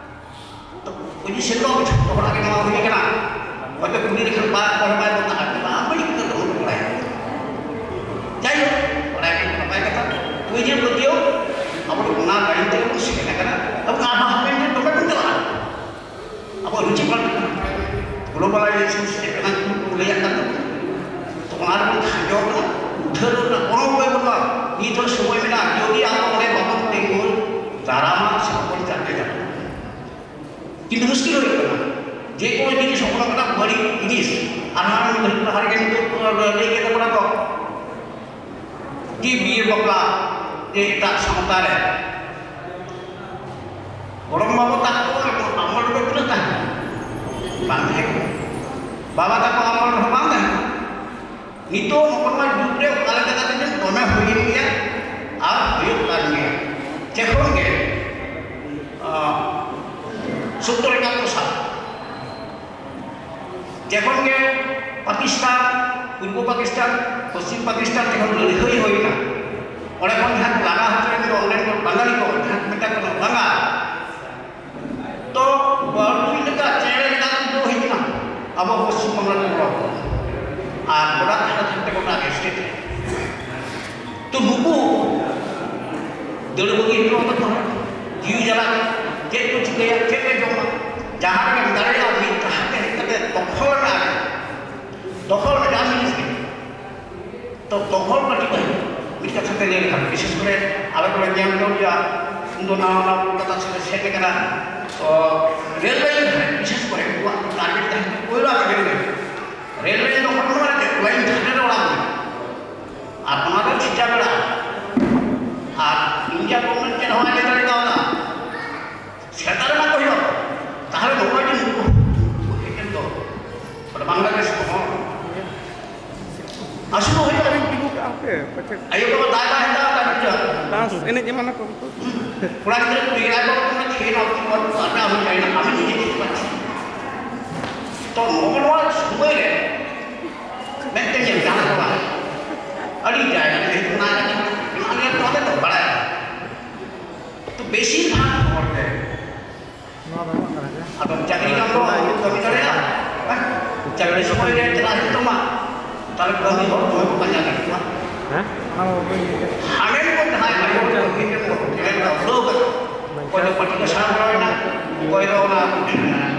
ᱛᱚ ᱯᱚᱡᱤᱥᱚᱱ ᱫᱚ ᱡᱷᱚᱛᱚ ᱦᱚᱲᱟᱜ ᱜᱮ ᱱᱚᱣᱟ ᱦᱩᱭ ᱠᱟᱱᱟ᱾ ᱦᱚᱭᱛᱳ ᱠᱩᱲᱤ ᱞᱮᱠᱷᱟᱱ ᱵᱟᱨ ᱦᱚᱲ ᱵᱟᱭ ᱵᱚᱱ ᱛᱟᱦᱮᱸ ᱠᱟᱱᱟ, ᱵᱟᱹᱲᱤᱡ ᱠᱟᱛᱷᱟ ᱫᱚ ᱵᱟᱹᱱᱩᱜ ᱵᱟᱲᱟᱭᱟ᱾ ᱡᱟᱭᱦᱳᱠ, ᱵᱟᱲᱟᱭ ᱠᱟᱱᱟ ᱱᱟᱯᱟᱭ ᱠᱟᱛᱷᱟ᱾ ᱯᱟᱹᱭᱡᱟᱹ ᱯᱟᱹᱛᱭᱟᱹᱣ ᱟᱵᱚ ᱫᱚ ᱚᱱᱟ ᱞᱟᱭᱤᱱ ᱛᱮᱜᱮ ᱵᱚᱱ ᱥᱮᱱ ᱟᱠᱟᱱᱟ᱾ ᱟᱵᱚ ᱟᱨᱦᱚᱸ ᱦᱟᱯᱮᱱ ᱫᱤᱱ ᱫᱚᱢᱮ ᱵᱚᱱ ᱪᱟᱞᱟᱜᱼᱟ᱾ ᱟᱵᱚ ᱨᱩᱪᱤ ᱯᱟᱞᱴᱟᱜ ᱠᱟᱱᱟ, globalization ᱥᱮᱴᱮᱨ ᱠᱟᱱᱟ, ᱠᱚ ᱞᱟᱹᱭᱟᱜ ᱠᱟᱱᱟ᱾ ᱛᱚ ᱚᱱᱟ ᱨᱮᱵᱚᱱ ᱠᱷᱟᱸᱡᱚ ᱠᱟᱱᱟ, ᱩᱫᱷᱟᱹᱨ ᱨᱮᱱᱟᱜ ᱠᱳᱱᱳ ᱩᱯᱟᱹᱭ ᱵᱟᱹᱱᱩᱜᱼᱟ᱾ ᱱᱤᱛ ᱦᱚᱸ ᱥᱚᱢᱚᱭ ᱢᱮᱱᱟᱜᱼᱟ, ᱡᱩᱫᱤ ᱟᱵᱚ ᱚᱸᱰᱮ ᱵᱟᱵᱚᱱ ᱛᱤᱸᱜᱩ ᱫᱟᱨᱟᱢᱟ ᱥᱮ ᱵᱟᱵᱚᱱ ᱪᱟᱯᱮ ᱫᱟᱨᱟᱢᱟ᱾ ᱠᱤᱱᱛᱩ ᱢᱩᱥᱠᱤᱞ ᱦᱩᱭᱩᱜ ᱠᱟᱱᱟ, ᱡᱮ ᱠᱳᱱᱳ ᱡᱤᱱᱤᱥ ᱦᱚᱯᱚᱱ ᱠᱟᱱᱟ ᱵᱟᱹᱲᱤᱡ ᱡᱤᱱᱤᱥ᱾ ᱟᱨ ᱱᱚᱣᱟ ᱢᱤᱫ ᱜᱷᱟᱹᱲᱤᱡ ᱞᱟᱦᱟ ᱨᱮᱜᱮ ᱱᱤᱛᱚᱜ ᱞᱟᱹᱭ ᱠᱮᱫᱟ ᱠᱚᱲᱟ ᱠᱚ, ᱡᱮ ᱵᱤᱭᱮ ᱵᱟᱯᱞᱟ, ᱡᱮ ᱮᱴᱟᱜ ᱥᱟᱶᱛᱟ ᱨᱮ ᱜᱚᱲᱚᱢ ᱵᱟᱵᱟ ᱛᱟᱠᱚ ᱟᱢᱚᱞ ᱨᱮ ᱛᱤᱱᱟᱹᱜ ᱛᱟᱦᱮᱸ ᱠᱟᱱᱟ? ᱵᱟᱝ ᱛᱟᱦᱮᱸ ᱠᱟᱱᱟ᱾ ᱵᱟᱵᱟ ᱛᱟᱠᱚ ᱟᱢᱚᱞ ᱨᱮᱦᱚᱸ ᱵᱟᱝ ᱛᱟᱦᱮᱸ ᱠᱟᱱᱟ᱾ ᱱᱤᱛᱚᱜ ᱱᱚᱜᱼᱚ ᱱᱚᱣᱟ ᱡᱩᱜᱽ ᱨᱮ ᱚᱠᱟ ᱞᱮᱠᱟ ᱠᱟᱛᱮ ᱪᱚᱝ ᱫᱚᱢᱮ ᱦᱩᱭᱮᱱ ᱜᱮᱭᱟ ᱟᱨ ᱦᱩᱭᱩᱜ ᱠᱟᱱ ᱜᱮᱭᱟ᱾ ᱡᱚᱠᱷᱚᱱ ᱜᱮ, ᱟᱸ, ᱥᱚᱛᱛᱚᱨ ᱮᱠᱟᱛᱛᱚᱨ ᱥᱟᱞ, ᱡᱚᱠᱷᱚᱱ ᱜᱮ ᱯᱟᱠᱤᱥᱛᱟᱱ, ᱯᱩᱨᱵᱚ ᱯᱟᱠᱤᱥᱛᱟᱱ, ᱯᱚᱥᱪᱤᱢ ᱯᱟᱠᱤᱥᱛᱟᱱ ᱡᱚᱠᱷᱚᱱ ᱞᱟᱹᱲᱦᱟᱹᱭ ᱦᱩᱭᱱᱟ, ᱚᱸᱰᱮ ᱠᱷᱚᱱ ᱡᱟᱦᱟᱸ ᱠᱚ ᱞᱟᱜᱟ ᱦᱚᱪᱚᱭᱮᱱ ᱫᱚ ᱚᱸᱰᱮᱱ ᱫᱟᱹᱲ ᱵᱟᱹᱜᱤ ᱦᱚᱴᱚ ᱠᱟᱛᱟ ᱠᱚᱣᱟ᱾ ᱡᱤᱣᱤ ᱡᱟᱞᱟ ᱠᱟᱱᱟ᱾ ᱪᱮᱫ ᱠᱚ ᱪᱤᱠᱟᱹᱭᱟ, ᱪᱮᱫ ᱠᱚ ᱡᱚᱢᱟ, ᱡᱟᱦᱟᱸ ᱨᱮᱜᱮᱢ ᱫᱟᱲᱮᱭᱟᱜᱼᱟ, ᱢᱤᱫ ᱰᱟᱦᱟᱨ ᱛᱮ ᱦᱮᱡ ᱠᱟᱛᱮ ᱫᱚᱠᱷᱚᱞ ᱢᱮ᱾ ᱟᱨ ᱫᱚᱠᱷᱚᱞ ᱢᱮ ᱡᱟᱦᱟᱸ ᱡᱤᱱᱤᱥ ᱜᱮ᱾ ᱛᱚ ᱫᱚᱠᱷᱚᱞ ᱠᱟᱹᱴᱤᱡ ᱵᱷᱟᱹᱜᱤ᱾ ᱢᱤᱫ ᱠᱟᱛᱷᱟ ᱛᱮ ᱞᱟᱹᱭ ᱞᱮᱠᱷᱟᱱ, ᱵᱤᱥᱮᱥ ᱠᱚᱨᱮ ᱟᱞᱮ ᱠᱚᱞᱮ ᱧᱮᱞ ᱧᱚᱜ ᱜᱮᱭᱟ, ᱩᱱ ᱫᱚ ᱱᱟᱣᱟ ᱱᱟᱣᱟ ᱠᱳᱞᱠᱟᱛᱟ ᱥᱮᱫ ᱞᱮ ᱥᱮᱱ ᱠᱟᱱᱟ᱾ ᱛᱚ ᱨᱮᱞ ᱞᱟᱭᱤᱱ ᱫᱷᱟᱨᱮ, ᱵᱤᱥᱮᱥ ᱠᱚᱨᱮ ᱩᱱᱠᱩᱣᱟᱜ ᱴᱟᱨᱜᱮᱴ ᱛᱟᱦᱮᱸ ᱠᱟᱱᱟ ᱯᱳᱭᱞᱳ ᱟᱜᱮ ᱨᱮᱞ ᱞᱟᱭᱤᱱ᱾ ᱨᱮᱞ ᱞᱟᱭᱤᱱ ᱫᱚᱠᱷᱚᱞ ᱢᱟᱱᱮ ᱪᱮᱫ? ᱞᱟᱭᱤᱱ ᱫᱷᱟᱨᱮ ᱨᱮ ᱚᱲᱟᱜ ᱢᱮᱱᱟᱜᱼᱟ᱾ ᱟᱨ ᱚᱱᱟ ᱫᱚ ᱥᱮᱛᱟᱜ ᱵᱮᱲᱟ᱾ ᱟᱨ ᱤᱱᱰᱤᱭᱟ ᱜᱚᱵᱷᱚᱨᱱᱢᱮᱱᱴ ᱪᱮᱫ ᱦᱚᱸ ᱵᱟᱭ ᱞᱟᱹᱭ ᱫᱟᱲᱮ ᱠᱟᱣᱫᱟ᱾ ᱥᱮᱴᱮᱨ ᱮᱱᱟ ᱠᱚ ᱦᱩᱭᱩᱜ᱾ ᱛᱟᱦᱞᱮ ᱱᱚᱜᱼᱚᱭ ᱡᱮ ᱱᱩᱠᱩ, ᱱᱩᱠᱩ ᱮᱠᱮᱱ ᱫᱚ ᱱᱚᱰᱮ ᱵᱟᱝᱞᱟᱫᱮᱥ ᱠᱚᱦᱚᱸ ᱟᱹᱥᱩᱞ ᱦᱩᱭᱩᱜᱼᱟ᱾ ᱟᱹᱵᱤᱱ ᱛᱤᱸᱜᱩ ᱠᱟᱜᱼᱟ ᱯᱮ, ᱯᱟᱪᱮᱫ ᱟᱭᱳ ᱵᱟᱵᱟ ᱫᱟᱭ ᱵᱟᱭ ᱦᱟᱛᱟᱣ ᱠᱟᱜ ᱵᱤᱱᱟ᱾ ᱰᱟᱱᱥ ᱮᱱᱮᱡ ᱮᱢᱟᱱᱟ ᱠᱚ᱾ ᱠᱚᱲᱟ ᱜᱤᱫᱽᱨᱟᱹ ᱠᱩᱲᱤ ᱜᱤᱫᱽᱨᱟᱹ ᱠᱚ ᱠᱷᱮᱞ ᱚᱠᱛᱚ ᱠᱚ ᱟᱨ ᱟᱹᱵᱤᱱ ᱡᱟᱭᱜᱟ ᱟᱹᱵᱤᱱ ᱱᱤᱡᱮ ᱴᱷᱤᱠ ᱯᱟᱪᱷᱮ᱾ ᱛᱚ ᱱᱚᱜᱼᱚ ᱱᱚᱣᱟ ᱥᱚᱢᱚᱭ ᱨᱮ ᱢᱤᱫᱴᱮᱱ ᱧᱮᱞ ᱡᱟᱦᱟᱸ ᱠᱚᱲᱟ ᱟᱹᱰᱤ ᱡᱟᱭᱜᱟ ᱨᱮ ᱦᱮᱡ ᱠᱟᱱᱟ, ᱚᱱᱟ ᱜᱮ ᱛᱚ ᱟᱞᱮ ᱫᱚ ᱵᱟᱲᱟᱭ᱾ ᱛᱚ ᱵᱮᱥᱤᱨ ᱵᱷᱟᱜᱽ ᱦᱚᱲ ᱜᱮ ᱱᱚᱣᱟ ᱫᱚ ᱵᱟᱝ ᱠᱟᱱᱟ ᱡᱮ᱾ ᱟᱫᱚ ᱪᱟᱹᱠᱨᱤ ᱠᱟᱱ ᱫᱚ ᱟᱢ ᱫᱚᱢ ᱠᱟᱹᱢᱤ ᱫᱟᱲᱮᱭᱟᱜᱼᱟ᱾ ᱦᱮᱸ? ᱪᱟᱹᱠᱨᱤ ᱥᱚᱢᱚᱭ ᱨᱮ ᱪᱟᱞᱟᱜ ᱦᱩᱭᱩᱜ ᱛᱟᱢᱟ᱾ ᱛᱟᱦᱞᱮ ᱠᱟᱹᱢᱤ ᱦᱚᱲ ᱫᱚᱢᱮ ᱠᱚ ᱯᱟᱸᱡᱟ ᱧᱟᱢ ᱠᱚᱣᱟ᱾ ᱦᱮᱸ? ᱚᱱᱟ ᱫᱚ ᱵᱟᱹᱧ ᱞᱟᱹᱭ ᱠᱮᱫᱟ᱾ ᱦᱟᱸᱰᱮ ᱠᱚ ᱡᱟᱦᱟᱸᱭ ᱵᱷᱟᱜᱮ ᱦᱚᱲ ᱠᱚ ᱩᱱᱠᱩ ᱴᱷᱮᱱ ᱠᱚ ᱩᱰᱩᱠ ᱟᱠᱟᱱᱟ᱾ ᱚᱠᱚᱭ ᱫᱚ ᱯᱟᱹᱴᱤ ᱠᱚ ᱥᱟᱵ ᱵᱟᱲᱟᱭᱮᱱᱟ, ᱚᱠᱚᱭ ᱫᱚ ᱚᱱᱟ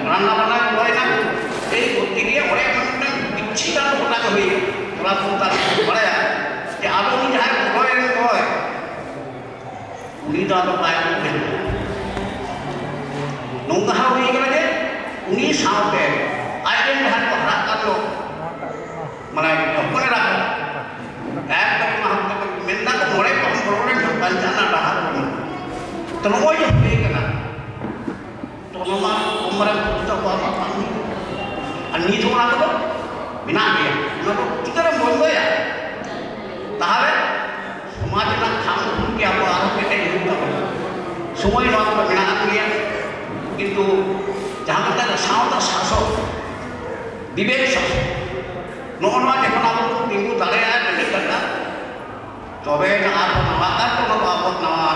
ᱨᱟᱱᱱᱟ ᱵᱟᱱᱱᱟ ᱠᱚ ᱵᱟᱲᱟᱭᱮᱱᱟ᱾ ᱮᱭ ᱠᱚᱨᱛᱮ ᱜᱮᱞᱮ ᱚᱸᱰᱮ ᱮᱢᱚᱱ ᱢᱤᱫᱴᱟᱝ ᱵᱤᱪᱪᱷᱤ ᱠᱟᱱᱰ ᱜᱷᱚᱴᱟᱣ ᱦᱩᱭ ᱮᱱᱟ᱾ ᱚᱱᱟ ᱠᱚ ᱛᱟᱨ ᱵᱟᱲᱟᱭᱟ ᱡᱮ ᱟᱫᱚ ᱩᱱᱤ ᱡᱟᱦᱟᱸᱭ ᱵᱚᱞᱚᱭᱮᱱ ᱫᱚᱭ, ᱩᱱᱤ ᱫᱚ ᱟᱫᱚ ᱵᱟᱭ ᱩᱭᱦᱟᱹᱨ ᱞᱮᱫᱟ᱾ ᱱᱚᱝᱠᱟ ᱦᱚᱸ ᱦᱩᱭ ᱠᱟᱱᱟ ᱡᱮ ᱩᱱᱤ ᱥᱟᱶᱛᱮ ᱟᱡ ᱨᱮᱱ ᱡᱟᱦᱟᱸᱭ ᱠᱚ ᱦᱟᱨᱟᱜ ᱠᱟᱱ ᱫᱚ, ᱢᱟᱱᱮ ᱦᱚᱯᱚᱱ ᱮᱨᱟ ᱠᱚ, ᱮᱠᱫᱚᱢ ᱚᱱᱟ ᱦᱚᱸ ᱢᱮᱱᱫᱟ ᱠᱚ ᱢᱚᱬᱮ ᱠᱚ ᱵᱚᱲᱚ ᱞᱮᱱ ᱠᱷᱟᱱ ᱵᱟᱧᱪᱟᱣ ᱨᱮᱱᱟᱜ ᱰᱟᱦᱟᱨ ᱵᱟᱹᱱᱩᱜᱼᱟ᱾ ᱛᱚ ᱱᱚᱜᱼᱚᱭ ᱡᱮ ᱦᱩᱭ ᱠᱟᱱᱟ, ᱛᱚ ᱱᱚᱣᱟ ᱠᱚᱢ ᱢᱟᱨᱟᱝ ᱠᱚ ᱡᱚᱛᱚ ᱠᱚ ᱟᱢᱟᱜ ᱵᱟᱝ ᱦᱩᱭᱩᱜᱼᱟ᱾ ᱟᱨ ᱱᱤᱛ ᱦᱚᱸ ᱚᱱᱟ ᱠᱚᱫᱚ ᱢᱮᱱᱟᱜ ᱜᱮᱭᱟ᱾ ᱚᱱᱟ ᱫᱚ ᱪᱤᱠᱟᱹᱨᱮᱢ ᱵᱚᱱᱫᱚᱭᱟ? ᱛᱟᱦᱚᱞᱮ ᱥᱚᱢᱟᱡᱽ ᱨᱮᱱᱟᱜ ᱴᱷᱟᱶ ᱩᱱᱠᱩ ᱜᱮ ᱟᱵᱚ ᱟᱨᱦᱚᱸ ᱠᱮᱴᱮᱡ ᱦᱩᱭᱩᱜ ᱛᱟᱵᱚᱱᱟ᱾ ᱥᱚᱢᱚᱭ ᱱᱚᱣᱟ ᱠᱚᱫᱚ ᱢᱮᱱᱟᱜ ᱜᱮᱭᱟ, ᱠᱤᱱᱛᱩ ᱡᱟᱦᱟᱸ ᱠᱚ ᱢᱮᱛᱟᱜ ᱠᱟᱱᱟ ᱥᱟᱶᱛᱟ ᱥᱟᱥᱚᱱ, ᱵᱤᱵᱮᱠ ᱥᱟᱥᱚᱱ, ᱱᱚᱜᱼᱚ ᱱᱚᱣᱟ ᱡᱚᱠᱷᱚᱱ ᱟᱵᱚ ᱵᱚᱱ ᱛᱤᱸᱜᱩ ᱫᱟᱲᱮᱭᱟᱜᱼᱟ, ᱠᱮᱴᱮᱡ ᱫᱟᱲᱮᱭᱟᱜᱼᱟ, ᱛᱚᱵᱮ ᱮᱱᱟᱝ ᱟᱨᱦᱚᱸ ᱱᱟᱣᱟ ᱠᱟᱨ ᱠᱚ ᱱᱚᱣᱟ ᱟᱵᱚ ᱱᱟᱣᱟ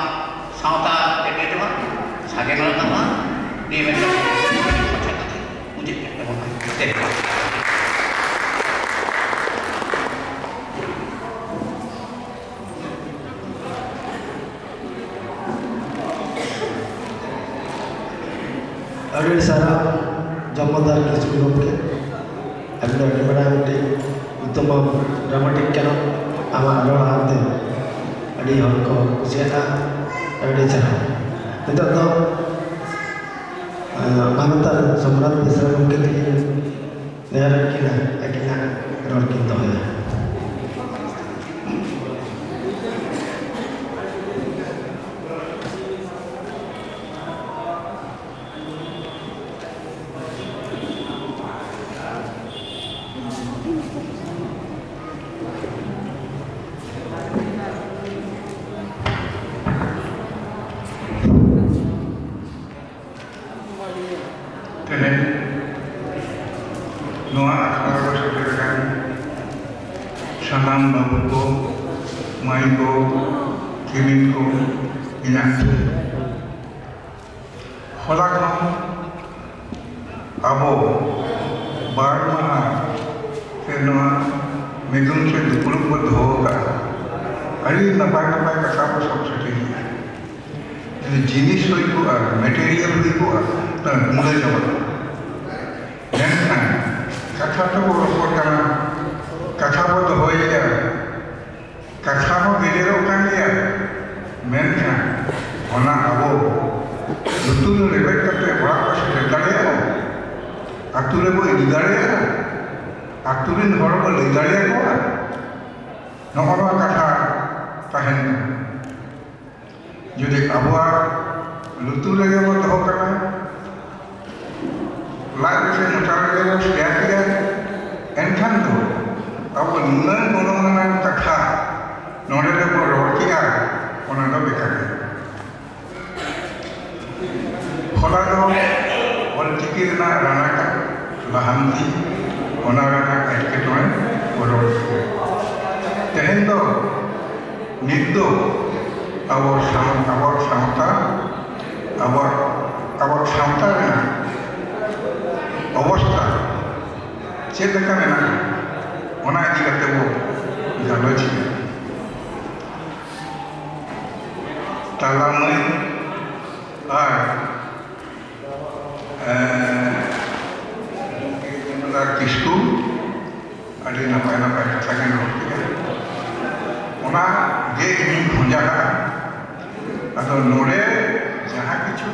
ᱥᱟᱶᱛᱟ ᱠᱮᱴᱮᱡᱚᱜᱼᱟ, ᱥᱟᱜᱮᱱ ᱨᱟᱠᱟᱵᱼᱟ᱾ ᱱᱤᱭᱟᱹ ᱢᱤᱫᱴᱟᱝ ᱠᱟᱛᱷᱟ ᱠᱟᱛᱷᱟ ᱢᱩᱪᱟᱹᱫ ᱠᱮᱫ ᱛᱟᱵᱚᱱᱟ᱾ ᱡᱟᱭ ᱦᱳᱠ᱾ ᱟᱹᱰᱤ ᱥᱟᱨᱦᱟᱣ ᱡᱚᱢᱚᱫᱟᱨ ᱠᱤᱥᱠᱩ ᱜᱚᱢᱠᱮ᱾ ᱟᱹᱵᱤᱱ ᱫᱚ ᱟᱹᱰᱤ ᱢᱟᱨᱟᱝ ᱢᱤᱫᱴᱤᱡ ᱩᱛᱛᱚᱢ dramatic ᱠᱟᱱᱟ᱾ ᱟᱢᱟᱜ ᱨᱚᱲ ᱦᱟᱱᱛᱮ ᱟᱹᱰᱤ ᱦᱚᱲ ᱠᱚ ᱠᱩᱥᱤᱭᱟᱜᱼᱟ᱾ ᱟᱹᱰᱤ ᱪᱮᱦᱨᱟ᱾ ᱱᱤᱛᱚᱜ ᱫᱚ, ᱟᱸ, ᱢᱟᱱᱚᱛᱟᱱ ᱥᱳᱢᱱᱟᱛᱷ ᱵᱮᱥᱨᱟ ᱜᱚᱢᱠᱮ ᱛᱤᱠᱤᱱ ᱱᱮᱦᱚᱨ ᱠᱤᱱᱟ ᱟᱹᱠᱤᱱᱟᱜ ᱨᱚᱲ ᱠᱤᱱ ᱫᱚᱦᱚᱭᱟ᱾ ᱛᱮᱦᱮᱧ ᱱᱚᱣᱟ ᱟᱠᱷᱲᱟ ᱨᱮ ᱥᱮᱴᱮᱨ ᱟᱠᱟᱱ ᱥᱟᱱᱟᱢ ᱵᱟᱹᱵᱩ ᱠᱚ, ᱢᱟᱹᱭ ᱠᱚ, ᱠᱤᱢᱤᱱ ᱠᱚ, ᱤᱧᱟᱹᱜ ᱦᱚᱞᱟ ᱠᱷᱚᱱ ᱟᱵᱚ ᱵᱟᱨ ᱢᱟᱦᱟ ᱥᱮ ᱱᱚᱣᱟ ᱢᱤᱫᱩᱱ ᱥᱮ ᱫᱩᱯᱲᱩᱵ ᱵᱚ ᱫᱚᱦᱚ ᱟᱠᱟᱫᱼᱟ᱾ ᱟᱹᱰᱤ ᱱᱟᱯᱟᱭ ᱱᱟᱯᱟᱭ ᱠᱟᱛᱷᱟ ᱵᱚ ᱥᱟᱵ ᱥᱮᱴᱮᱨᱮᱜᱼᱟ᱾ ᱡᱩᱫᱤ ᱡᱤᱱᱤᱥ ᱦᱩᱭ ᱠᱚᱜᱼᱟ, material ᱦᱩᱭ ᱠᱚᱜᱼᱟ, ᱛᱟᱦᱞᱮ ᱜᱩᱸᱰᱟᱹ ᱪᱟᱵᱟ ᱠᱚᱜᱼᱟ᱾ ᱢᱮᱱᱠᱷᱟᱱ ᱠᱟᱛᱷᱟ ᱛᱮᱵᱚ ᱨᱚᱯᱚᱲ ᱠᱟᱱᱟ, ᱠᱟᱛᱷᱟ ᱵᱚ ᱫᱚᱦᱚᱭᱮᱫᱼᱟ, ᱠᱟᱛᱷᱟ ᱦᱚᱸ ᱜᱮᱡᱮᱨᱚᱜ ᱠᱟᱱ ᱜᱮᱭᱟ, ᱢᱮᱱᱠᱷᱟᱱ ᱚᱱᱟ ᱟᱵᱚ ᱞᱩᱛᱩᱨ ᱨᱮ ᱨᱮᱵᱮᱫ ᱠᱟᱛᱮ ᱚᱲᱟᱜ ᱠᱚ ᱥᱮᱴᱮᱨ ᱫᱟᱲᱮᱭᱟᱜᱼᱟ, ᱟᱹᱛᱩ ᱨᱮᱵᱚ ᱤᱫᱤ ᱫᱟᱲᱮᱭᱟᱜᱼᱟ, ᱟᱹᱛᱩ ᱨᱮᱱ ᱦᱚᱲ ᱵᱚ ᱞᱟᱹᱭ ᱫᱟᱲᱮᱭᱟᱠᱚᱣᱟ᱾ ᱱᱚᱜᱼᱚ ᱱᱚᱣᱟ ᱠᱟᱛᱷᱟ ᱛᱟᱦᱮᱱ ᱠᱟᱱᱟ᱾ ᱡᱩᱫᱤ ᱟᱵᱚᱣᱟᱜ ᱞᱩᱛᱩᱨ ᱨᱮᱜᱮ ᱵᱚ ᱫᱚᱦᱚ ᱠᱟᱜᱼᱟ, ᱞᱟᱡ ᱨᱮᱥᱮ ᱢᱚᱪᱟ ᱨᱮᱜᱮ ᱵᱚ ᱥᱮᱭᱟ ᱠᱮᱜᱼᱟ, ᱮᱱᱠᱷᱟᱱ ᱫᱚ ᱟᱵᱚ ᱱᱩᱱᱟᱹᱝ ᱜᱚᱱᱚᱝ ᱟᱱᱟᱝ ᱠᱟᱛᱷᱟ ᱱᱚᱰᱮ ᱨᱮᱵᱚ ᱨᱚᱲ ᱠᱮᱜᱼᱟ, ᱚᱱᱟ ᱫᱚ ᱵᱮᱠᱟᱨ ᱜᱮ᱾ ᱦᱚᱞᱟ ᱫᱚ ᱚᱞᱪᱤᱠᱤ ᱨᱮᱱᱟᱜ ᱨᱟᱱᱟᱠᱟᱵ ᱞᱟᱦᱟᱱᱛᱤ, ᱚᱱᱟ ᱨᱮᱱᱟᱜ ᱮᱴᱠᱮᱴᱚᱬᱮ ᱠᱚ ᱨᱚᱲ ᱠᱮᱫᱟ᱾ ᱛᱮᱦᱮᱧ ᱫᱚ, ᱱᱤᱛ ᱫᱚ ᱟᱵᱚ ᱥᱟᱶ-, ᱟᱵᱚᱣᱟᱜ ᱥᱟᱶᱛᱟ, ᱟᱵᱚᱣᱟᱜ, ᱟᱵᱚᱣᱟᱜ ᱥᱟᱶᱛᱟ ᱨᱮᱱᱟᱜ ᱚᱵᱚᱥᱛᱷᱟ ᱪᱮᱫ ᱞᱮᱠᱟ ᱢᱮᱱᱟᱜᱼᱟ, ᱚᱱᱟ ᱤᱫᱤ ᱠᱟᱛᱮ ᱵᱚ ᱜᱟᱞᱚᱪ ᱮᱫᱟ᱾ ᱛᱟᱞᱟ ᱢᱟᱹᱭ ᱟᱨ ᱮᱸ, ᱠᱤᱥᱠᱩ ᱟᱹᱰᱤ ᱱᱟᱯᱟᱭ ᱱᱟᱯᱟᱭ ᱠᱟᱛᱷᱟ ᱜᱮ ᱨᱚᱲ ᱠᱮᱫᱟ᱾ ᱚᱱᱟ ᱜᱮ ᱤᱧᱤᱧ ᱠᱷᱚᱡᱟ ᱠᱟᱜᱼᱟ᱾ ᱟᱫᱚ ᱱᱚᱰᱮ ᱡᱟᱦᱟᱸ ᱠᱤᱪᱷᱩ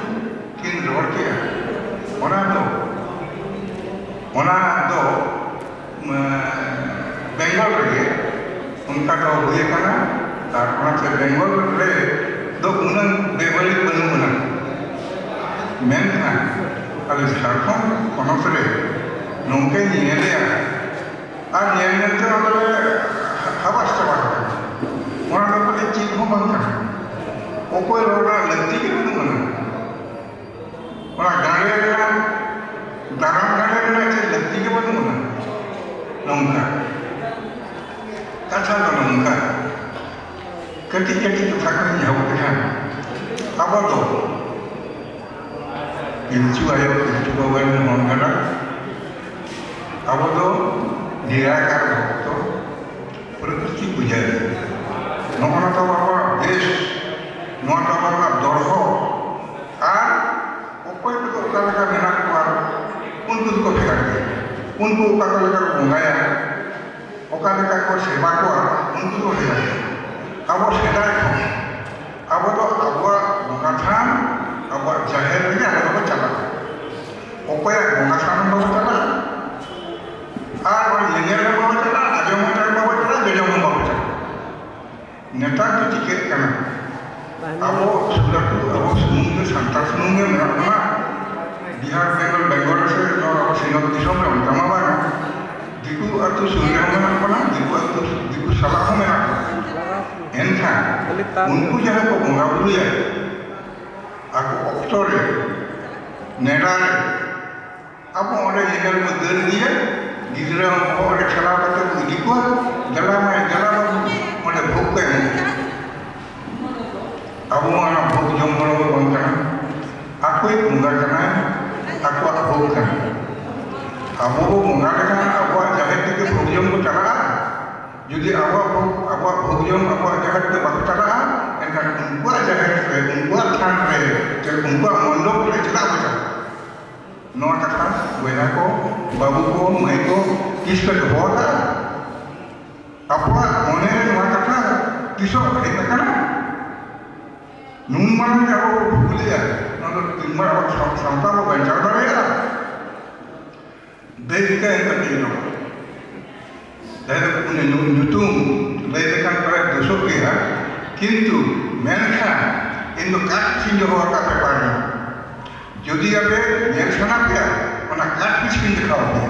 ᱠᱤᱱ ᱨᱚᱲ ᱠᱮᱫᱟ, ᱚᱱᱟ ᱫᱚ, ᱚᱱᱟ ᱫᱚ, ᱮᱸ, ᱵᱮᱝᱜᱚᱞ ᱨᱮᱜᱮ ᱚᱱᱠᱟ ᱫᱚ ᱦᱩᱭ ᱟᱠᱟᱱᱟ᱾ ᱟᱨ ᱚᱱᱟᱛᱮ ᱵᱮᱝᱜᱚᱞ ᱨᱮ ᱫᱚ ᱩᱱᱟᱹᱝ ᱵᱮᱵᱟᱹᱲᱤᱡ ᱵᱟᱹᱱᱩᱜ ᱟᱱᱟ᱾ ᱢᱮᱱᱠᱷᱟᱱ ᱟᱞᱮ ᱡᱷᱟᱲᱠᱷᱚᱸᱰ ᱯᱚᱱᱚᱛ ᱨᱮ ᱱᱚᱝᱠᱟᱧ ᱧᱮᱞᱮᱜᱼᱟ, ᱟᱨ ᱧᱮᱞ ᱧᱮᱞ ᱛᱮ ᱚᱱᱟ ᱫᱚᱞᱮ ᱦᱟᱵᱟᱥ ᱪᱟᱵᱟ ᱠᱟᱱᱟ᱾ ᱚᱱᱟ ᱫᱚ ᱵᱚᱞᱮ ᱪᱮᱫ ᱦᱚᱸ ᱵᱟᱝ ᱠᱟᱱᱟ᱾ ᱚᱠᱚᱭ ᱨᱚᱲ ᱨᱮᱱᱟᱜ ᱞᱟᱹᱠᱛᱤ ᱜᱮ ᱵᱟᱹᱱᱩᱜ ᱟᱱᱟ᱾ ᱚᱱᱟ ᱜᱟᱸᱰᱮ ᱨᱮᱱᱟᱜ, ᱫᱟᱨᱟᱢ ᱜᱟᱸᱰᱮ ᱨᱮᱱᱟᱜ ᱪᱮᱫ ᱞᱟᱹᱠᱛᱤ ᱜᱮ ᱵᱟᱹᱱᱩᱜ ᱟᱱᱟ᱾ ᱱᱚᱝᱠᱟ ᱠᱟᱛᱷᱟ ᱫᱚ ᱱᱚᱝᱠᱟ, ᱠᱟᱹᱴᱤᱡ ᱠᱟᱹᱴᱤᱡ ᱠᱟᱛᱷᱟ ᱠᱷᱚᱱ ᱮᱦᱚᱵ ᱞᱮᱠᱷᱟᱱ, ᱟᱵᱚ ᱫᱚ ᱯᱤᱞᱪᱩ ᱟᱭᱳ, ᱯᱤᱞᱪᱩ ᱵᱟᱵᱟ ᱨᱮᱱ ᱦᱚᱱ ᱜᱟᱰᱟ᱾ ᱟᱵᱚ ᱫᱚ ᱱᱤᱨᱟᱠᱟᱨ ᱵᱷᱚᱠᱛᱚ, ᱯᱨᱚᱠᱨᱤᱛᱤ ᱯᱩᱡᱟᱹᱨᱤ᱾ ᱱᱚᱜᱼᱚ ᱱᱟ ᱛᱟᱵᱚ ᱟᱵᱚᱣᱟᱜ ᱵᱮᱥ, ᱱᱚᱣᱟ ᱛᱟᱵᱚ ᱟᱵᱚᱣᱟᱜ ᱫᱚᱨᱦᱚ᱾ ᱟᱨ ᱚᱠᱚᱭ ᱠᱚᱫᱚ ᱚᱠᱟ ᱞᱮᱠᱟ ᱢᱮᱱᱟᱜ ᱠᱚᱣᱟ, ᱩᱱᱠᱩ ᱫᱚᱠᱚ ᱵᱷᱮᱜᱟᱨ ᱜᱮᱭᱟ᱾ ᱩᱱᱠᱩ ᱚᱠᱟ ᱠᱚ ᱞᱮᱠᱟ ᱠᱚ ᱵᱚᱸᱜᱟᱭᱟ, ᱚᱠᱟ ᱞᱮᱠᱟ ᱠᱚ ᱥᱮᱵᱟ ᱠᱚᱣᱟ, ᱩᱱᱠᱩ ᱫᱚ ᱵᱷᱮᱜᱟᱨ ᱜᱮᱭᱟ᱾ ᱟᱵᱚ ᱥᱮᱫᱟᱭ ᱠᱷᱚᱱ ᱟᱵᱚ ᱫᱚ ᱟᱵᱚᱣᱟᱜ ᱵᱚᱸᱜᱟ ᱛᱷᱟᱱ, ᱟᱵᱚᱣᱟᱜ ᱡᱟᱦᱮᱨ ᱨᱮᱜᱮ ᱟᱵᱚ ᱫᱚᱵᱚ ᱪᱟᱞᱟᱜᱼᱟ᱾ ᱚᱠᱚᱭᱟᱜ ᱵᱚᱸᱜᱟ ᱛᱷᱟᱱ ᱦᱚᱸ ᱵᱟᱵᱚ ᱪᱟᱞᱟᱜᱼᱟ, ᱟᱨ ᱚᱱᱟ ᱧᱮᱧᱮᱞ ᱦᱚᱸ ᱵᱟᱵᱚ ᱪᱟᱞᱟᱜᱼᱟ, ᱟᱸᱡᱚᱢ ᱦᱚᱸ ᱵᱟᱵᱚ ᱪᱟᱞᱟᱜᱼᱟ, ᱡᱚᱡᱚᱢ ᱦᱚᱸ ᱵᱟᱵᱚ ᱪᱟᱞᱟᱜᱼᱟ᱾ ᱱᱮᱛᱟᱨ ᱫᱚ ᱪᱤᱠᱟᱹᱜ ᱠᱟᱱᱟ? ᱟᱵᱚ ᱥᱩᱨ ᱟᱹᱛᱩ, ᱟᱵᱚ ᱥᱩᱢᱩᱝ ᱜᱮ, ᱥᱟᱱᱛᱟᱲ ᱥᱩᱢᱩᱝ ᱜᱮ ᱢᱮᱱᱟᱜ ᱵᱚᱱᱟ᱾ ᱵᱤᱦᱟᱨ, ᱵᱮᱝᱜᱚᱞ, ᱵᱮᱝᱜᱚᱞ ᱨᱮ ᱥᱮ ᱱᱚᱣᱟ ᱟᱵᱚ ᱥᱤᱧᱚᱛ ᱫᱤᱥᱚᱢ ᱨᱮ ᱚᱱᱠᱟ ᱢᱟ ᱵᱟᱝ᱾ ᱫᱤᱠᱩ ᱟᱹᱛᱩ ᱥᱩᱨ ᱨᱮᱦᱚᱸ ᱢᱮᱱᱟᱜ ᱵᱚᱱᱟ, ᱫᱤᱠᱩ ᱟᱹᱛᱩ, ᱫᱤᱠᱩ ᱥᱟᱞᱟᱜ ᱦᱚᱸ ᱢᱮᱱᱟᱜ ᱵᱚᱱᱟ᱾ ᱮᱱᱠᱷᱟᱱ ᱩᱱᱠᱩ ᱡᱟᱦᱟᱸ ᱠᱚ ᱵᱚᱸᱜᱟ ᱵᱩᱨᱩᱭᱟ, ᱟᱠᱚ ᱚᱠᱛᱚ ᱨᱮ, ᱱᱮᱰᱟ ᱨᱮ, ᱟᱵᱚ ᱚᱸᱰᱮ ᱧᱮᱧᱮᱞ ᱵᱚ ᱫᱟᱹᱲ ᱤᱫᱤᱭᱟ, ᱜᱤᱫᱽᱨᱟᱹ ᱦᱚᱸ ᱚᱸᱰᱮ ᱪᱟᱞᱟᱣ ᱠᱟᱛᱮ ᱵᱚ ᱤᱫᱤ ᱠᱚᱣᱟ, ᱫᱮᱞᱟ ᱢᱟᱹᱭ, ᱫᱮᱞᱟ ᱵᱟᱹᱵᱩ, ᱚᱸᱰᱮ ᱵᱷᱳᱜᱽ ᱠᱚ ᱮᱢᱚᱜ ᱠᱟᱱᱟ᱾ ᱟᱵᱚ ᱢᱟ ᱚᱱᱟ ᱵᱷᱳᱜᱽ ᱡᱚᱢ ᱦᱚᱲ ᱵᱚ ᱵᱟᱝ ᱠᱟᱱᱟ, ᱟᱠᱚᱭᱤᱡ ᱵᱚᱸᱜᱟ ᱠᱟᱱᱟᱭ, ᱟᱠᱚᱣᱟᱜ ᱵᱷᱳᱜᱽ ᱠᱟᱱᱟ᱾ ᱟᱵᱚ ᱵᱚ ᱵᱚᱸᱜᱟ ᱞᱮᱠᱷᱟᱱ ᱟᱵᱚᱣᱟᱜ ᱡᱟᱦᱮᱨ ᱛᱮᱜᱮ ᱵᱷᱳᱜᱽ ᱡᱚᱢ ᱵᱚ ᱪᱟᱞᱟᱜᱼᱟ᱾ ᱡᱩᱫᱤ ᱟᱵᱚᱣᱟᱜ ᱵᱷᱳᱜᱽ, ᱟᱵᱚᱣᱟᱜ ᱵᱷᱳᱜᱽ ᱡᱚᱢ ᱟᱵᱚᱣᱟᱜ ᱡᱟᱦᱮᱨ ᱛᱮ ᱵᱟᱠᱚ ᱪᱟᱞᱟᱜᱼᱟ, ᱮᱱᱠᱷᱟᱱ ᱩᱱᱠᱩᱣᱟᱜ ᱡᱟᱦᱮᱨ ᱨᱮ, ᱩᱱᱠᱩᱣᱟᱜ ᱛᱷᱟᱱ ᱨᱮ, ᱥᱮ ᱩᱱᱠᱩᱣᱟᱜ ᱢᱚᱱᱰᱚᱯ ᱨᱮ ᱪᱮᱫᱟᱜ ᱵᱚ ᱪᱟᱞᱟᱜᱼᱟ? ᱱᱚᱣᱟ ᱠᱟᱛᱷᱟ ᱵᱚᱭᱦᱟ ᱠᱚ, ᱵᱟᱹᱵᱩ ᱠᱚ, ᱢᱟᱹᱭ ᱠᱚ, ᱛᱤᱥ ᱯᱮ ᱫᱚᱦᱚ ᱟᱠᱟᱫᱼᱟ? ᱟᱵᱚᱣᱟᱜ ᱢᱚᱱᱮ ᱨᱮ ᱱᱚᱣᱟ ᱠᱟᱛᱷᱟ ᱛᱤᱥᱚᱜ ᱦᱮᱡ ᱟᱠᱟᱱᱟ? ᱱᱩᱱ ᱢᱟᱨᱟᱝ ᱡᱮ ᱟᱵᱚ ᱵᱚ ᱵᱷᱩᱞᱮᱜᱼᱟ, ᱱᱚᱣᱟ ᱫᱚ ᱛᱤᱱ ᱢᱟᱨᱟᱝ ᱟᱵᱚ ᱥᱟᱶ-, ᱥᱟᱶᱛᱟ ᱵᱚ ᱵᱟᱧᱪᱟᱣ ᱫᱟᱲᱮᱭᱟᱜᱼᱟ? ᱫᱟᱹᱭ ᱫᱤᱠᱟ ᱮᱢ ᱠᱟᱛᱮ ᱤᱧ ᱨᱚᱲᱟ᱾ ᱡᱟᱦᱟᱸ ᱫᱚ ᱩᱱᱤ ᱧᱩ-, ᱧᱩᱛᱩᱢ ᱞᱟᱹᱭ ᱞᱮᱠᱷᱟᱱ ᱯᱨᱟᱭ ᱫᱳᱥᱳᱜ ᱜᱮᱭᱟ, ᱠᱤᱱᱛᱩ ᱢᱮᱱᱠᱷᱟᱱ ᱤᱧ ᱫᱚ ᱠᱟᱴ ᱯᱤᱥᱤᱧ ᱫᱚᱦᱚ ᱟᱠᱟᱫ ᱯᱮᱯᱟᱨ ᱨᱮ᱾ ᱡᱩᱫᱤ ᱟᱯᱮ ᱧᱮᱞ ᱥᱟᱱᱟ ᱯᱮᱭᱟ, ᱚᱱᱟ ᱠᱟᱴ ᱯᱤᱥᱤᱧ ᱫᱮᱠᱷᱟᱣ ᱟᱯᱮᱭᱟ᱾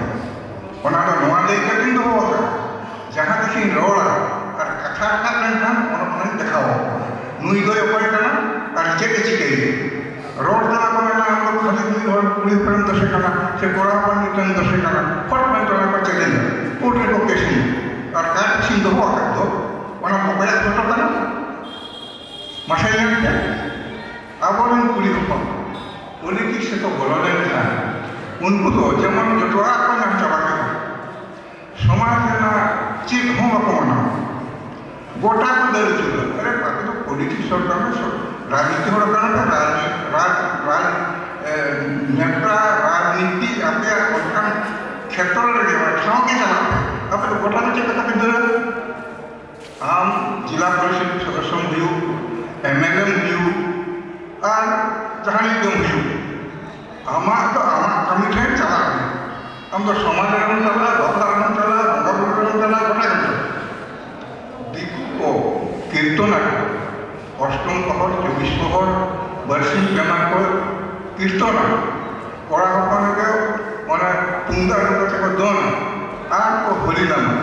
ᱚᱱᱟ ᱫᱚ ᱱᱚᱣᱟ ᱞᱟᱹᱭ ᱠᱟᱛᱮᱧ ᱫᱚᱦᱚ ᱟᱠᱟᱫᱟ, ᱡᱟᱦᱟᱸ ᱛᱤᱥᱤᱧ ᱨᱚᱲᱟ ᱟᱨ ᱠᱟᱛᱷᱟ ᱨᱟᱠᱟᱵ ᱞᱮᱱᱠᱷᱟᱱ ᱚᱱᱟ, ᱚᱱᱟᱧ ᱫᱮᱠᱷᱟᱣ ᱟᱠᱚᱣᱟ᱾ ᱱᱩᱭ ᱫᱚᱭ ᱚᱠᱚᱭ ᱠᱟᱱᱟ ᱟᱨ ᱪᱮᱫ ᱮ ᱪᱤᱠᱟᱹᱭᱮᱫᱟ? ᱨᱚᱲ ᱛᱮ ᱵᱟᱠᱚ ᱢᱮᱱᱟ, ᱟᱢ ᱫᱚ ᱠᱷᱟᱹᱞᱤ ᱢᱤᱫ ᱦᱚᱲ ᱠᱩᱲᱤ ᱦᱚᱯᱚᱱᱮᱢ ᱫᱳᱥᱮ ᱠᱟᱱᱟ, ᱥᱮ ᱠᱚᱲᱟ ᱦᱚᱯᱚᱱ ᱢᱤᱫᱴᱮᱱ ᱫᱳᱥᱮ ᱠᱟᱱᱟ, ᱦᱚᱴ ᱢᱮᱱᱛᱮ ᱚᱱᱟ ᱠᱚ ᱪᱮᱞᱮᱧᱡᱟ, ᱠᱳᱨᱴ ᱨᱮᱠᱚ ᱠᱮᱥᱤᱧᱟ᱾ ᱟᱨ ᱠᱟᱴ ᱯᱤᱥᱤᱧ ᱫᱚᱦᱚ ᱟᱠᱟᱫ ᱫᱚ, ᱚᱱᱟ ᱚᱠᱚᱭᱟᱜ ᱯᱷᱳᱴᱳ ᱠᱟᱱᱟ? ᱢᱟᱥᱮ ᱧᱮᱞ ᱯᱮ, ᱟᱵᱚᱨᱮᱱ ᱠᱩᱲᱤ ᱦᱚᱯᱚᱱ ᱯᱚᱞᱤᱴᱤᱠᱥ ᱨᱮᱠᱚ ᱵᱚᱞᱚ ᱞᱮᱱᱠᱷᱟᱱ, ᱩᱱᱠᱩ ᱫᱚ ᱡᱮᱢᱚᱱ ᱡᱚᱛᱚᱣᱟᱜ ᱠᱚ ᱧᱟᱢ ᱪᱟᱵᱟ ᱠᱮᱫᱟ, ᱥᱚᱢᱟᱡᱽ ᱨᱮᱱᱟᱜ ᱪᱮᱫ ᱦᱚᱸ ᱵᱟᱠᱚ ᱢᱟᱱᱟᱣᱟ᱾ ᱜᱚᱴᱟ ᱠᱚ ᱫᱟᱹᱲ ᱟᱹᱪᱩᱨᱟ᱾ ᱟᱨᱮ, ᱟᱯᱮ ᱫᱚ ᱯᱚᱞᱤᱴᱤᱠᱥ ᱦᱚᱲ ᱠᱟᱱᱟ ᱯᱮ, ᱨᱟᱡᱽᱱᱤᱛᱤ ᱦᱚᱲ ᱠᱟᱱᱟ ᱯᱮ, ᱨᱟᱡᱽ-, ᱨᱟᱡᱽ-, ᱨᱟᱡᱽ-, ᱮ, ᱱᱮᱛᱟ, ᱨᱟᱡᱽᱱᱤᱛᱤ ᱟᱯᱮᱭᱟᱜ ᱚᱱᱠᱟᱱ ᱠᱷᱮᱛᱨᱚ ᱨᱮᱜᱮ, ᱚᱱᱟ ᱴᱷᱟᱶ ᱜᱮ ᱪᱟᱞᱟᱜ ᱯᱮ᱾ ᱟᱯᱮ ᱫᱚ ᱜᱚᱴᱟ ᱫᱚ ᱪᱮᱫ ᱞᱮᱠᱟ ᱯᱮ ᱫᱟᱹᱲᱟ? ᱟᱢ ᱡᱮᱞᱟ ᱯᱚᱨᱤᱥᱚᱫ ᱥᱚᱫᱚᱥᱥᱚᱢ ᱦᱩᱭᱩᱜ, ᱮᱢ ᱮᱞ ᱮᱢ ᱦᱩᱭᱩᱜ, ᱟᱨ ᱡᱟᱦᱟᱱᱤᱡ ᱜᱮᱢ ᱦᱩᱭᱩᱜ, ᱟᱢᱟᱜ ᱫᱚ ᱟᱢᱟᱜ ᱠᱟᱹᱢᱤ ᱴᱷᱮᱱ ᱪᱟᱞᱟᱜ ᱢᱮ᱾ ᱟᱢ ᱫᱚ ᱥᱚᱢᱟᱡᱽ ᱨᱮᱦᱚᱸᱢ ᱪᱟᱞᱟᱜᱼᱟ, ᱵᱟᱯᱞᱟ ᱨᱮᱦᱚᱸᱢ ᱪᱟᱞᱟᱜᱼᱟ, ᱵᱚᱸᱜᱟ ᱵᱩᱨᱩ ᱨᱮᱦᱚᱸᱢ ᱪᱟᱞᱟᱜᱼᱟ, ᱜᱚᱴᱟ ᱜᱮᱢ ᱪᱟᱞᱟᱜᱼᱟ᱾ ᱫᱤᱠᱩ ᱠᱚ ᱠᱤᱨᱛᱚᱱ ᱟᱠᱚ, ᱚᱥᱴᱚᱢ ᱯᱚᱦᱚᱨ, ᱪᱚᱵᱵᱤᱥ ᱯᱚᱦᱚᱨ, ᱵᱟᱨᱥᱤᱧ ᱯᱮ ᱢᱟᱦᱟ ᱠᱚ ᱠᱤᱨᱛᱚᱱᱟ᱾ ᱠᱚᱲᱟ ᱦᱚᱯᱚᱱ ᱜᱮ ᱚᱱᱟ ᱛᱩᱢᱫᱟᱜ ᱨᱩ ᱠᱟᱛᱮ ᱠᱚ ᱫᱚᱱᱟ ᱟᱨ ᱠᱚ ᱦᱚᱨᱤᱱᱟᱢᱟ᱾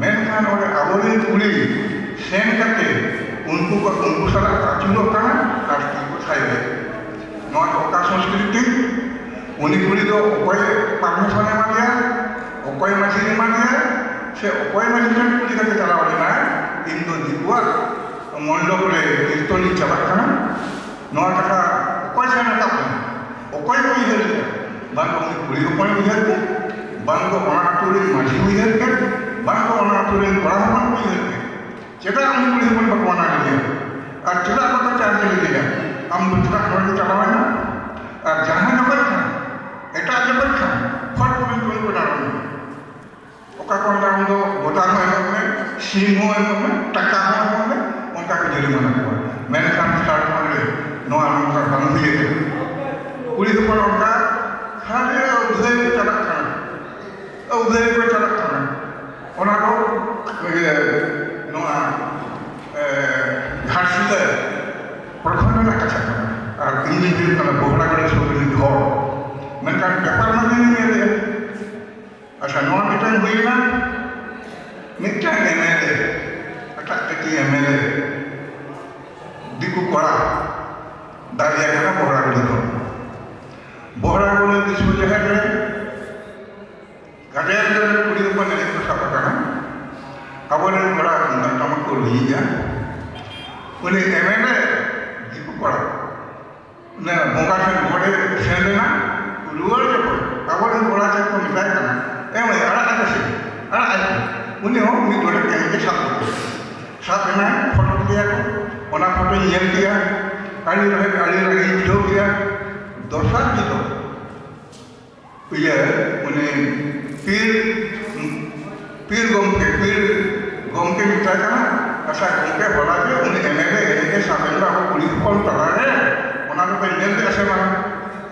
ᱢᱮᱱᱠᱷᱟᱱ ᱚᱸᱰᱮ ᱟᱵᱚᱨᱮᱱ ᱠᱩᱲᱤ ᱥᱮᱱ ᱠᱟᱛᱮ ᱩᱱᱠᱩ ᱠᱚ, ᱩᱱᱠᱩ ᱥᱟᱞᱟᱜ ᱟᱹᱪᱩᱨᱚᱜ ᱠᱟᱱᱟ ᱟᱨ ᱛᱤ ᱠᱚ ᱛᱷᱟᱭᱚᱭᱮᱫ᱾ ᱱᱚᱣᱟ ᱫᱚ ᱚᱠᱟ ᱥᱚᱝᱥᱠᱨᱤᱛᱤ? ᱩᱱᱤ ᱠᱩᱲᱤ ᱫᱚ ᱚᱠᱚᱭ ᱯᱟᱨᱢᱤᱥᱚᱱ ᱮ ᱮᱢᱟ ᱫᱮᱭᱟ, ᱚᱠᱚᱭ ᱢᱟᱹᱡᱷᱤ ᱮᱢᱟ ᱫᱮᱭᱟ, ᱥᱮ ᱚᱠᱚᱭ ᱢᱟᱹᱡᱷᱤ ᱴᱷᱮᱱ ᱠᱩᱞᱤ ᱠᱟᱛᱮ ᱪᱟᱞᱟᱣ ᱞᱮᱱᱟᱭ, ᱤᱧ ᱫᱚ ᱫᱤᱠᱩᱣᱟᱜ ᱢᱚᱱᱰᱚᱯ ᱨᱮ ᱠᱤᱨᱛᱚᱱᱤᱧ ᱪᱟᱞᱟᱜ ᱠᱟᱱᱟ? ᱱᱚᱣᱟ ᱠᱟᱛᱷᱟ ᱚᱠᱚᱭ ᱥᱮᱱ ᱨᱟᱠᱟᱵ ᱞᱮᱱᱟ? ᱚᱠᱚᱭ ᱠᱚ ᱩᱭᱦᱟᱹᱨ ᱞᱮᱫᱟ? ᱵᱟᱝ ᱫᱚ ᱩᱱᱤ ᱠᱩᱲᱤ ᱦᱚᱯᱚᱱ ᱩᱭᱦᱟᱹᱨ ᱠᱮᱫ, ᱵᱟᱝ ᱫᱚ ᱚᱱᱟ ᱟᱹᱛᱩ ᱨᱮᱱ ᱢᱟᱹᱡᱷᱤ ᱩᱭᱦᱟᱹᱨ ᱠᱮᱫ, ᱵᱟᱝ ᱫᱚ ᱚᱱᱟ ᱟᱹᱛᱩ ᱨᱮᱱ ᱠᱚᱲᱟ ᱦᱚᱯᱚᱱ ᱠᱚ ᱩᱭᱦᱟᱹᱨ ᱠᱮᱫ᱾ ᱪᱮᱫᱟᱜ ᱩᱱᱤ ᱠᱩᱲᱤ ᱦᱚᱯᱚᱱ ᱵᱟᱠᱚ ᱢᱟᱱᱟ ᱞᱮᱫᱮᱭᱟ? ᱟᱨ ᱪᱮᱫᱟᱜ ᱵᱟᱠᱚ ᱪᱟᱨᱡᱽ ᱞᱮᱫᱮᱭᱟ? ᱟᱢ ᱫᱚ ᱪᱮᱫᱟᱜ ᱱᱚᱰᱮᱢ ᱪᱟᱞᱟᱣᱮᱱᱟ? ᱟᱨ ᱡᱟᱦᱟᱸ ᱡᱚᱠᱷᱚᱱ ᱠᱷᱟᱱ ᱥᱤᱢ ᱦᱚᱸ ᱮᱢᱚᱜ ᱢᱮ, ᱴᱟᱠᱟ ᱦᱚᱸ ᱮᱢᱚᱜ ᱢᱮ, ᱚᱱᱠᱟ ᱠᱚ ᱡᱩᱨᱤᱢᱟᱱᱟ ᱠᱚᱣᱟ᱾ ᱢᱮᱱᱠᱷᱟᱱ ᱡᱷᱟᱲᱠᱷᱚᱸᱰ ᱨᱮ ᱱᱚᱣᱟ ᱱᱚᱝᱠᱟ ᱵᱟᱝ ᱦᱩᱭ ᱟᱠᱟᱱᱟ᱾ ᱠᱩᱲᱤ ᱦᱚᱯᱚᱱ ᱚᱱᱠᱟ ᱠᱷᱟᱹᱞᱤ ᱩᱫᱷᱟᱹᱭ ᱠᱚ ᱪᱟᱞᱟᱜ ᱠᱟᱱᱟ, ᱩᱫᱷᱟᱹᱭ ᱠᱚ ᱪᱟᱞᱟᱜ ᱠᱟᱱᱟ᱾ ᱚᱱᱟ ᱫᱚ ᱤᱭᱟᱹ ᱱᱚᱣᱟ ᱮ, ᱜᱷᱟᱴᱥᱤᱞᱟᱹ ᱯᱨᱚᱠᱷᱚᱸᱰ ᱨᱮᱱᱟᱜ ᱠᱟᱛᱷᱟ ᱠᱟᱱᱟ᱾ ᱟᱨ ᱤᱧ ᱫᱩᱧ ᱦᱩᱭᱩᱜ ᱠᱟᱱᱟ ᱵᱚᱦᱲᱟᱜᱚᱲ ᱥᱩᱨ ᱨᱤᱱ ᱦᱚᱲ᱾ ᱢᱮᱱᱠᱷᱟᱱ ᱵᱮᱯᱟᱨ ᱢᱟ ᱤᱧ ᱧᱮᱞᱮᱫᱼᱟ᱾ ᱟᱪᱪᱷᱟ, ᱱᱚᱣᱟ ᱢᱤᱫᱴᱟᱝ ᱦᱩᱭᱮᱱᱟ, ᱢᱤᱫᱴᱟᱝ ᱮᱢᱮᱞᱮ, ᱮᱴᱟᱜ ᱠᱟᱹᱴᱤᱡ ᱮᱢᱮᱞᱮ, ᱫᱤᱠᱩ ᱠᱚᱲᱟ, ᱫᱟᱲᱮᱭᱟᱜ ᱠᱟᱱᱟ ᱵᱚᱦᱲᱟᱜᱚᱲ ᱠᱷᱚᱱ᱾ ᱵᱚᱦᱲᱟᱜᱚᱲ ᱫᱤᱥᱚᱢ ᱡᱟᱦᱮᱨ ᱨᱮ ᱜᱟᱫᱮᱞ ᱨᱮᱱ ᱠᱩᱲᱤ ᱦᱚᱯᱚᱱ ᱮᱱᱮᱡ ᱠᱚ ᱥᱟᱵ ᱟᱠᱟᱱᱟ᱾ ᱟᱵᱚᱨᱮᱱ ᱠᱚᱲᱟ ᱛᱩᱢᱫᱟᱜ ᱴᱟᱢᱟᱠ ᱠᱚ ᱨᱩᱭᱮᱫᱼᱟ᱾ ᱩᱱᱤ ᱮᱢᱮᱞᱮ ᱫᱤᱠᱩ ᱠᱚᱲᱟ, ᱚᱱᱮ ᱵᱚᱸᱜᱟ ᱴᱷᱮᱱ ᱜᱚᱰ ᱮ ᱥᱮᱱ ᱞᱮᱱᱟ, ᱨᱩᱣᱟᱹᱲ ᱡᱚᱠᱷᱚᱱ ᱟᱵᱚᱨᱮᱱ ᱠᱚᱲᱟ ᱴᱷᱮᱱ ᱠᱚ ᱢᱮᱛᱟᱭ ᱠᱟᱱᱟ, "ᱮ ᱢᱟᱹᱭ, ᱟᱲᱟᱜ ᱟᱭ ᱢᱮᱥᱮ, ᱟᱲᱟᱜ ᱟᱭ ᱢᱮ", ᱩᱱᱤ ᱦᱚᱸ ᱢᱤᱫ ᱰᱚᱸᱰᱮᱠ ᱮᱱᱮᱡ ᱮ ᱥᱟᱵ ᱠᱮᱫᱟ᱾ ᱥᱟᱵ ᱮᱱᱟᱭ, ᱯᱷᱳᱴᱳ ᱠᱮᱫᱮᱭᱟ ᱠᱚ, ᱚᱱᱟ ᱯᱷᱳᱴᱳᱧ ᱧᱮᱞ ᱠᱮᱫᱼᱟ, ᱟᱹᱰᱤ ᱨᱟᱹᱜᱤ, ᱟᱹᱰᱤ ᱨᱟᱹᱜᱤᱧ ᱵᱩᱡᱷᱟᱹᱣ ᱠᱮᱫᱼᱟ᱾ ᱫᱚᱥᱟᱨ ᱦᱤᱞᱳᱜ ᱤᱭᱟᱹ, ᱩᱱᱤ ᱯᱤᱨ, ᱯᱤᱨ ᱜᱚᱢᱠᱮ, ᱯᱤᱨ ᱜᱚᱢᱠᱮ ᱢᱮᱛᱟᱭ ᱠᱟᱱᱟ, "ᱟᱪᱪᱷᱟ ᱜᱚᱢᱠᱮ, ᱦᱚᱞᱟ ᱜᱮ ᱩᱱᱤ ᱮᱢᱮᱞᱮ ᱮᱱᱮᱡ ᱮ ᱥᱟᱵ ᱮᱱ ᱫᱚ ᱟᱵᱚ ᱠᱩᱲᱤ ᱦᱚᱯᱚᱱ ᱛᱟᱞᱟᱨᱮ, ᱚᱱᱟ ᱫᱚᱯᱮ ᱧᱮᱞ ᱞᱮᱫᱼᱟ ᱥᱮ ᱵᱟᱝ?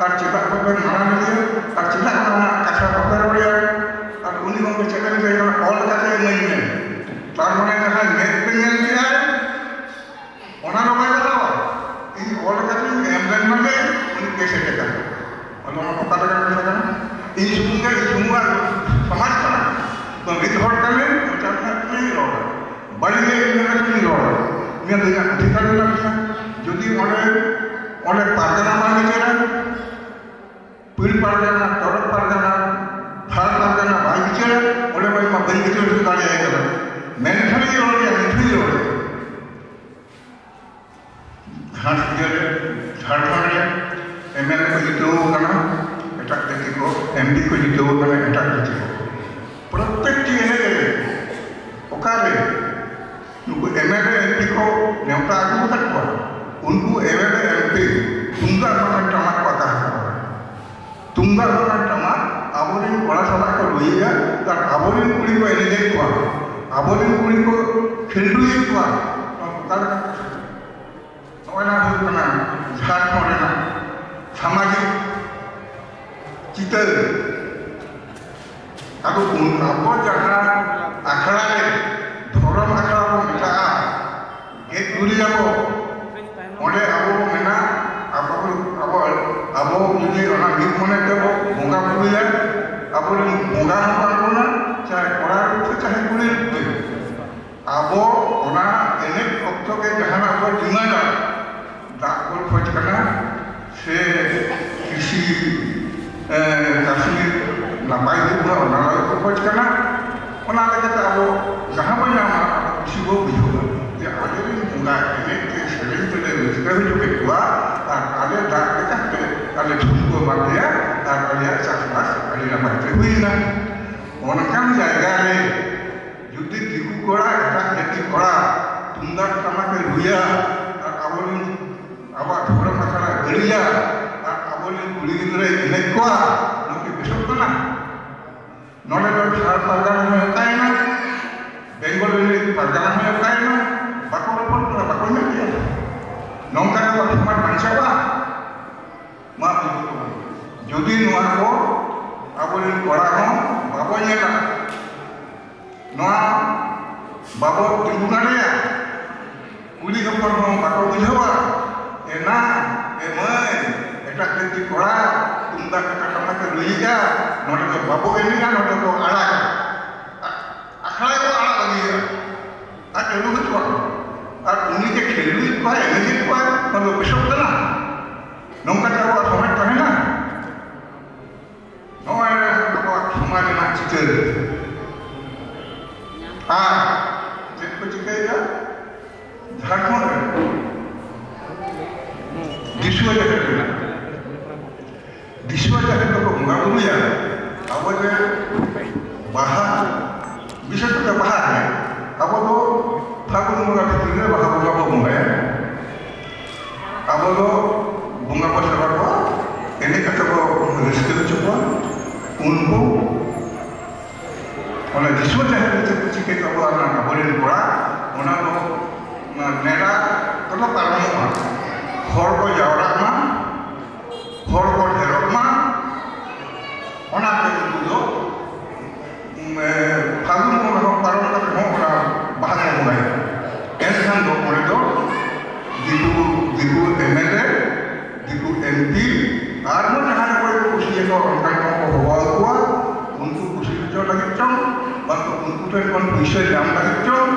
ᱟᱨ ᱪᱮᱫᱟᱜ ᱵᱟᱯᱮ ᱢᱟᱱᱟ ᱞᱮᱫᱮᱭᱟ? ᱟᱨ ᱪᱮᱫᱟᱜ ᱚᱱᱟ ᱠᱟᱛᱷᱟ ᱵᱟᱯᱮ ᱨᱚᱲᱮᱭᱟ?" ᱟᱨ ᱩᱱᱤ ᱜᱚᱢᱠᱮ ᱪᱮᱫ ᱮ ᱢᱮᱛᱟᱭ ᱠᱟᱱᱟ, "ᱚᱞ ᱠᱟᱛᱮ ᱤᱢᱟᱹᱧ ᱢᱮ, ᱛᱟᱨ ᱢᱟᱱᱮ ᱡᱟᱦᱟᱸᱭ ᱢᱮᱫ ᱛᱮ ᱧᱮᱞ ᱠᱮᱜᱼᱟᱭ, ᱚᱱᱟ ᱫᱚ ᱵᱟᱭ ᱞᱟᱜᱟᱣᱟ, ᱤᱧ ᱚᱞ ᱠᱟᱛᱮᱧ ᱮᱢ ᱞᱮᱱ ᱢᱟᱱᱮ ᱩᱱᱤ ᱠᱮᱥ ᱮ ᱠᱟᱱᱟ᱾ ᱚᱱᱟ ᱚᱠᱟ ᱞᱮᱠᱟᱱ ᱠᱟᱛᱷᱟ ᱠᱟᱱᱟ? ᱤᱧ ᱥᱩᱢᱩᱝ ᱜᱮ, ᱤᱧ ᱥᱩᱢᱩᱝ ᱟᱜ ᱥᱚᱢᱟᱡᱽ ᱠᱟᱱᱟ᱾ ᱛᱚ ᱢᱤᱫ ᱦᱚᱲ ᱠᱟᱹᱱᱟᱹᱧ, ᱢᱚᱪᱟ ᱨᱮᱱᱟᱜ ᱠᱟᱛᱷᱟᱧ ᱨᱚᱲᱟ, ᱵᱟᱹᱲᱤᱡ ᱮ ᱤᱧ ᱨᱮᱱᱟᱜ ᱠᱟᱛᱷᱟᱧ ᱨᱚᱲᱟ, ᱤᱧᱟᱹᱜ ᱫᱚ ᱤᱧᱟᱹᱜ ᱚᱫᱷᱤᱠᱟᱨ ᱢᱮᱱᱟᱜ ᱛᱤᱧᱟ᱾ ᱡᱩᱫᱤ ᱚᱸᱰᱮ, ᱚᱸᱰᱮ ᱯᱟᱨᱜᱟᱱᱟ ᱵᱟᱭ ᱵᱤᱪᱟᱹᱨᱟ, ᱯᱤᱲ ᱯᱟᱨᱜᱟᱱᱟ, ᱛᱚᱨᱚᱯ ᱯᱟᱨᱜᱟᱱᱟ, ᱫᱷᱟᱲ ᱯᱟᱨᱜᱟᱱᱟ ᱵᱟᱭ ᱵᱤᱪᱟᱹᱨᱟ, ᱚᱸᱰᱮ ᱢᱟ ᱤᱧ ᱢᱟ ᱵᱟᱹᱧ ᱵᱤᱪᱟᱹᱨ ᱦᱚᱪᱚ ᱫᱟᱲᱮᱭᱟᱭ ᱠᱟᱱᱟ᱾ ᱢᱮᱱᱠᱷᱟᱱ ᱤᱧ ᱨᱚᱲᱮᱭᱟ, ᱢᱤᱫ ᱫᱷᱟᱣ ᱤᱧ ᱨᱚᱲᱮᱭᱟ᱾ ᱜᱷᱟᱴᱥᱤᱞᱟᱹ ᱨᱮ, ᱡᱷᱟᱲᱠᱷᱚᱸᱰ ᱨᱮ ᱮᱢᱮᱞᱮ ᱠᱚ ᱡᱤᱛᱟᱹᱣ ᱟᱠᱟᱱᱟ ᱮᱴᱟᱜ ᱡᱟᱹᱛᱤ ᱠᱚ, ᱮᱢᱯᱤ ᱠᱚ ᱡᱤᱛᱟᱹᱣ ᱟᱠᱟᱱᱟ ᱮᱴᱟᱜ ᱡᱟᱹᱛᱤ ᱠᱚ᱾ ᱯᱨᱚᱛᱮᱠᱴᱤ ᱮᱱᱮᱡ ᱨᱮ ᱚᱠᱟᱨᱮ ᱱᱩᱠᱩ ᱮᱢᱮᱞᱮ ᱮᱢᱯᱤ ᱠᱚ ᱱᱮᱣᱛᱟ ᱟᱹᱜᱩ ᱟᱠᱟᱫ ᱠᱚᱣᱟ, ᱩᱱᱠᱩ ᱮᱢᱮᱞᱮ ᱮᱢᱯᱤ ᱛᱩᱢᱫᱟᱜ ᱴᱟᱢᱟᱠ ᱴᱟᱢᱟᱠ ᱠᱚ ᱟᱠᱟ ᱟᱠᱟᱫ ᱠᱚᱣᱟ᱾ ᱛᱩᱢᱫᱟᱜ ᱴᱟᱢᱟᱠ ᱴᱟᱢᱟᱠ ᱟᱵᱚᱨᱮᱱ ᱠᱚᱲᱟ ᱥᱟᱞᱟᱜ ᱠᱚ ᱨᱩᱭᱮᱫᱼᱟ ᱟᱨ ᱟᱵᱚᱨᱮᱱ ᱠᱩᱲᱤ ᱠᱚ ᱮᱱᱮᱡᱮᱫ ᱠᱚᱣᱟ᱾ ᱟᱵᱚᱨᱮᱱ ᱠᱩᱲᱤ ᱠᱚ ᱠᱷᱮᱞᱰᱩᱭᱮᱫ ᱠᱚᱣᱟ, ᱱᱚᱣᱟ ᱚᱠᱟ ᱞᱮᱠᱟᱱ ᱠᱟᱛᱷᱟ? ᱱᱚᱜᱼᱚᱭ ᱱᱟ ᱦᱩᱭᱩᱜ ᱠᱟᱱᱟ ᱡᱷᱟᱲᱠᱷᱚᱸᱰ ᱨᱮᱱᱟᱜ ᱥᱟᱢᱟᱡᱤᱠ ᱪᱤᱛᱟᱹᱨ᱾ ᱟᱫᱚ ᱩᱱ ᱟᱵᱚ ᱡᱟᱦᱟᱸ ᱟᱠᱷᱲᱟ ᱨᱮ, ᱫᱷᱚᱨᱚᱢ ᱟᱠᱷᱲᱟ ᱵᱚᱱ ᱢᱮᱛᱟᱜᱼᱟ, ᱜᱮᱡ ᱜᱩᱨᱤᱡ ᱟᱵᱚ, ᱚᱸᱰᱮ ᱟᱵᱚ ᱵᱚ ᱢᱮᱱᱟ, ᱟᱵᱚ, ᱟᱵᱚ, ᱟᱵᱚ ᱡᱩᱫᱤ ᱚᱱᱟ ᱢᱤᱫ ᱢᱚᱱᱮ ᱛᱮᱵᱚ ᱵᱚᱸᱜᱟ ᱵᱩᱨᱩᱭᱟ, ᱟᱵᱚᱨᱮᱱ ᱵᱚᱸᱜᱟ ᱦᱚᱸ ᱵᱟᱝ ᱵᱚᱱᱟ, ᱪᱟᱦᱮ ᱠᱚᱲᱟ ᱨᱩᱯ ᱛᱮ, ᱪᱟᱦᱮ ᱠᱩᱲᱤ ᱨᱩᱯ ᱛᱮ᱾ ᱟᱵᱚ ᱚᱱᱟ ᱮᱱᱮᱡ ᱚᱠᱛᱚ ᱜᱮ ᱡᱟᱦᱟᱱᱟᱜ ᱵᱚ ᱰᱤᱢᱟᱱᱰᱟ, ᱫᱟᱜ ᱵᱚ ᱠᱷᱚᱡᱽ ᱠᱟᱱᱟ, ᱥᱮ ᱠᱨᱤᱥᱤ, ᱮ, ᱪᱟᱥ ᱢᱤᱫ ᱱᱟᱯᱟᱭ ᱦᱩᱭᱩᱜ ᱢᱟ, ᱚᱱᱟ ᱞᱟᱹᱜᱤᱫ ᱠᱚ ᱠᱷᱚᱡᱽ ᱠᱟᱱᱟ᱾ ᱚᱱᱟ ᱞᱮᱠᱟᱛᱮ ᱟᱵᱚ ᱡᱟᱦᱟᱸ ᱵᱚ ᱧᱟᱢᱟ, ᱟᱵᱚ ᱠᱩᱥᱤ ᱵᱚ ᱵᱩᱡᱷᱟᱹᱣᱟ ᱡᱮ ᱟᱞᱮ ᱨᱮᱱ ᱵᱚᱸᱜᱟ ᱮᱱᱮᱡ ᱛᱮ, ᱥᱮᱨᱮᱧ ᱛᱮᱞᱮ ᱨᱟᱹᱥᱠᱟᱹ ᱦᱚᱪᱚ ᱠᱮᱫ ᱠᱚᱣᱟ, ᱟᱨ ᱟᱞᱮ ᱫᱟᱜ ᱞᱮᱠᱟᱛᱮ ᱟᱞᱮ ᱴᱷᱩᱱ ᱠᱚ ᱮᱢᱟ ᱞᱮᱭᱟ, ᱟᱨ ᱟᱞᱮᱭᱟᱜ ᱪᱟᱥᱵᱟᱥ ᱟᱹᱰᱤ ᱱᱟᱯᱟᱭ ᱛᱮ ᱦᱩᱭᱮᱱᱟ᱾ ᱚᱱᱠᱟᱱ ᱡᱟᱭᱜᱟ ᱨᱮ ᱡᱩᱫᱤ ᱫᱤᱠᱩ ᱠᱚᱲᱟ, ᱮᱴᱟᱜ ᱡᱟᱹᱛᱤ ᱠᱚᱲᱟ ᱛᱩᱢᱫᱟᱜ ᱴᱟᱢᱟᱠ ᱮ ᱨᱩᱭᱟ, ᱟᱨ ᱟᱵᱚᱨᱮᱱ, ᱟᱵᱚᱣᱟᱜ ᱫᱷᱚᱨᱚᱢ ᱟᱠᱷᱲᱟ ᱵᱟᱹᱲᱤᱡᱟ, ᱟᱨ ᱟᱵᱚᱨᱮᱱ ᱠᱩᱲᱤ ᱜᱤᱫᱽᱨᱟᱹᱭ ᱮᱱᱮᱡ ᱠᱚᱣᱟ, ᱱᱚᱣᱟ ᱠᱤ ᱵᱮᱥᱚᱜ ᱠᱟᱱᱟ? ᱱᱚᱰᱮ ᱫᱚ ᱡᱷᱟᱲ ᱯᱟᱨᱜᱟᱱᱟ ᱦᱚᱸᱭ ᱚᱠᱟᱭᱮᱱᱟ, ᱵᱮᱝᱜᱚᱞ ᱨᱤᱱᱤᱡ ᱯᱟᱨᱜᱟᱱᱟ ᱦᱚᱸᱭ ᱚᱠᱟᱭᱮᱱᱟ, ᱵᱟᱠᱚ ᱨᱚᱯᱚᱲ ᱠᱟᱱᱟ, ᱵᱟᱠᱚ ᱧᱟᱢ ᱠᱟᱱᱟ᱾ ᱱᱚᱝᱠᱟ ᱫᱚ ᱥᱚᱢᱟᱡᱽ ᱵᱟᱧᱪᱟᱣᱟ? ᱢᱟ ᱵᱩᱡᱷᱟᱹᱣ ᱠᱚ᱾ ᱡᱩᱫᱤ ᱱᱚᱣᱟ ᱠᱚ ᱟᱵᱚᱨᱮᱱ ᱠᱚᱲᱟ ᱦᱚᱸ ᱵᱟᱵᱚ ᱧᱮᱞᱟ, ᱱᱚᱣᱟ ᱵᱟᱵᱚ ᱛᱤᱸᱜᱩ ᱫᱟᱲᱮᱭᱟᱜᱼᱟ, ᱠᱩᱲᱤ ᱦᱚᱯᱚᱱ ᱦᱚᱸ ᱵᱟᱠᱚ ᱵᱩᱡᱷᱟᱹᱣᱟ, ᱮᱱᱟ, ᱮ ᱢᱟᱹᱭ, ᱮᱴᱟᱜ ᱡᱟᱹᱛᱤ ᱠᱚᱲᱟ ᱛᱩᱢᱫᱟᱜ ᱠᱟᱴᱟ ᱴᱟᱢᱟᱠ ᱮ ᱨᱩᱭᱮᱫᱼᱟ, ᱱᱚᱰᱮ ᱫᱚ ᱵᱟᱵᱚ ᱮᱱᱮᱡᱼᱟ, ᱱᱚᱰᱮ ᱫᱚ ᱟᱲᱟᱜᱟ᱾ ᱟ-, ᱟᱠᱷᱲᱟ ᱜᱮᱵᱚ ᱟᱲᱟᱜ ᱵᱟᱹᱜᱤᱭᱟ᱾ ᱟᱨ ᱪᱟᱹᱞᱩ ᱦᱚᱪᱚᱣᱟᱜ ᱢᱟ᱾ ᱟᱨ ᱩᱱᱤ ᱡᱮ ᱠᱷᱮᱞᱰᱩᱭᱮᱫ ᱠᱚᱣᱟᱭ, ᱮᱱᱮᱡᱮᱫ ᱠᱚᱣᱟᱭ, ᱚᱱᱟ ᱫᱚ ᱵᱮᱥᱚᱜ ᱠᱟᱱᱟ? ᱱᱚᱝᱠᱟᱛᱮ ᱟᱵᱚᱣᱟᱜ ᱥᱚᱢᱟᱡᱽ ᱛᱟᱦᱮᱱᱟ? ᱱᱚᱜᱼᱚᱭ ᱟᱵᱚᱣᱟᱜ ᱥᱚᱢᱟᱡᱽ ᱨᱮᱱᱟᱜ ᱪᱤᱛᱟᱹᱨ᱾ ᱟᱨ ᱪᱮᱫ ᱠᱚ ᱪᱤᱠᱟᱹᱭᱮᱫᱟ? ᱡᱷᱟᱲᱠᱷᱚᱸᱰ ᱨᱮ ᱫᱤᱥᱩᱣᱟᱹ ᱡᱟᱦᱮᱨ ᱢᱮᱱᱟᱜᱼᱟ᱾ ᱫᱤᱥᱩᱣᱟᱹ ᱡᱟᱦᱮᱨ ᱫᱚᱠᱚ ᱵᱚᱸᱜᱟ ᱵᱩᱨᱩᱭᱟ᱾ ᱟᱵᱚ ᱡᱮ ᱵᱟᱦᱟ, ᱵᱤᱥᱮᱥ ᱠᱟᱛᱮ ᱵᱟᱦᱟ ᱨᱮ ᱟᱵᱚ ᱫᱚ ᱯᱷᱟᱹᱜᱩᱱ ᱵᱚᱸᱜᱟ ᱵᱷᱤᱛᱤᱨ ᱨᱮ ᱵᱟᱦᱟ ᱵᱚᱸᱜᱟ ᱵᱚ ᱵᱚᱸᱜᱟᱭᱟ᱾ ᱟᱵᱚ ᱫᱚ ᱵᱚᱸᱜᱟ ᱵᱚ ᱥᱮᱵᱟ ᱠᱚᱣᱟ, ᱮᱱᱮᱡ ᱠᱟᱛᱮ ᱵᱚ ᱨᱟᱹᱥᱠᱟᱹ ᱦᱚᱪᱚ ᱠᱚᱣᱟ᱾ ᱩᱱᱠᱩ ᱚᱱᱟ ᱫᱤᱥᱩᱣᱟᱹ ᱡᱟᱦᱮᱨ ᱨᱮ ᱪᱮᱫ ᱠᱚ ᱪᱮᱫ ᱟᱵᱚ ᱚᱱᱟ ᱟᱵᱚᱨᱮᱱ ᱠᱚᱲᱟ, ᱚᱱᱟ ᱫᱚ, ᱚᱱᱟ ᱢᱮᱞᱟ ᱠᱚᱫᱚ ᱯᱟᱨᱚᱢᱚᱜᱼᱟ, ᱦᱚᱲ ᱠᱚ ᱡᱟᱣᱨᱟᱜ ᱢᱟ, ᱦᱚᱲ ᱠᱚ ᱰᱷᱮᱨᱚᱜ ᱢᱟ, ᱚᱱᱟᱛᱮ ᱩᱱᱠᱩ ᱫᱚ, ᱩᱢ, ᱮ, ᱯᱷᱟᱹᱜᱩᱱ ᱵᱚᱸᱜᱟ ᱦᱚᱸ ᱯᱟᱨᱚᱢ ᱠᱟᱛᱮ ᱦᱚᱸ ᱚᱱᱟ ᱵᱟᱦᱟ ᱠᱚ ᱵᱚᱸᱜᱟᱭᱟ᱾ ᱮᱱᱠᱷᱟᱱ ᱫᱚ ᱚᱸᱰᱮ ᱫᱚ ᱫᱤᱠᱩ, ᱫᱤᱠᱩ ᱮᱢ ᱮᱞ ᱮ, ᱫᱤᱠᱩ ᱮᱢ ᱯᱤ, ᱟᱨᱦᱚᱸ ᱡᱟᱦᱟᱸᱭ ᱠᱚ ᱠᱩᱥᱤᱭᱟᱠᱚ ᱚᱱᱠᱟᱱ ᱠᱚ ᱦᱚᱦᱚ ᱟᱠᱚᱣᱟ, ᱩᱱᱠᱩ ᱠᱩᱥᱤ ᱦᱚᱪᱚ ᱞᱟᱹᱜᱤᱫ ᱪᱚᱝ, ᱵᱟᱝ ᱫᱚ ᱩᱱᱠᱩ ᱴᱷᱮᱱ ᱠᱷᱚᱱ ᱯᱩᱭᱥᱟᱹ ᱧᱟᱢ ᱞᱟᱹᱜᱤᱫ ᱪᱚᱝ,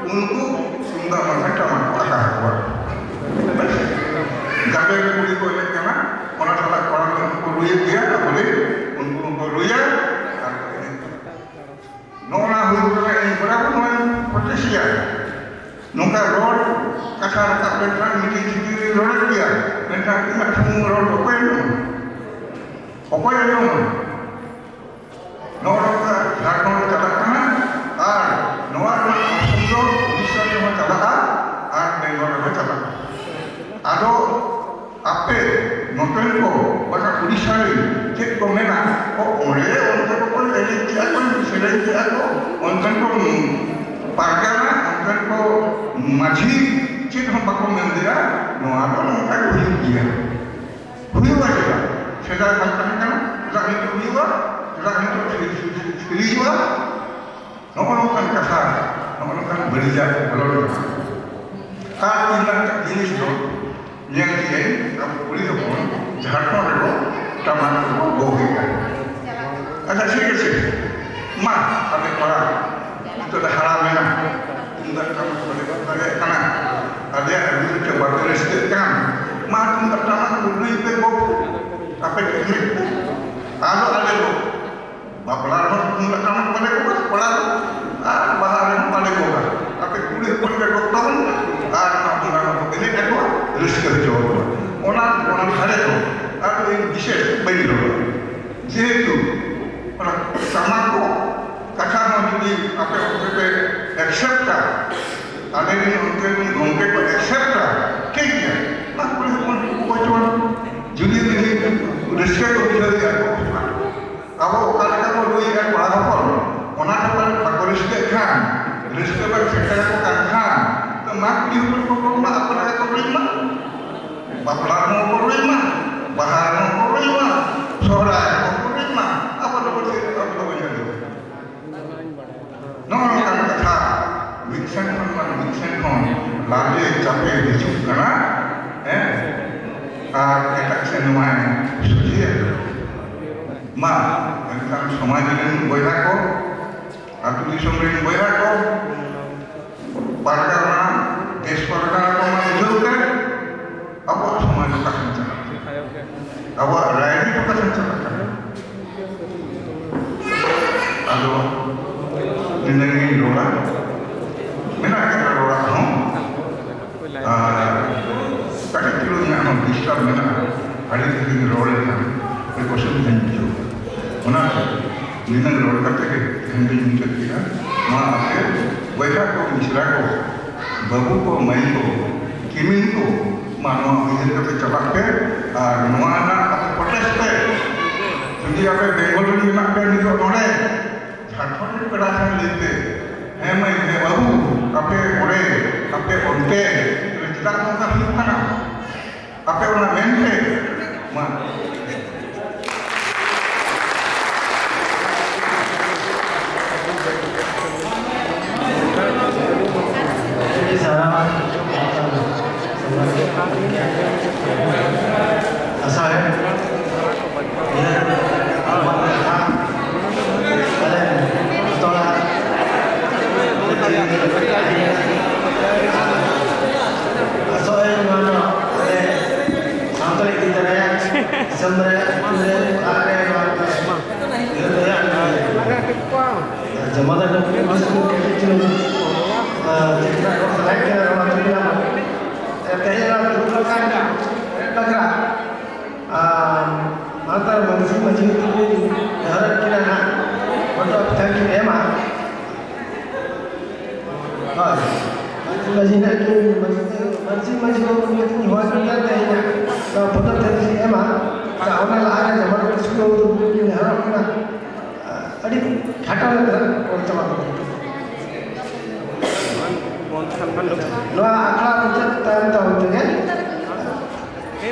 ᱩᱱᱠᱩ ᱛᱩᱢᱫᱟᱜ ᱵᱟᱝᱠᱷᱟᱱ ᱴᱟᱢᱟᱠ ᱠᱚ ᱟᱠᱟ ᱟᱠᱚᱣᱟ᱾ ᱜᱟᱛᱮ ᱠᱩᱲᱤ ᱠᱚ ᱮᱱᱮᱡ ᱠᱟᱱᱟ, ᱚᱱᱟ ᱥᱟᱞᱟᱜ ᱠᱚᱲᱟ ᱠᱚ ᱨᱩᱭᱮᱫ ᱜᱮᱭᱟ, ᱵᱚᱞᱮ ᱩᱱᱠᱩ ᱦᱚᱸᱠᱚ ᱨᱩᱭᱟ ᱟᱨ ᱠᱚ ᱮᱱᱮᱡ ᱠᱟᱱᱟ᱾ ᱱᱚᱜᱼᱚ ᱱᱟ ᱦᱩᱭᱩᱜ ᱠᱟᱱᱟ ᱤᱧ ᱠᱚᱲᱟ ᱠᱚ ᱱᱚᱣᱟᱧ ᱯᱨᱚᱪᱮᱥᱴᱤᱭᱟ᱾ ᱱᱚᱝᱠᱟ ᱨᱚᱲ ᱠᱟᱛᱷᱟ ᱨᱟᱠᱟᱵ ᱞᱮᱱᱠᱷᱟᱱ ᱢᱤᱫᱴᱤᱡ ᱪᱤᱠᱤ ᱨᱚᱲᱮᱫ ᱜᱮᱭᱟ, ᱢᱮᱱᱠᱷᱟᱱ ᱤᱧᱟᱹᱜ ᱴᱷᱩᱢᱩ ᱨᱚᱲ ᱫᱚ ᱚᱠᱚᱭ ᱟᱸᱡᱚᱢᱟ? ᱚᱠᱚᱭ ᱟᱸᱡᱚᱢᱟ? ᱱᱚᱜᱼᱚ ᱱᱚᱝᱠᱟ ᱡᱷᱟᱲᱠᱷᱚᱸᱰ ᱨᱮ ᱪᱟᱞᱟᱜ ᱠᱟᱱᱟ ᱟᱨ ᱱᱚᱣᱟ ᱨᱮᱱᱟᱜ ᱚᱨᱥᱚᱝ ᱫᱚ ᱩᱲᱤᱥᱥᱟ ᱨᱮᱦᱚᱸ ᱪᱟᱞᱟᱜᱼᱟ ᱟᱨ ᱵᱮᱝᱜᱚᱞ ᱨᱮᱦᱚᱸ ᱪᱟᱞᱟᱜᱼᱟ᱾ ᱟᱫᱚ ᱟᱯᱮ ᱱᱚᱛᱮᱱ ᱠᱚ ᱚᱠᱟ ᱩᱲᱤᱥᱥᱟ ᱨᱮ ᱪᱮᱫ ᱠᱚ ᱢᱮᱱᱟ, ᱚ, ᱚᱸᱰᱮ ᱚᱱᱛᱮ ᱠᱚ ᱮᱱᱮᱡ ᱠᱮᱜᱼᱟ ᱠᱚ, ᱥᱮᱨᱮᱧ ᱠᱮᱜᱼᱟ ᱠᱚ, ᱚᱱᱛᱮᱱ ᱠᱚ ᱯᱟᱨᱜᱟᱱᱟ, ᱚᱱᱛᱮᱱ ᱠᱚ ᱢᱟᱹᱡᱷᱤ ᱪᱮᱫ ᱦᱚᱸ ᱵᱟᱠᱚ ᱢᱮᱱ ᱞᱮᱫᱼᱟ, ᱱᱚᱣᱟ ᱫᱚ ᱱᱚᱝᱠᱟ ᱜᱮ ᱦᱩᱭᱩᱜ ᱜᱮᱭᱟ᱾ ᱦᱩᱭᱩᱜᱼᱟ ᱪᱮᱫᱟᱜ? ᱥᱮᱫᱟᱭ ᱵᱟᱝ ᱛᱟᱦᱮᱸ ᱠᱟᱱᱟ, ᱪᱮᱫᱟᱜ ᱱᱤᱛᱚᱜ ᱦᱩᱭᱩᱜᱼᱟ? ᱪᱮᱫᱟᱜ ᱱᱤᱛᱚᱜ ᱥᱤ-, ᱥᱤ-, ᱥᱤ-, ᱥᱤᱨᱤᱡᱚᱜᱼᱟ? ᱱᱚᱜᱼᱚ ᱱᱚᱝᱠᱟᱱ ᱠᱟᱛᱷᱟ, ᱱᱚᱜᱼᱚ ᱱᱚᱝᱠᱟᱱ ᱵᱟᱹᱲᱤᱡᱟᱜ ᱵᱚᱞᱚᱱ ᱠᱟᱱᱟ᱾ ᱟᱨ ᱛᱤᱱᱟᱹᱜ ᱡᱤᱱᱤᱥ ᱫᱚ ᱧᱮᱞ ᱠᱮᱜᱼᱟᱹᱧ, ᱟᱵᱚ ᱠᱩᱲᱤ ᱦᱚᱯᱚᱱ ᱡᱷᱟᱲᱠᱷᱚᱸᱰ ᱨᱮᱫᱚ ᱴᱟᱢᱟᱠ ᱠᱚᱠᱚ ᱜᱚᱜᱮᱜᱼᱟ᱾ ᱟᱪᱪᱷᱟ, ᱴᱷᱤᱠ ᱟᱪᱷᱮ, ᱢᱟ, ᱟᱯᱮ ᱠᱚᱲᱟ, ᱱᱤᱛᱚᱜ ᱫᱚ ᱦᱟᱲᱟᱢ ᱮᱱᱟ, ᱛᱩᱢᱫᱟᱜ ᱴᱟᱢᱟᱠ ᱵᱟᱞᱮ ᱜᱚᱜ ᱫᱟᱲᱮᱭᱟᱜ ᱠᱟᱱᱟ, ᱟᱞᱮᱭᱟᱜ ᱨᱩ ᱨᱮᱪᱚ ᱵᱟᱯᱮ ᱨᱟᱹᱥᱠᱟᱹᱜ ᱠᱟᱱ, ᱢᱟ, ᱛᱩᱢᱫᱟᱜ ᱴᱟᱢᱟᱠ ᱨᱩᱭ ᱯᱮ ᱜᱚᱜ, ᱟᱯᱮ ᱮᱱᱮᱡ ᱯᱮ, ᱟᱫᱚ ᱟᱞᱮ ᱫᱚ ᱵᱟᱯᱞᱟ ᱨᱮᱦᱚᱸ ᱛᱩᱢᱫᱟᱜ ᱴᱟᱢᱟᱠ ᱵᱟᱞᱮ ᱜᱚᱜᱟ, ᱠᱚᱲᱟ ᱫᱚ, ᱟᱨ ᱵᱟᱦᱟ ᱨᱮᱦᱚᱸ ᱵᱟᱞᱮ ᱜᱚᱜᱟ᱾ ᱟᱯᱮ ᱠᱩᱲᱤ ᱦᱚᱯᱚᱱ ᱯᱮ ᱜᱚᱜ ᱛᱟᱵᱚᱱ ᱯᱮ, ᱟᱨ ᱚᱱᱟ ᱵᱚᱸᱜᱟ ᱦᱚᱸ ᱮᱱᱮᱡ ᱟᱠᱚ, ᱨᱟᱹᱥᱠᱟᱹ ᱦᱚᱪᱚ ᱟᱠᱚᱣᱟ᱾ ᱚᱱᱟ, ᱚᱱᱟ ᱫᱷᱟᱨᱮ ᱫᱚ ᱟᱫᱚ ᱤᱧ ᱵᱤᱥᱮᱥ ᱵᱟᱹᱧ ᱨᱚᱲᱟ᱾ ᱡᱮᱦᱮᱛᱩ ᱚᱱᱟ ᱴᱟᱢᱟᱠ ᱠᱚ ᱠᱟᱛᱷᱟ ᱦᱚᱸ ᱡᱩᱫᱤ ᱟᱯᱮ ᱚᱱᱛᱮ ᱯᱮ accept-ᱟ, ᱟᱞᱮ ᱨᱮᱱ ᱚᱱᱛᱮ ᱨᱮᱱ ᱜᱚᱢᱠᱮ ᱠᱚ accept-ᱟ, ᱴᱷᱤᱠ ᱜᱮᱭᱟ, ᱚᱱᱟ ᱠᱩᱲᱤ ᱦᱚᱯᱚᱱ ᱠᱚ ᱚᱪᱚᱣᱟᱱ᱾ ᱡᱩᱫᱤ ᱩᱱᱤ ᱨᱟᱹᱥᱠᱟᱹ ᱠᱚ ᱵᱩᱡᱷᱟᱹᱣ ᱮᱫᱟ, ᱟᱵᱚ ᱚᱠᱟ ᱞᱮᱠᱟ ᱵᱚᱱ ᱨᱩᱭᱮᱫᱼᱟ ᱠᱚᱲᱟ ᱦᱚᱯᱚᱱ, ᱚᱱᱟ ᱠᱚ ᱵᱟᱠᱚ ᱨᱟᱹᱥᱠᱟᱹᱜ ᱠᱷᱟᱱ, ᱵᱟᱯᱞᱟ ᱨᱮᱦᱚᱸ ᱠᱚ ᱨᱩᱭ ᱢᱟ, ᱵᱟᱦᱟ ᱨᱮᱦᱚᱸ ᱠᱚ ᱨᱩᱭ ᱢᱟ, ᱥᱚᱦᱨᱟᱭ ᱨᱮᱦᱚᱸ ᱠᱚ ᱨᱩᱭ ᱢᱟ, ᱟᱵᱚ ᱫᱚ ᱵᱚᱞᱮ ᱟᱵᱚ ᱫᱚ ᱵᱚᱱ ᱧᱮᱞ ᱫᱚ᱾ ᱱᱚᱜᱼᱚ ᱱᱚᱝᱠᱟᱱ ᱠᱟᱛᱷᱟ ᱢᱤᱫ ᱥᱮᱱ ᱠᱷᱚᱱ ᱵᱟᱝ ᱢᱤᱫ ᱥᱮᱱ ᱠᱷᱚᱱ ᱞᱟᱫᱮ ᱪᱟᱯᱮ ᱦᱤᱡᱩᱜ ᱠᱟᱱᱟ, ᱦᱮᱸ? ᱟᱨ ᱮᱴᱟᱜ ᱥᱮᱱ ᱱᱚᱣᱟᱭ ᱥᱚᱡᱷᱮᱭᱟ᱾ ᱢᱟ, ᱮᱱᱠᱷᱟᱱ ᱥᱚᱢᱟᱡᱽ ᱨᱮᱱ ᱵᱚᱭᱦᱟ ᱠᱚ, ᱟᱹᱛᱩ ᱫᱤᱥᱚᱢ ᱨᱮᱱ ᱵᱚᱭᱦᱟ ᱠᱚ, ᱯᱟᱨᱜᱟᱱᱟ, ᱫᱮᱥ ᱯᱟᱨᱜᱟᱱᱟ ᱠᱚ ᱢᱟ ᱵᱩᱡᱷᱟᱹᱣ ᱛᱮ ᱟᱵᱚᱣᱟᱜ ᱥᱚᱢᱟᱡᱽ ᱚᱠᱟ ᱥᱮᱱ ᱪᱟᱞᱟᱜ ᱠᱟᱱᱟ, ᱟᱵᱚᱣᱟᱜ ᱨᱟᱭᱨᱤᱛ ᱚᱠᱟ ᱥᱮᱱ ᱪᱟᱞᱟᱜ ᱠᱟᱱᱟ᱾ ᱟᱫᱚ ᱱᱤᱱᱟᱹᱜ ᱜᱤᱧ ᱨᱚᱲᱟ, ᱢᱮᱱᱟᱜ ᱜᱮᱭᱟ ᱨᱚᱲᱟᱜ ᱦᱚᱸ, ᱟᱨ ᱠᱟᱹᱴᱤᱡ ᱪᱩᱞᱩᱝ ᱤᱧᱟᱹᱜ ᱦᱚᱸ ᱰᱤᱥᱴᱟᱨᱵ ᱢᱮᱱᱟᱜᱼᱟ᱾ ᱟᱹᱰᱤ ᱰᱷᱮᱨ ᱤᱧ ᱨᱚᱲ ᱞᱮᱠᱷᱟᱱ ᱟᱹᱰᱤ ᱚᱥᱩᱵᱤᱫᱷᱟᱧ ᱵᱩᱡᱷᱟᱹᱣᱟ᱾ ᱚᱱᱟᱛᱮ ᱱᱤᱱᱟᱹᱜ ᱨᱚᱲ ᱠᱟᱛᱮ ᱜᱮ ᱛᱮᱦᱮᱧ ᱫᱚᱧ ᱢᱩᱪᱟᱹᱫ ᱠᱮᱫᱟ᱾ ᱢᱟ ᱟᱯᱮ ᱵᱚᱭᱦᱟ ᱠᱚ, ᱢᱤᱥᱨᱟ ᱠᱚ, ᱵᱟᱹᱵᱩ ᱠᱚ, ᱢᱟᱹᱭ ᱠᱚ, ᱠᱤᱢᱤᱱ ᱠᱚ, ᱢᱟ ᱱᱚᱣᱟ ᱩᱭᱦᱟᱹᱨ ᱠᱟᱛᱮ ᱪᱟᱞᱟᱜ ᱯᱮ ᱟᱨ ᱱᱚᱣᱟ ᱨᱮᱱᱟᱜ ᱟᱯᱮ ᱯᱨᱚᱴᱮᱥᱴ ᱯᱮ᱾ ᱡᱩᱫᱤ ᱟᱯᱮ ᱵᱮᱝᱜᱚᱞ ᱨᱮ ᱢᱮᱱᱟᱜ ᱯᱮᱭᱟ ᱱᱤᱛᱚᱜ ᱱᱚᱰᱮ, ᱡᱷᱟᱲᱠᱷᱚᱸᱰ ᱨᱮᱱ ᱯᱮᱲᱟ ᱴᱷᱮᱱ ᱞᱟᱹᱭ ᱯᱮ, ᱦᱮᱸ ᱢᱟᱹᱭ, ᱦᱮᱸ ᱵᱟᱹᱵᱩ, ᱟᱯᱮ ᱚᱸᱰᱮ, ᱟᱯᱮ ᱚᱱᱛᱮ ᱨᱮ ᱪᱮᱫᱟᱜ ᱱᱚᱝᱠᱟ ᱦᱩᱭᱩᱜ ᱠᱟᱱᱟ? ᱟᱯᱮ ᱚᱱᱟ ᱢᱮᱱ ᱯᱮ᱾ ᱢᱟ᱾ ᱟᱥᱟ ᱦᱮ ᱱᱤᱭᱟᱹ ᱟᱵᱚᱣᱟᱜ ᱠᱟᱛᱷᱟ ᱟᱞᱮ ᱡᱚᱛᱚ ᱦᱚᱲᱟᱜ ᱟᱥᱚᱜ ᱟᱹᱧ ᱱᱚᱣᱟ ᱫᱚ ᱟᱞᱮ ᱥᱟᱶᱛᱟ ᱤᱫᱤ ᱛᱚᱨᱟᱭᱟ, ᱫᱤᱥᱚᱢ ᱨᱮ, ᱟᱹᱛᱩ ᱨᱮ, ᱚᱲᱟᱜ ᱨᱮ, ᱱᱚᱣᱟ ᱠᱚᱨᱮ ᱡᱮᱢᱚᱱ ᱠᱟᱹᱴᱤᱡ ᱪᱩᱞᱩᱝ, ᱟᱨ ᱪᱮᱫ ᱞᱮᱠᱟ ᱠᱚ ᱥᱟᱱᱟᱭᱮᱫ ᱠᱟᱱᱟ, ᱱᱚᱣᱟ ᱪᱮᱫ ᱞᱮᱠᱟ? ᱛᱮᱦᱮᱧ ᱚᱱᱟ ᱫᱩᱲᱩᱵ ᱟᱠᱟᱱ ᱵᱟᱠᱷᱨᱟ, ᱟᱨ ᱢᱟᱱᱛᱟᱨ ᱢᱟᱹᱡᱷᱤ, ᱢᱟᱹᱡᱷᱤ ᱛᱟᱹᱠᱤᱱ ᱱᱮᱦᱚᱨᱮᱫ ᱠᱤᱱᱟ ᱱᱟᱦᱟᱜ, ᱯᱷᱳᱴᱳ ᱯᱤᱴᱷᱟᱹ ᱠᱤᱱ ᱮᱢᱟ᱾ ᱦᱳᱭ᱾ ᱢᱟᱹᱡᱷᱤ ᱱᱟᱦᱟᱜ ᱠᱤᱱ, ᱢᱟᱹᱡᱷᱤ, ᱢᱟᱹᱡᱷᱤ, ᱢᱟᱹᱡᱷᱤ ᱵᱟᱵᱩ ᱱᱤᱭᱟᱹ ᱛᱤᱧ ᱦᱚᱦᱚ ᱠᱤᱱ ᱠᱟᱱ ᱛᱟᱦᱮᱸᱱᱟ, ᱱᱚᱣᱟ ᱯᱷᱳᱴᱳ ᱯᱤᱴᱷᱟᱹ ᱠᱤᱱ ᱮᱢᱟ᱾ ᱟᱪᱪᱷᱟ, ᱚᱱᱟ ᱞᱟᱦᱟᱨᱮ ᱡᱟᱢᱟᱞ ᱠᱤᱥᱠᱩ ᱵᱟᱵᱩ ᱛᱟᱹᱠᱤᱱ ᱠᱤᱱ ᱱᱮᱦᱚᱨᱚᱜ ᱠᱟᱱᱟ᱾ ᱟᱹᱰᱤ ᱠᱷᱟᱴᱚ ᱞᱮᱠᱟ ᱚᱞ ᱪᱟᱵᱟ ᱠᱮᱫᱟ᱾ ᱱᱚᱣᱟ ᱟᱠᱷᱲᱟ ᱢᱩᱪᱟᱹᱫ ᱛᱟᱭᱚᱢ ᱛᱟᱭᱚᱢ ᱛᱮᱜᱮ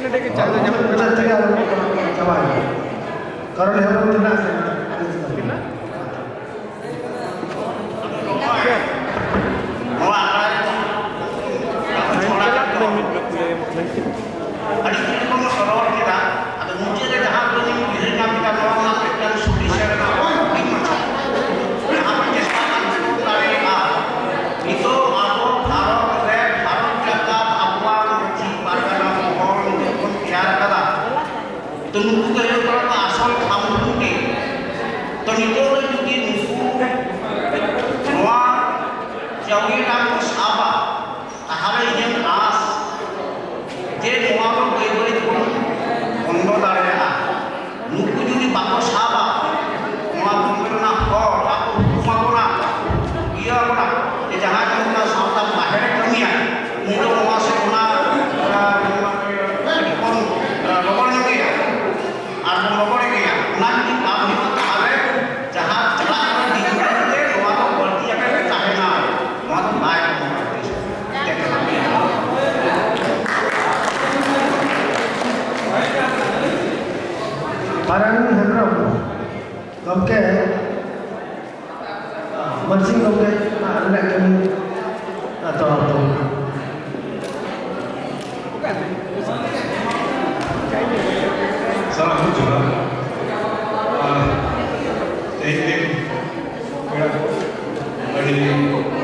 ᱱᱚᱰᱮ ᱜᱮ ᱪᱟ ᱫᱚ ᱧᱟᱢᱚᱜ ᱠᱟᱱᱟ᱾ ᱪᱟᱵᱟᱭᱮᱱᱟ᱾ ᱠᱟᱨᱚᱱ ᱮᱦᱚᱵ ᱨᱮᱱᱟᱜ ᱛᱤᱱᱟᱹᱜ? ᱱᱚᱣᱟ ᱟᱠᱷᱲᱟ ᱨᱮ ᱟᱹᱰᱤ ᱠᱤᱪᱷᱩ ᱵᱚᱱ ᱨᱚᱲ ᱠᱮᱫᱟ᱾ ᱟᱫᱚ ᱢᱩᱪᱟᱹᱫ ᱨᱮ ᱡᱟᱦᱟᱸ ᱩᱰᱟᱹᱝ ᱤᱧ ᱩᱭᱦᱟᱹᱨ ᱧᱟᱢ ᱠᱮᱫᱟ, ᱱᱚᱣᱟ ᱨᱮᱱᱟᱜ ᱢᱤᱫᱴᱟᱝ solution ᱨᱮᱱᱟᱜ ᱦᱩᱰᱤᱧ ᱢᱟᱪᱷᱟ ᱡᱟᱦᱟᱸ ᱵᱚᱱ ᱪᱮᱥᱴᱟ ᱠᱟᱱ ᱫᱟᱲᱮᱭᱟᱜᱼᱟ᱾ ᱱᱤᱛᱚᱜ ᱟᱵᱚ ᱵᱷᱟᱨᱚᱛ ᱨᱮ ᱵᱷᱟᱨᱚᱛ ᱡᱟᱠᱟᱛ ᱟᱵᱚᱣᱟᱜ ᱢᱟᱹᱡᱷᱤ ᱯᱟᱨᱜᱟᱱᱟ ᱢᱚᱦᱚᱞ ᱱᱤᱛᱚᱜ ᱵᱚᱱ ᱛᱮᱭᱟᱨ ᱟᱠᱟᱫᱟ᱾ ᱛᱚ ᱱᱩᱠᱩ ᱫᱚ ᱦᱩᱭᱩᱜ ᱠᱟᱱᱟ ᱠᱚ ᱟᱥᱚᱞ ᱠᱷᱟᱢᱠᱷᱩᱱᱴᱤ᱾ ᱛᱚ ᱱᱤᱛᱚᱜ ᱨᱮ ᱡᱩᱫᱤ ᱱᱩᱠᱩ ᱱᱚᱣᱟ ᱪᱟᱹᱣᱨᱤ ᱨᱮᱱᱟᱜ ᱠᱚ ᱥᱟᱵᱟ, ᱛᱟᱦᱚᱞᱮ ᱤᱧᱟᱹᱜ ᱟᱸᱥ ᱡᱮ ᱱᱚᱣᱟ ᱫᱚ ᱵᱟᱹᱭ ᱵᱟᱹᱭ ᱛᱮᱵᱚᱱ ᱵᱚᱱᱫᱚ ᱫᱟᱲᱮᱭᱟᱜᱼᱟ᱾ ᱱᱩᱠᱩ ᱡᱩᱫᱤ ᱵᱟᱠᱚ ᱥᱟᱵᱟ, ᱱᱚᱣᱟ ᱵᱚᱱᱫᱚ ᱨᱮᱱᱟᱜ ᱦᱚᱨ ᱟᱠᱚ ᱩᱫᱩᱜ ᱟᱵᱚᱱᱟ, ᱤᱭᱟᱹ ᱟᱵᱚᱱᱟ, ᱡᱮ ᱡᱟᱦᱟᱸᱭ ᱠᱚ ᱱᱚᱝᱠᱟ ᱥᱟᱶᱛᱟ ᱵᱟᱦᱮᱨ ᱮ ᱠᱟᱹᱢᱤᱭᱟ, ᱩᱱᱤ ᱫᱚ ᱱᱚᱣᱟ ᱥᱮ ᱚᱱᱟ, ᱟᱨ, ᱟᱨ, ᱵᱚᱱ, ᱟᱨ, ᱨᱚᱜᱚᱲ ᱧᱚᱜᱮᱭᱟ᱾ ᱟᱨ ᱵᱚᱱ ᱨᱚᱜᱚᱲ ᱜᱮᱭᱟ᱾ ᱚᱱᱟ ᱡᱩᱫᱤ ᱵᱟᱝ ᱦᱩᱭᱩᱜᱼᱟ, ᱛᱟᱦᱚᱞᱮ ᱡᱟᱦᱟᱸ ᱪᱟᱞᱟᱜ ᱠᱟᱱᱟ ᱰᱤᱡᱤᱴᱟᱞ ᱛᱮ, ᱱᱚᱣᱟ ᱫᱚ ᱵᱟᱹᱲᱛᱤ ᱟᱠᱟᱱ ᱜᱮ ᱛᱟᱦᱮᱱᱟ᱾ ᱱᱚᱣᱟ ᱫᱚ ᱵᱟᱭ ᱠᱚᱢᱚᱜᱼᱟ᱾ ᱯᱟᱨᱟᱱᱤ ᱦᱮᱢᱵᱨᱚᱢ ᱜᱚᱢᱠᱮ, ᱢᱟᱹᱡᱷᱤ ᱜᱚᱢᱠᱮ ᱟᱨ ᱢᱮᱱᱟᱜ ᱠᱤᱱ ᱟᱛᱳ ᱟᱛᱳ᱾ ᱥᱟᱱᱟᱢ ᱠᱚ ᱡᱚᱦᱟᱨ᱾ ᱟᱨ ᱛᱮᱦᱮᱧ ᱨᱮᱱ ᱯᱮᱲᱟ ᱠᱚ, ᱟᱹᱰᱤ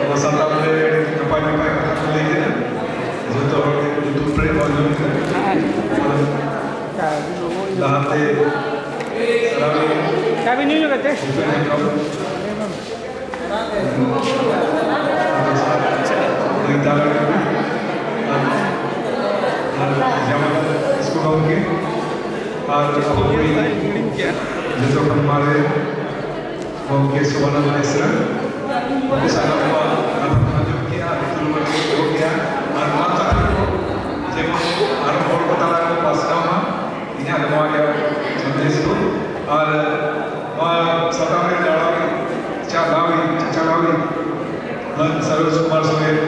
ᱱᱚᱣᱟ ᱥᱟᱛᱟᱢ ᱨᱮ ᱟᱹᱰᱤ ᱱᱟᱯᱟᱭ ᱱᱟᱯᱟᱭ ᱠᱟᱛᱷᱟ ᱠᱚ ᱞᱟᱹᱭ ᱠᱮᱫᱟ᱾ ᱡᱚᱛᱚ ᱦᱚᱲ ᱜᱮ ᱧᱩᱛᱩᱢ ᱯᱮᱨᱮᱡ ᱵᱟᱝ ᱧᱩᱛᱩᱢ ᱯᱮᱨᱮᱡ᱾ ᱟᱫᱚ ᱞᱟᱦᱟᱛᱮ ᱥᱟᱱᱟᱢ ᱪᱟᱵᱤ ᱧᱩ ᱧᱚᱜ ᱠᱟᱛᱮ᱾ ᱵᱷᱩᱯᱮᱱ ᱦᱮᱢᱵᱨᱚᱢ, ᱱᱤᱛᱟᱨ ᱟᱨ ᱡᱟᱢᱟᱞ ᱠᱤᱥᱠᱩ ᱜᱚᱢᱠᱮ ᱟᱨ ᱟᱵᱚ ᱡᱚᱛᱚ ᱠᱷᱚᱱ ᱢᱟᱨᱮ ᱜᱚᱢᱠᱮ ᱥᱳᱵᱷᱟᱱᱟᱱᱫ ᱵᱮᱥᱨᱟ, ᱩᱱᱠᱩ ᱥᱟᱱᱟᱢ ᱠᱚᱣᱟᱜ ᱠᱟᱛᱷᱟ ᱠᱚ ᱟᱸᱡᱚᱢ ᱠᱮᱜᱼᱟ, ᱟᱹᱰᱤ ᱛᱩᱞᱟᱹᱢ ᱟᱹᱰᱤ ᱠᱚ ᱜᱚᱜ ᱠᱮᱜᱼᱟ᱾ ᱟᱨ ᱱᱚᱣᱟ ᱠᱟᱛᱷᱟ ᱠᱚ ᱡᱮᱢᱚᱱ ᱟᱨ ᱦᱚᱲ ᱠᱚ ᱛᱟᱞᱟ ᱨᱮᱠᱚ ᱯᱟᱥᱱᱟᱣ ᱢᱟ, ᱤᱧᱟᱹᱜ ᱱᱚᱣᱟ ᱜᱮ ᱥᱟᱸᱫᱮᱥ ᱫᱚ᱾ ᱟᱨ ᱱᱚᱣᱟ ᱥᱟᱛᱟᱢ ᱨᱮ ᱪᱟᱞᱟᱣ ᱪᱟᱞᱟᱣᱤᱡ ᱪᱟᱪᱟᱞᱟᱣᱤᱡ ᱢᱟᱹᱱ ᱥᱟᱨᱚᱡᱽ ᱠᱩᱢᱟᱨ ᱥᱚᱨᱮᱱ,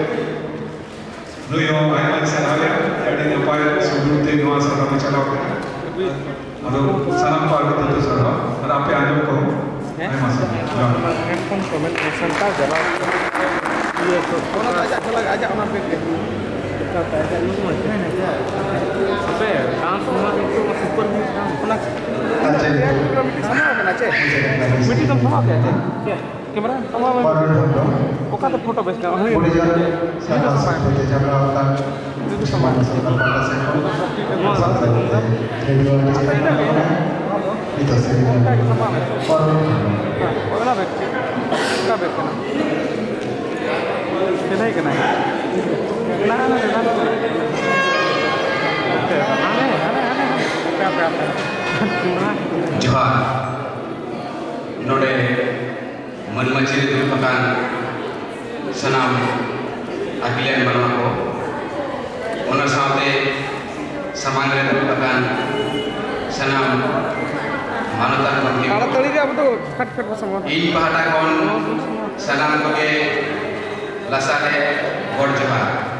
ᱱᱩᱭ ᱦᱚᱸ ᱟᱭᱢᱟ ᱥᱟᱨᱦᱟᱣ ᱮ, ᱟᱹᱰᱤ ᱱᱟᱯᱟᱭ ᱥᱩᱨ ᱛᱮ ᱱᱚᱣᱟ ᱪᱟᱞᱟᱣ ᱠᱟᱱᱟ᱾ ᱟᱫᱚ ᱥᱟᱱᱟᱢ ᱠᱚ ᱟᱹᱰᱤ ᱟᱹᱰᱤ ᱥᱟᱨᱦᱟᱣ᱾ ᱟᱨ ᱟᱯᱮ ᱟᱸᱡᱚᱢ ᱠᱚ ᱦᱮᱸ? ᱟᱭᱢᱟ ᱥᱟᱨᱦᱟᱣ᱾ ᱡᱚᱦᱟᱨ᱾ ᱦᱮᱰᱯᱷᱳᱱ ᱠᱚ ᱢᱮᱱᱟᱜᱼᱟ, ᱥᱟᱱᱛᱟᱲ ᱡᱟᱞᱟ᱾ ᱤᱭᱟᱹ ᱠᱚ᱾ ᱚᱱᱟ ᱫᱚ ᱟᱡᱟᱜ ᱪᱟᱞᱟᱜ, ᱟᱡᱟᱜ ᱚᱱᱟ ᱵᱮᱜᱽ ᱨᱮ᱾ ᱟᱯᱮ ᱰᱟᱱᱥ ᱚᱱᱟ ᱱᱤᱛᱚᱜ ᱥᱩᱯᱟᱨ ᱦᱤᱴ ᱰᱟᱱᱥ᱾ ᱚᱱᱟ ᱟᱪᱪᱷᱟ᱾ ᱢᱤᱫᱴᱤᱡ ᱥᱟᱢᱟᱣ ᱠᱟᱱᱟ ᱪᱮ? ᱢᱤᱫᱴᱤᱡ ᱫᱚᱢ ᱥᱟᱢᱟᱣ ᱠᱮᱫᱟ ᱪᱮ? ᱠᱮᱢᱮᱨᱟ ᱥᱟᱢᱟᱣ ᱢᱮ᱾ ᱯᱟᱨᱚᱢ ᱦᱚᱴᱚ᱾ ᱚᱠᱟᱛᱮ ᱯᱷᱳᱴᱳ ᱵᱮᱥ ᱧᱟᱢᱚᱜᱼᱟ? ᱦᱩᱭ ᱩᱱᱤ ᱡᱟᱦᱟᱸ ᱩᱱᱤ ᱫᱚ ᱥᱟᱯᱷᱟ ᱥᱟᱯᱷᱤ ᱛᱮ ᱡᱟᱸᱜᱟ ᱟᱛᱟᱝ ᱡᱮᱢᱚᱱ ᱥᱚᱨᱠᱟᱨ ᱯᱟᱦᱴᱟ ᱥᱮᱫ ᱠᱷᱚᱱ ᱱᱚᱣᱟ ᱥᱟᱯᱷᱟ ᱥᱟᱯᱷᱤ ᱛᱮ ᱨᱮᱰᱤᱭᱳ ᱟᱨᱴᱤᱥᱴ ᱠᱚ ᱢᱮᱱᱟᱜ ᱵᱚᱱᱟ᱾ ᱱᱤᱛᱚᱜ ᱥᱮᱨᱮᱧ ᱚᱱᱠᱟ ᱜᱮ ᱥᱟᱯᱷᱟ ᱢᱮ᱾ ᱯᱟᱨᱚᱢ ᱦᱚᱴᱚ᱾ ᱦᱮᱸ, ᱚᱱᱟ ᱵᱮᱥ ᱪᱮᱫ? ᱚᱠᱟ ᱵᱮᱥ ᱠᱟᱱᱟ? ᱥᱮᱫᱟᱭ ᱠᱟᱱᱟ᱾ ᱦᱟᱱᱮ, ᱦᱟᱱᱮ, ᱦᱟᱱᱮ, ᱦᱟᱱᱮ᱾ ᱦᱟᱯᱮ, ᱦᱟᱯᱮ, ᱦᱟᱯᱮ᱾ ᱡᱚᱦᱟᱨ᱾ ᱱᱚᱰᱮ ᱢᱟᱹᱱ ᱢᱟᱹᱪᱤ ᱨᱮ ᱫᱩᱲᱩᱵ ᱟᱠᱟᱱ ᱥᱟᱱᱟᱢ ᱟᱹᱠᱤᱞᱟᱱ ᱢᱟᱱᱣᱟ ᱠᱚ, ᱚᱱᱟ ᱥᱟᱶᱛᱮ ᱥᱟᱢᱟᱝ ᱨᱮ ᱫᱩᱲᱩᱵ ᱟᱠᱟᱱ ᱥᱟᱱᱟᱢ ᱢᱟᱱᱚᱛᱟᱱ ᱜᱚᱢᱠᱮ ᱠᱚ, ᱛᱟᱲᱟᱛᱟᱲᱤ ᱨᱮ ᱟᱵᱚ ᱫᱚ ᱠᱷᱟᱴ ᱠᱷᱟᱴ ᱵᱚ ᱥᱟᱢᱟᱝ᱾ ᱤᱧ ᱯᱟᱦᱴᱟ ᱠᱷᱚᱱ ᱥᱟᱱᱟᱢ ᱠᱚᱜᱮ ᱞᱟᱥᱟᱲ ᱨᱮ ᱜᱚᱰ ᱡᱚᱦᱟᱨ᱾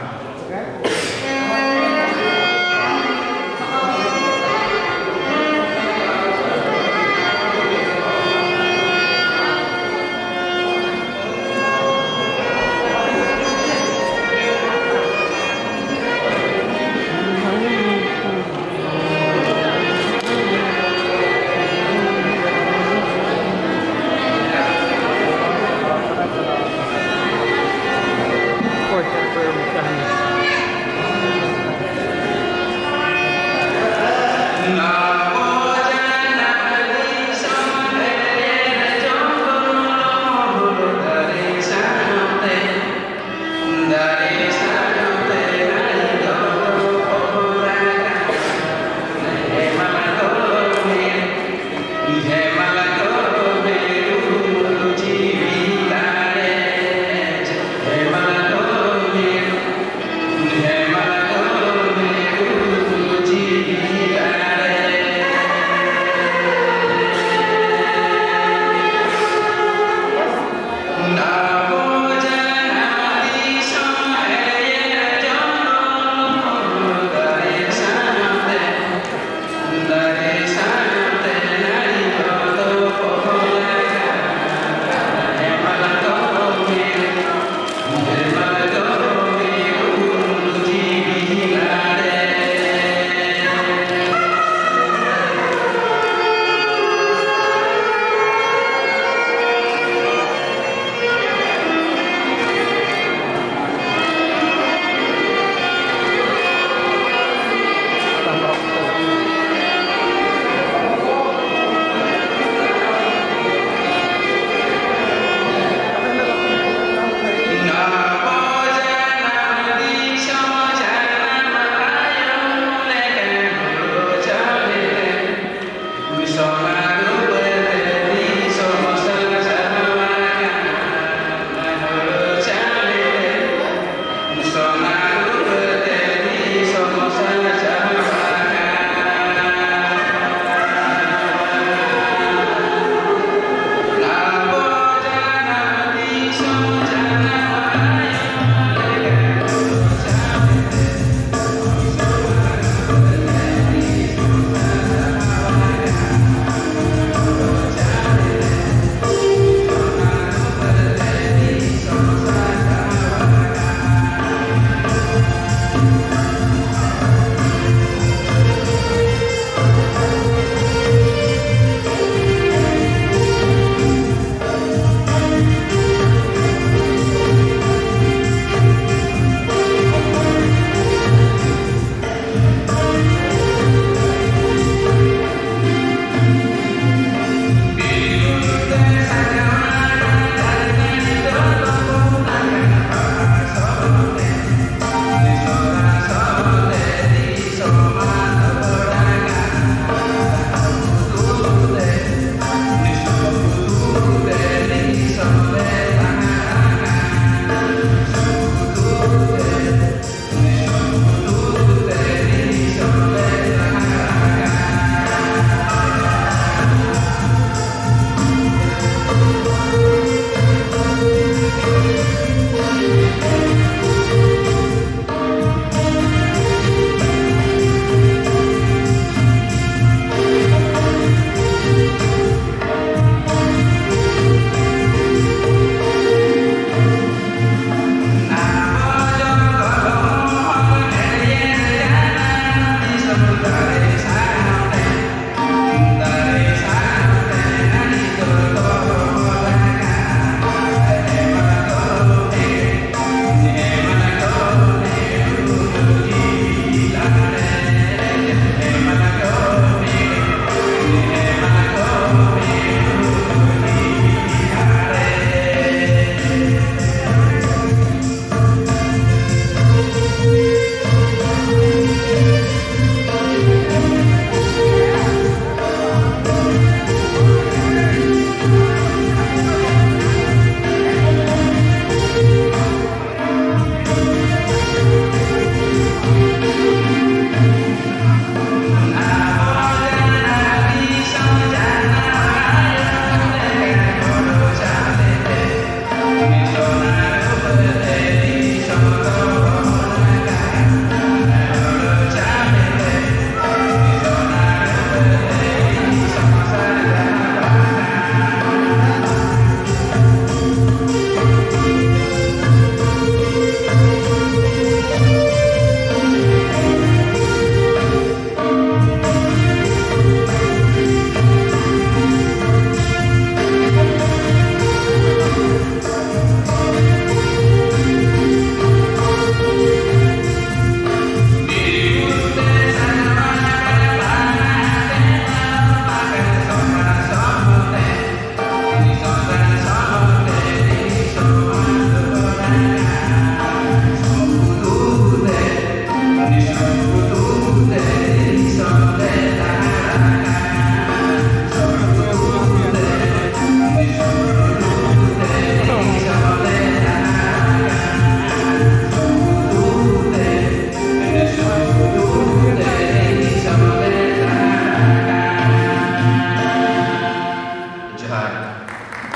ᱡᱚᱦᱟᱨ᱾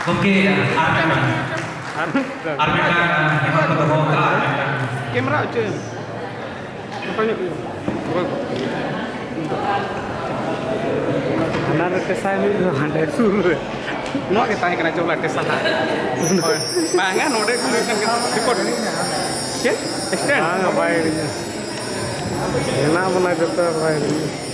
ᱜᱚᱢᱠᱮ, ᱟᱨ ᱢᱤᱫᱴᱟᱝ, ᱟᱨ ᱢᱤᱫᱴᱟᱝ, ᱮᱢᱟ ᱠᱚ ᱫᱚᱦᱚ ᱠᱟᱜᱼᱟ, ᱟᱨ ᱢᱤᱫᱴᱟᱝ᱾ ᱠᱮᱢᱨᱟ ᱦᱚᱪᱚᱭᱮᱢ᱾ ᱯᱷᱳᱴᱳ ᱧᱚᱜ ᱦᱩᱭᱩᱜᱼᱟ᱾ ᱦᱟᱱᱟ ᱨᱮ ᱴᱮᱥᱟᱭ ᱢᱤᱫ ᱫᱚ ᱦᱟᱸᱰᱮ ᱥᱩᱨ ᱨᱮ᱾ ᱱᱚᱣᱟ ᱜᱮ ᱛᱟᱦᱮᱸ ᱠᱟᱱᱟ ᱪᱚᱞᱟ ᱴᱮᱥᱟ ᱦᱟᱸᱜ᱾ ᱦᱳᱭ᱾ ᱵᱟᱝᱟ, ᱱᱚᱰᱮ ᱠᱚ ᱦᱩᱭᱩᱜ ᱠᱟᱱ ᱜᱮᱭᱟ᱾ ᱨᱮᱠᱚᱨᱰ᱾ ᱪᱮᱫ? ᱥᱴᱮᱱᱰ? ᱵᱟᱝᱟ, ᱵᱟᱭ ᱦᱤᱲᱤᱧᱟ᱾ ᱦᱮᱱᱟᱜ ᱵᱚᱱᱟ ᱡᱚᱛᱚ, ᱵᱟᱭ ᱦᱤᱲᱤᱧᱟ᱾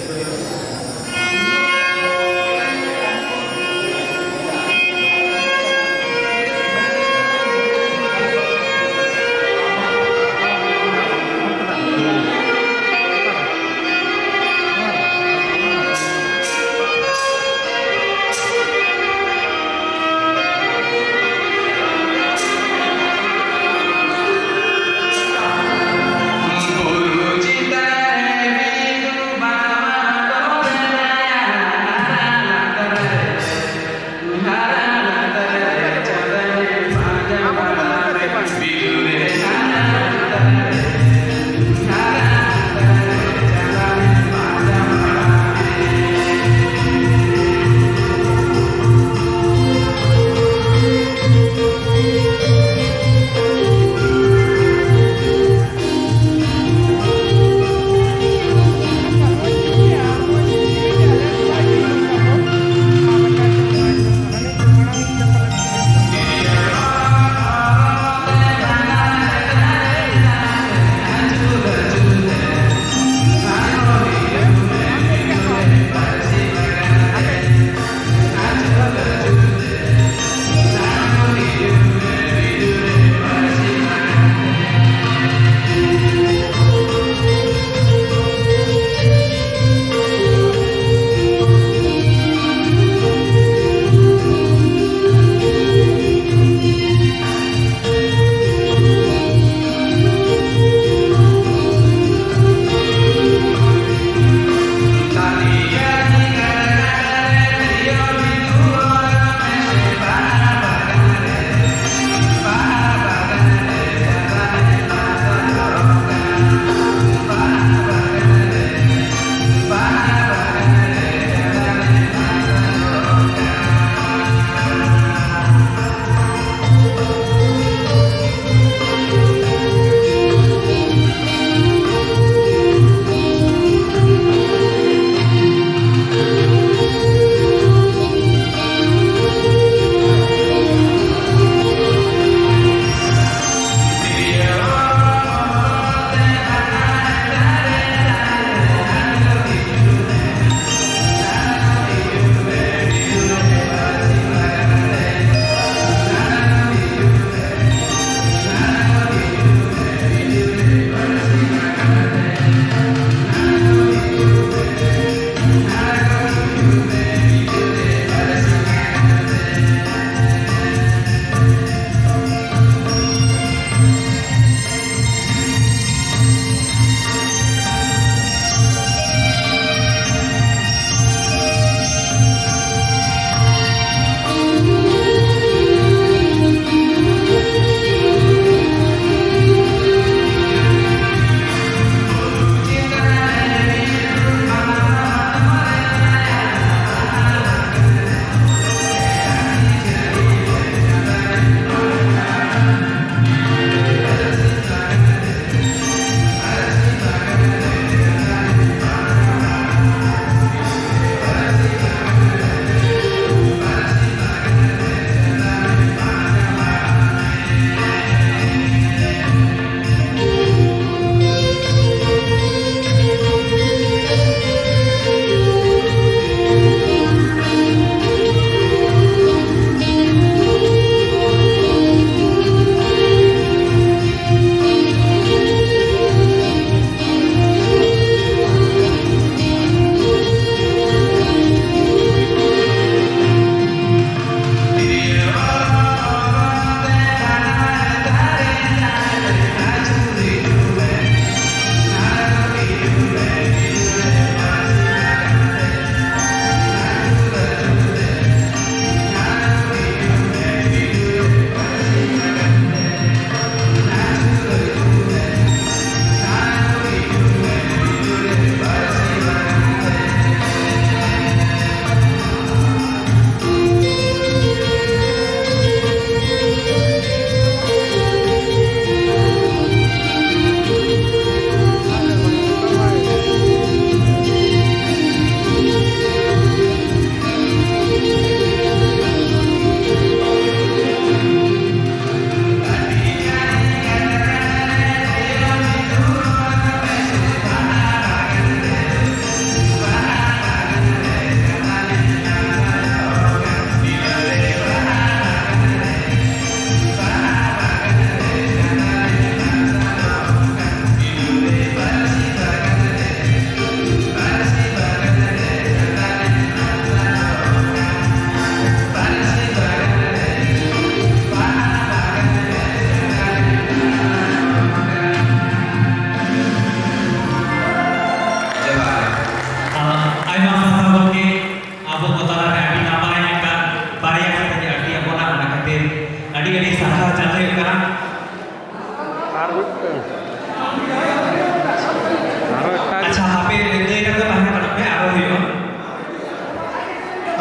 ᱞᱟᱹᱭ ᱠᱟᱛᱮ ᱛᱟᱦᱮᱸ ᱦᱟᱛᱟᱲᱚᱜ ᱯᱮ, ᱟᱨᱚ ᱦᱩᱭᱩᱜᱼᱟ᱾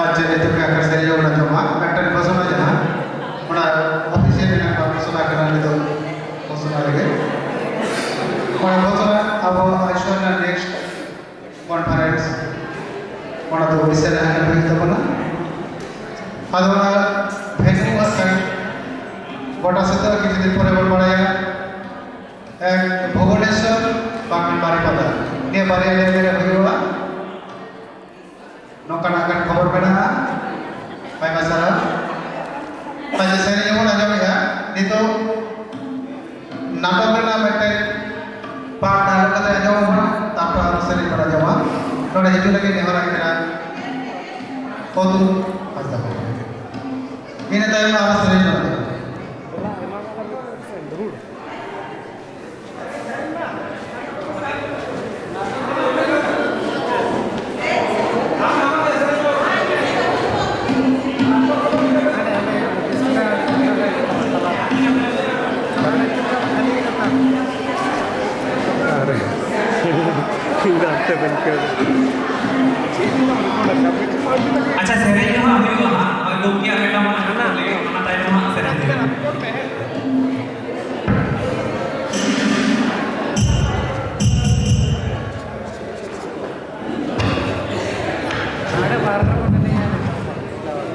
ᱟᱪᱪᱷᱟ, ᱱᱤᱛᱚᱜ ᱜᱮ ᱟᱠᱟᱨ ᱥᱮᱨᱮᱧ ᱵᱚᱱ ᱟᱸᱡᱚᱢᱟ᱾ ᱢᱤᱫᱴᱮᱱ ᱜᱷᱳᱥᱚᱱᱟ ᱡᱟᱦᱟᱸ, ᱚᱱᱟ ᱚᱯᱷᱤᱥᱤᱭᱟᱞ ᱨᱮᱱᱟᱜ ᱜᱷᱳᱥᱚᱱᱟ ᱠᱟᱱᱟ, ᱱᱤᱛᱚᱜ ᱜᱷᱳᱥᱚᱱᱟ ᱨᱮᱜᱮ᱾ ᱚᱱᱟ ᱜᱷᱳᱥᱚᱱᱟ ᱟᱵᱚ ᱟᱭᱩᱥᱢᱟᱱ ᱨᱮᱱᱟᱜ ᱱᱮᱠᱥᱴ ᱠᱚᱱᱯᱷᱟᱨᱮᱱᱥ, ᱚᱱᱟ ᱫᱚ ᱳᱰᱤᱥᱟ ᱨᱮ ᱦᱟᱸᱜ ᱦᱩᱭᱩᱜ ᱛᱟᱵᱚᱱᱟ᱾ ᱟᱫᱚ ᱚᱱᱟ ᱵᱷᱮᱱᱩ ᱟᱨ ᱴᱟᱭᱤᱢ ᱜᱚᱴᱟ ᱥᱟᱹᱛᱟᱹᱜᱼᱟ, ᱠᱤᱪᱷᱩ ᱫᱤᱱ ᱯᱚᱨᱮ ᱵᱚᱱ ᱵᱟᱲᱟᱭᱟ᱾ ᱮᱠ, ᱵᱷᱩᱵᱚᱱᱮᱥᱣᱚᱨ, ᱵᱟᱠᱷᱟᱱ ᱵᱟᱨᱤᱯᱟᱫᱟ, ᱱᱤᱭᱟᱹ ᱵᱟᱨᱭᱟ ᱡᱟᱭᱜᱟ ᱨᱮ ᱦᱩᱭᱩᱜᱼᱟ᱾ ᱱᱚᱝᱠᱟᱱᱟᱜ ᱜᱟᱱ ᱠᱷᱚᱵᱚᱨ ᱢᱮᱱᱟᱜᱼᱟ᱾ ᱟᱭᱢᱟ ᱥᱟᱨᱦᱟᱣ᱾ ᱟᱪᱪᱷᱟ, ᱥᱮᱨᱮᱧ ᱵᱚᱱ ᱟᱸᱡᱚᱢᱮᱜᱼᱟ᱾ ᱱᱤᱛᱚᱜ ᱱᱟᱴᱚᱠ ᱨᱮᱱᱟᱜ ᱢᱤᱫᱴᱮᱱ ᱯᱟᱴ ᱰᱟᱭᱞᱚᱜ ᱠᱟᱛᱮ ᱟᱸᱡᱚᱢ ᱟᱵᱚᱱᱟ, ᱛᱟᱨᱯᱚᱨ ᱟᱨᱚ ᱥᱮᱨᱮᱧ ᱵᱚᱱ ᱟᱸᱡᱚᱢᱟ᱾ ᱱᱚᱰᱮ ᱦᱤᱡᱩᱜ ᱞᱟᱹᱜᱤᱫ ᱱᱮᱦᱚᱨ ᱟᱭ ᱠᱟᱱᱟ ᱚᱛᱩᱞ ᱦᱟᱸᱥᱫᱟ᱾ ᱤᱱᱟᱹ ᱛᱟᱭᱚᱢ ᱟᱨᱚ ᱥᱮᱨᱮᱧ ᱵᱚᱱ ᱟᱸᱡᱚᱢᱟ᱾ ᱟᱪᱪᱷᱟ, ᱥᱮᱨᱮᱧ ᱫᱚ ᱦᱟᱸᱜ ᱦᱩᱭᱩᱜᱼᱟ ᱦᱟᱸᱜ, ᱦᱳᱭ, ᱜᱚᱢᱠᱮᱭᱟᱜ ᱢᱤᱫᱴᱟᱝ ᱚᱱᱟ ᱞᱟᱹᱭ, ᱚᱱᱟ ᱛᱟᱭᱱᱚᱢ ᱦᱟᱸᱜ ᱥᱮᱨᱮᱧ ᱦᱩᱭᱩᱜᱼᱟ᱾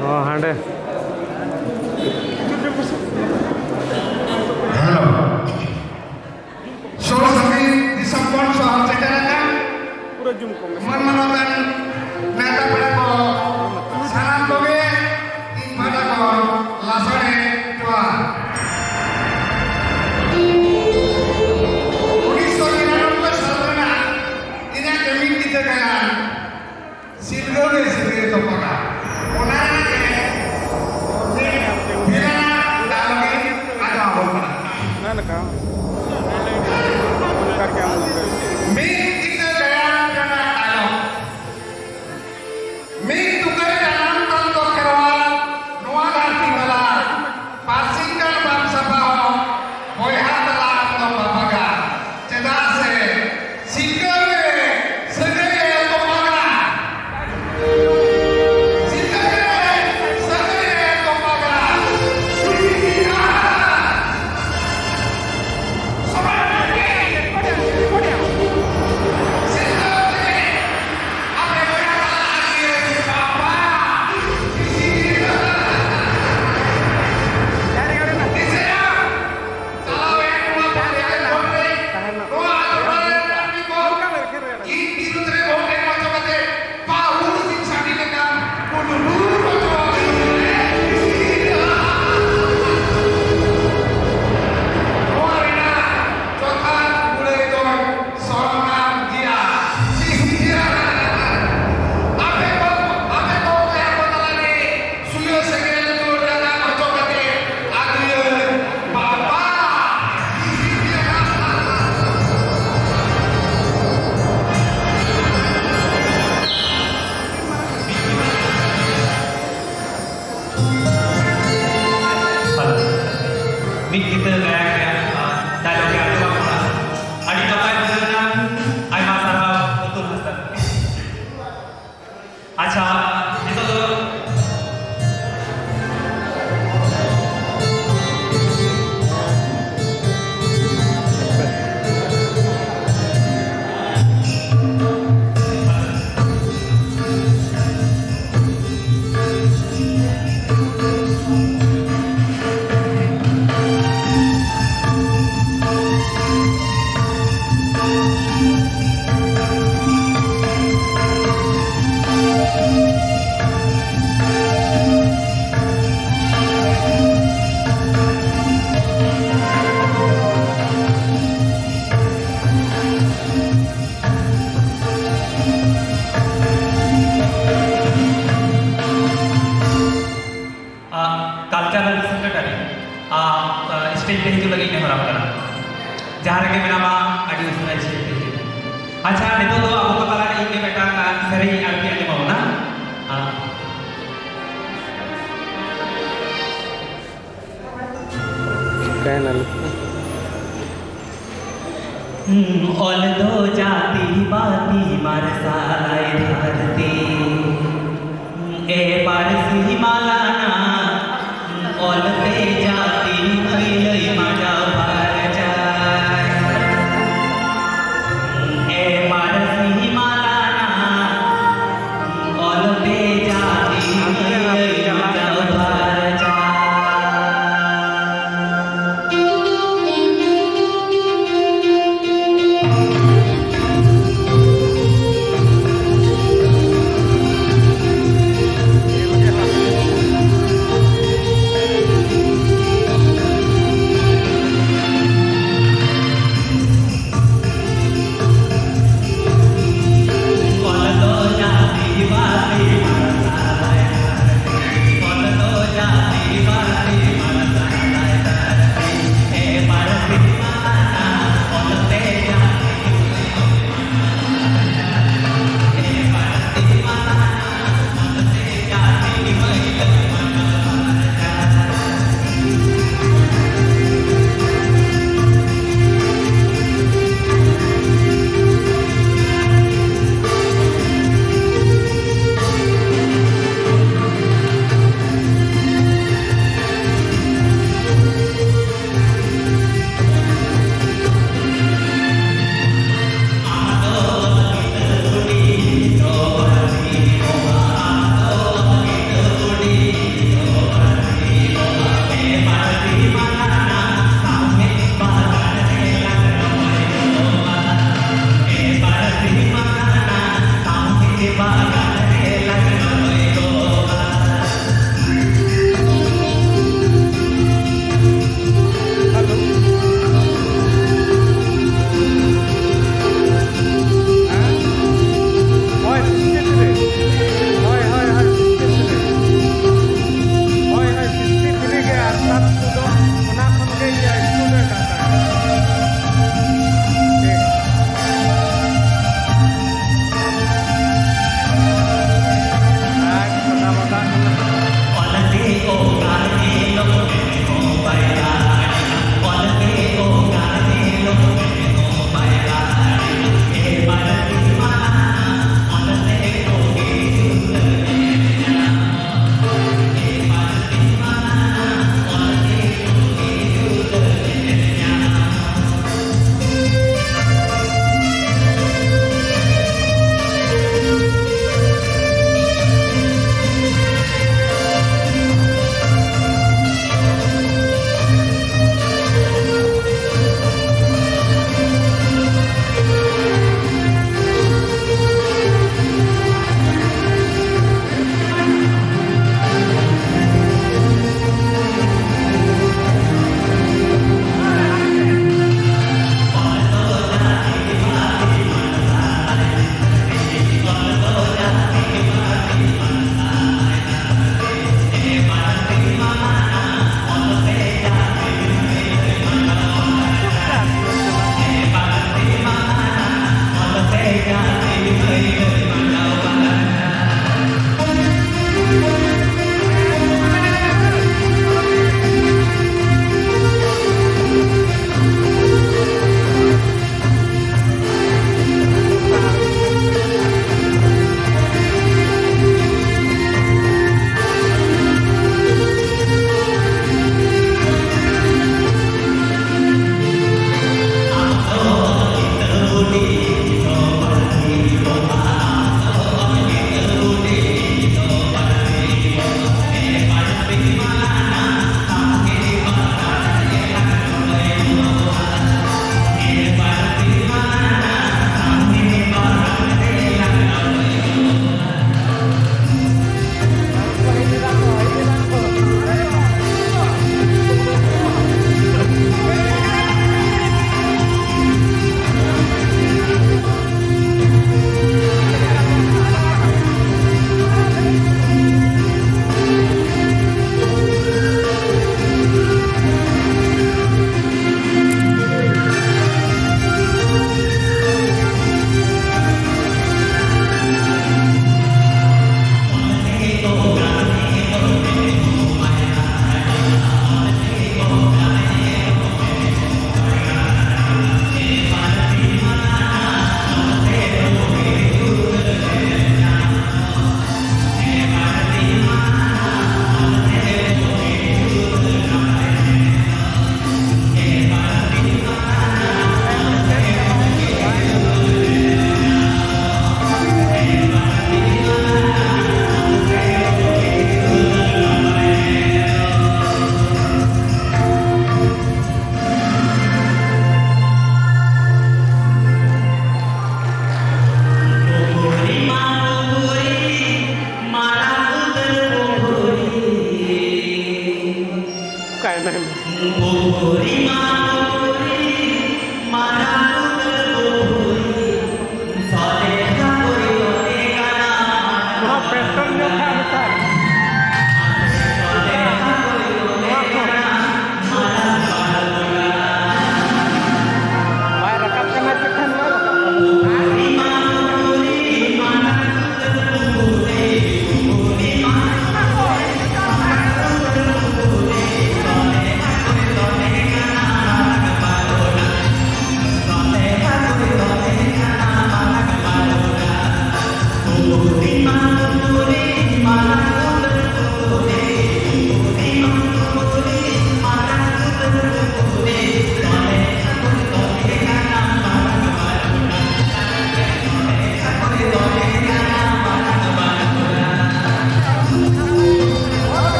ᱦᱚᱸ, ᱦᱟᱸᱰᱮ᱾ ᱦᱮᱞᱳ᱾ ᱥᱩᱨ ᱥᱟᱺᱜᱤᱧ ᱫᱤᱥᱚᱢ ᱠᱷᱚᱱ ᱥᱚᱦᱚᱨ ᱥᱮᱴᱮᱨ ᱟᱠᱟᱱ ᱢᱟᱹᱱ ᱢᱟᱱᱚᱛᱟᱱ ᱱᱮᱣᱛᱟ ᱯᱮᱲᱟ ᱠᱚ, ᱥᱟᱱᱟᱢ ᱠᱚᱜᱮ ᱤᱧ ᱯᱟᱦᱴᱟ ᱠᱷᱚᱱ ᱞᱟᱥᱟᱲᱦᱮᱫ ᱡᱚᱦᱟᱨ᱾ ᱩᱱᱤᱥᱥᱚ ᱱᱤᱨᱟᱱᱚᱵᱵᱳᱭ ᱥᱟᱞ ᱨᱮᱱᱟᱜ ᱤᱧᱟᱹᱜ ᱠᱟᱹᱢᱤ ᱠᱤᱛᱟᱹ ᱜᱟᱭᱟᱱ ᱥᱤᱞᱜᱟᱹᱣ ᱨᱮ ᱥᱤᱞᱜᱟᱹᱣ ᱛᱚᱯᱟᱜᱟ᱾ ᱚᱱᱟ ᱨᱮᱱᱟᱜ ᱜᱮ ᱢᱤᱫ ᱵᱷᱮᱜᱟᱨ ᱰᱟᱭᱞᱚᱜ ᱤᱧ ᱟᱸᱡᱚᱢ ᱟᱵᱚᱱ ᱠᱟᱱᱟ᱾ ᱢᱮᱱ ᱞᱮᱠᱟ ᱚᱱᱠᱟ ᱜᱮ ᱟᱢ ᱫᱚ ᱢᱤᱫ ᱠᱤᱛᱟᱹ ᱜᱟᱭᱟᱱ ᱨᱮᱱᱟᱜ ᱰᱟᱭᱞᱚᱜ᱾ ᱢᱤᱫ ᱛᱩᱠᱟᱹᱨ ᱡᱟᱱᱟᱢ ᱛᱟᱢ ᱫᱚ ᱠᱷᱮᱨᱣᱟᱞ ᱱᱚᱣᱟ ᱫᱷᱟᱹᱨᱛᱤ ᱛᱟᱞᱟ᱾ ᱯᱟᱹᱨᱥᱤ ᱠᱟᱱ ᱵᱟᱢ ᱥᱟᱯᱷᱟ ᱦᱚᱸ ᱵᱚᱭᱦᱟ ᱛᱟᱞᱟ ᱟᱢ ᱫᱚᱢ ᱵᱟᱯᱟᱜᱟ᱾ ᱪᱮᱫᱟᱜ ᱥᱮ ᱥᱤᱞᱜᱟᱹᱣ ᱨᱮ ᱠᱟᱱᱟ᱾ ᱡᱟᱦᱟᱸ ᱨᱮᱜᱮ ᱢᱮᱱᱟᱢᱟ, ᱟᱹᱰᱤ ᱩᱥᱟᱹᱨᱟ ᱥᱴᱮᱡᱽ ᱛᱮ ᱦᱤᱡᱩᱜ ᱢᱮ᱾ ᱟᱪᱪᱷᱟ, ᱱᱤᱛᱚᱜ ᱫᱚ ᱟᱵᱚ ᱠᱚ ᱛᱟᱞᱟ ᱨᱮ ᱤᱧ ᱜᱮ ᱢᱤᱫᱴᱟᱝ, ᱟ, ᱥᱮᱨᱮᱧ ᱟᱨᱠᱤ ᱟᱸᱡᱚᱢ ᱟᱵᱚᱱᱟ᱾ ᱟ, ᱚᱞ ᱫᱚ ᱡᱟᱹᱛᱤ ᱵᱟᱹᱛᱤ ᱢᱟᱨᱥᱟᱞᱟᱭ ᱫᱷᱟᱹᱨᱛᱤ᱾ ᱮ ᱯᱟᱹᱨᱥᱤ ᱢᱟᱞᱟᱱᱟ, ᱚᱞ ᱛᱮ ᱡᱟᱹᱛᱤ ᱢᱟᱹᱭᱞᱟᱹᱭ ᱢᱟᱰᱟ ᱯᱷᱟᱨᱪᱟᱭ᱾ ᱮ ᱯᱟᱹᱨᱥᱤ ᱢᱟᱞᱟᱱᱟ, ᱚᱞ ᱛᱮ ᱡᱟᱹᱛᱤ ᱢᱟᱹᱭᱞᱟᱹᱭ ᱢᱟᱰᱟ ᱯᱷᱟᱨᱪᱟᱭ᱾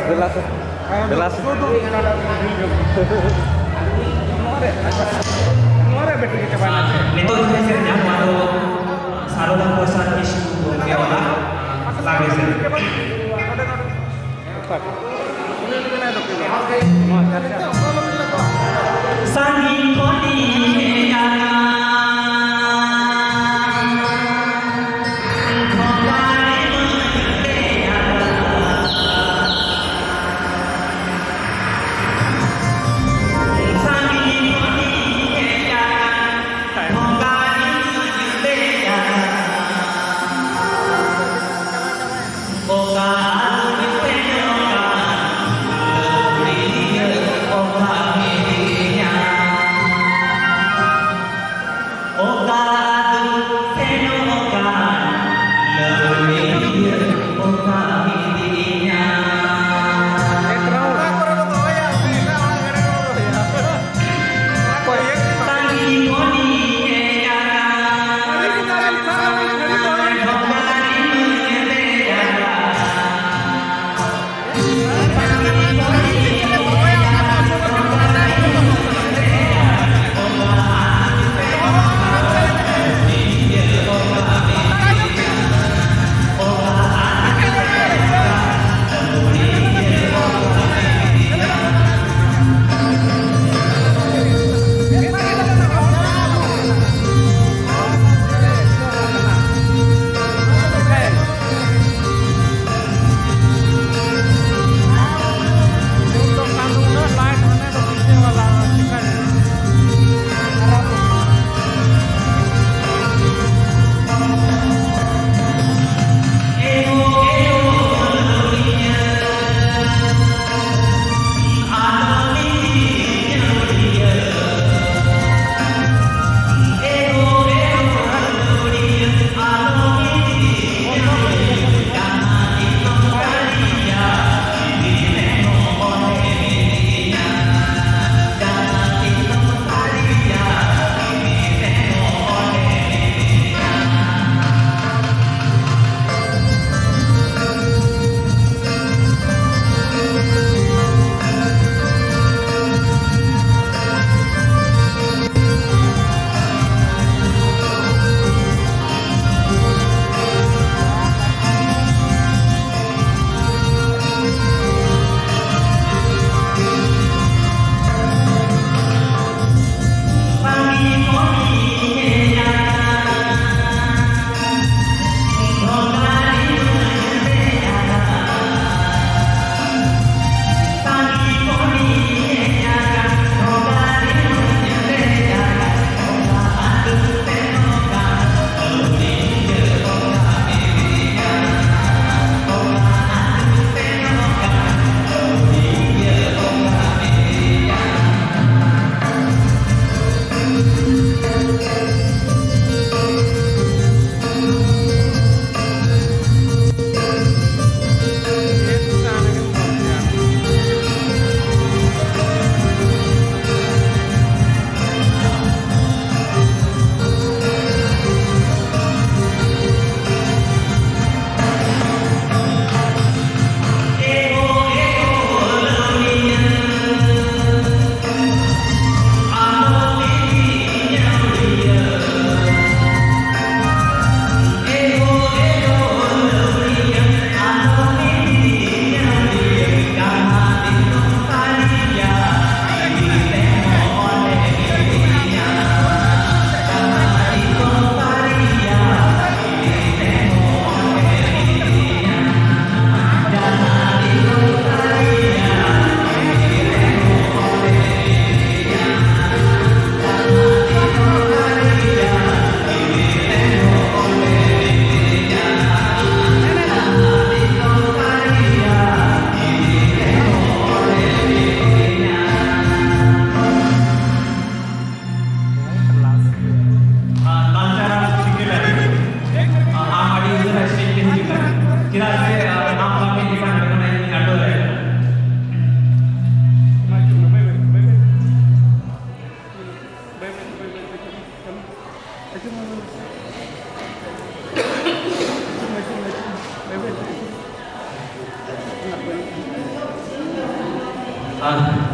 ᱫᱮᱞᱟ ᱥᱮ᱾ ᱫᱮᱞᱟ ᱥᱮ᱾ ᱱᱤᱛᱚᱜ ᱡᱟᱦᱟᱸ ᱥᱮᱨᱮᱧ ᱱᱚᱣᱟ ᱫᱚ ᱥᱟᱨᱚᱫᱟ ᱯᱨᱚᱥᱟᱫᱽ ᱠᱤᱥᱠᱩ ᱜᱚᱢᱠᱮ ᱚᱞᱟᱜ ᱞᱟᱜᱽᱲᱮ ᱥᱮᱨᱮᱧ᱾ ᱥᱟᱺᱜᱤᱧ ᱠᱷᱚᱱᱤᱧ ᱦᱮᱡ ᱟᱠᱟᱱ, ᱠᱷᱚᱵᱟ ᱨᱮ ᱢᱟᱹᱭ ᱫᱮᱡ ᱟᱠᱟᱱ᱾ ᱥᱟᱺᱜᱤᱧ ᱠᱷᱚᱱᱤᱧ ᱦᱮᱡ ᱟᱠᱟᱱ, ᱠᱷᱚᱵᱟ ᱨᱮ ᱢᱟᱹᱭ ᱫᱮᱡ ᱟᱠᱟᱱ᱾ ᱵᱚᱠᱟ ᱟᱞᱚᱢ ᱯᱮᱡᱚᱜᱟ, ᱞᱟᱹᱣᱲᱤᱭᱟᱹ ᱵᱚᱠᱟ ᱠᱤᱨᱤᱧᱟ᱾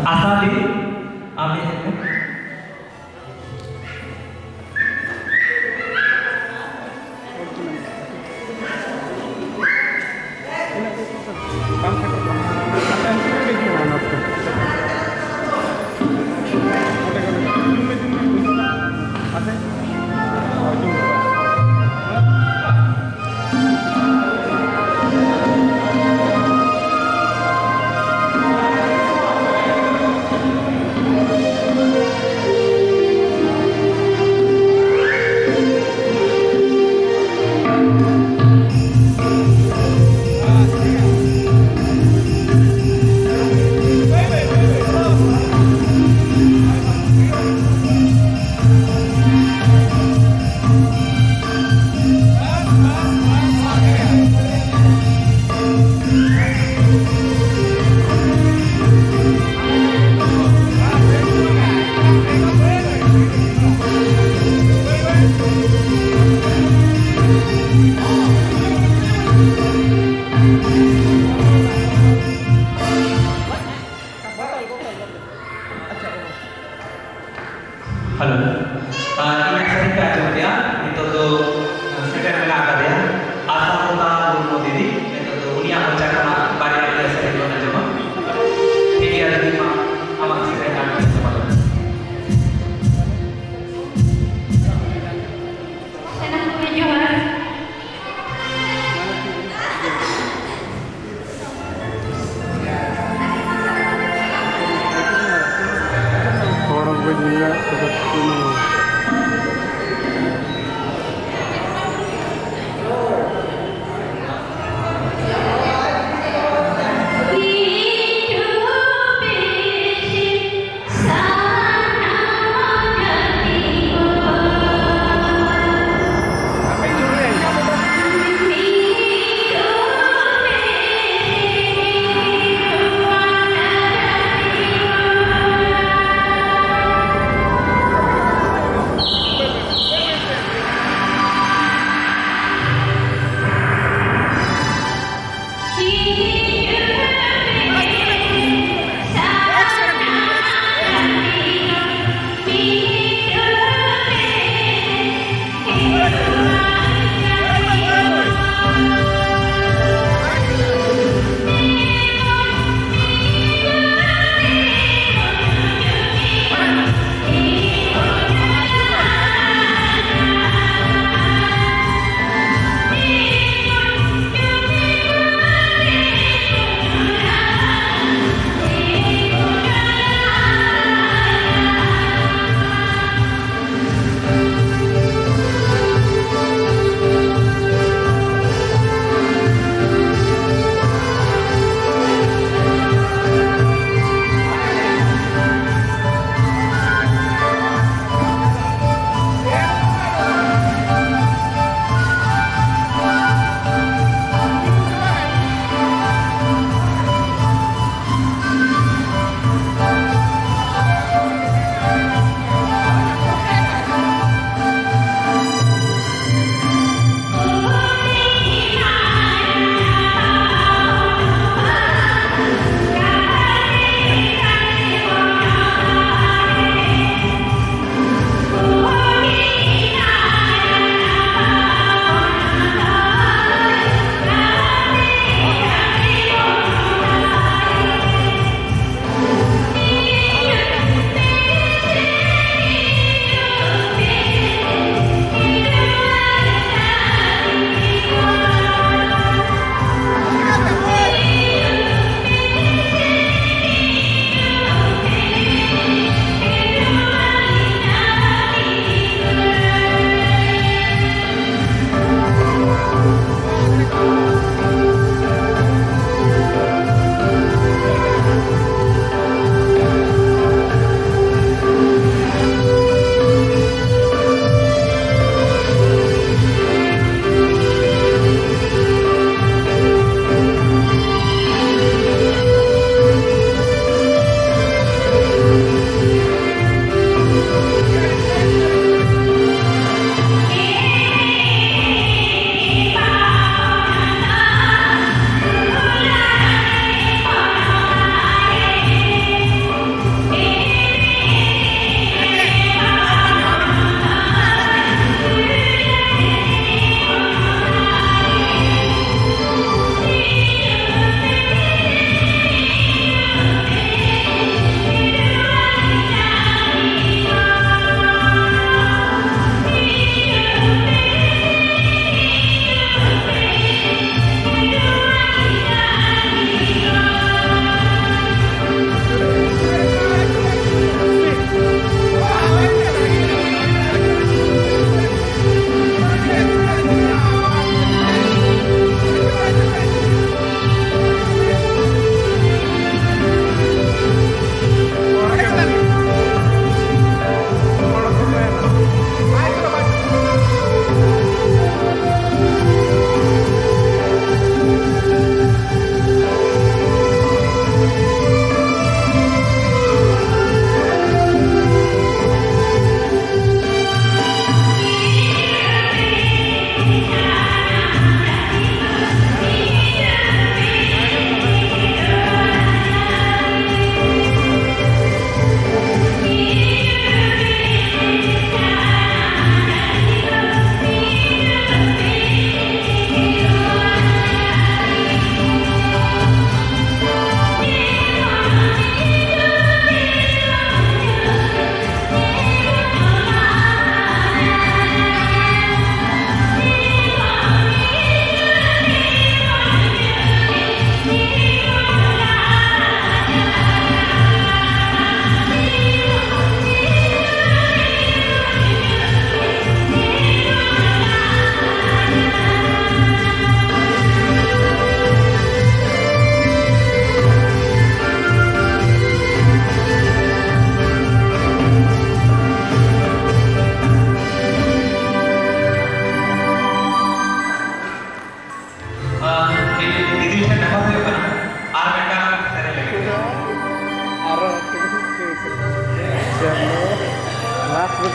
ᱟᱥᱟ ᱫᱤ, ᱟᱢ ᱦᱮᱡ ᱢᱮ᱾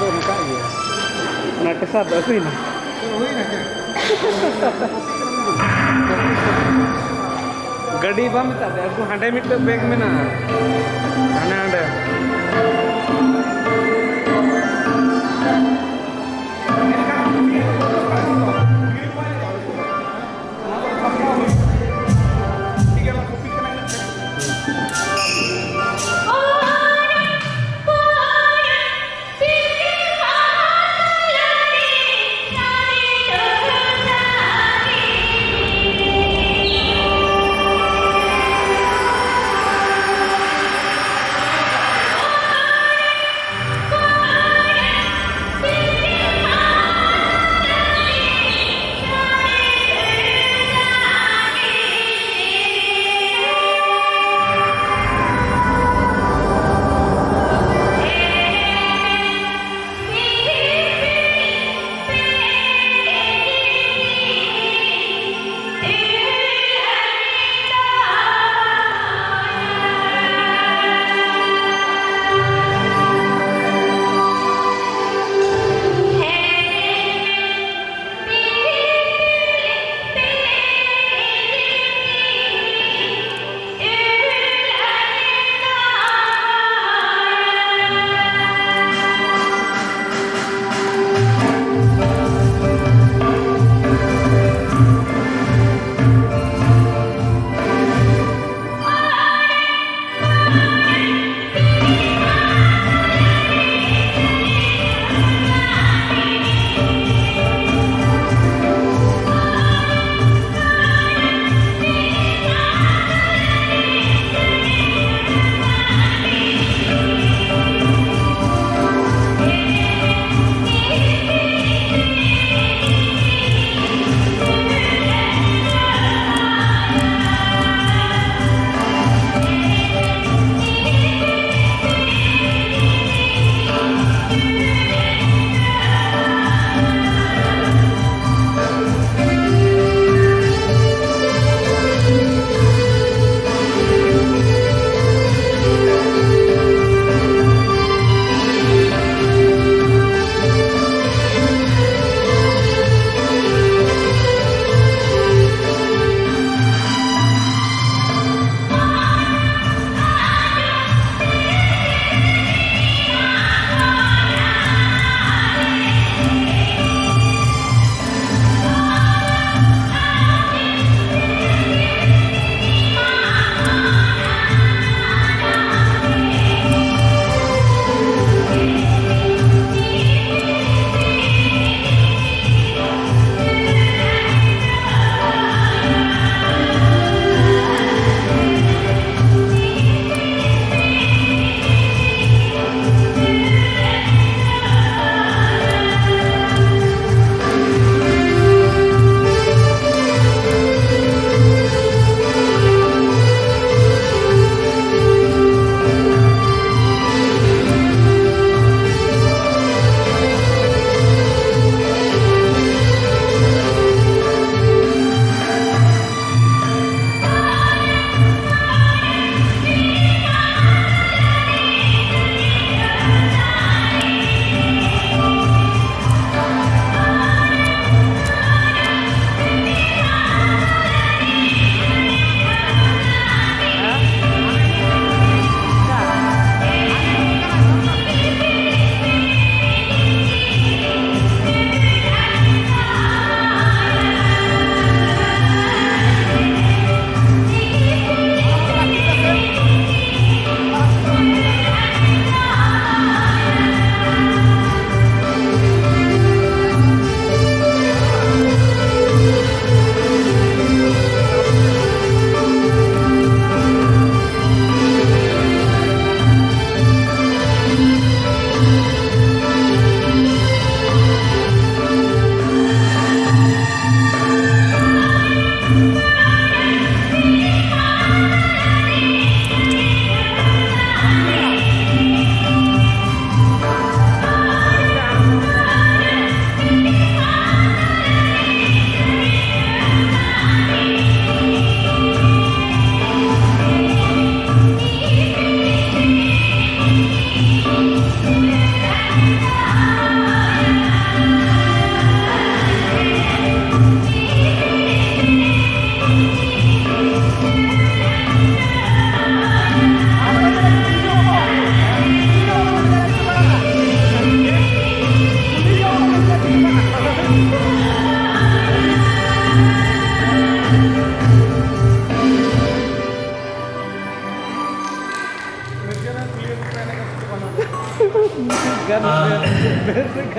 ᱚᱱᱠᱟ ᱜᱮ᱾ ᱚᱱᱟ ᱴᱮᱥᱟᱨ ᱫᱚ ᱟᱹᱜᱩᱭᱮᱱᱟ᱾ ᱜᱟᱹᱰᱤ ᱵᱟᱢ ᱢᱮᱛᱟᱫ ᱫᱮ, ᱟᱹᱜᱩ ᱦᱟᱸᱰᱮ ᱢᱤᱫᱴᱮᱡ ᱵᱮᱜᱽ ᱢᱮᱱᱟᱜᱼᱟ, ᱦᱟᱸᱰᱮ ᱦᱟᱸᱰᱮ᱾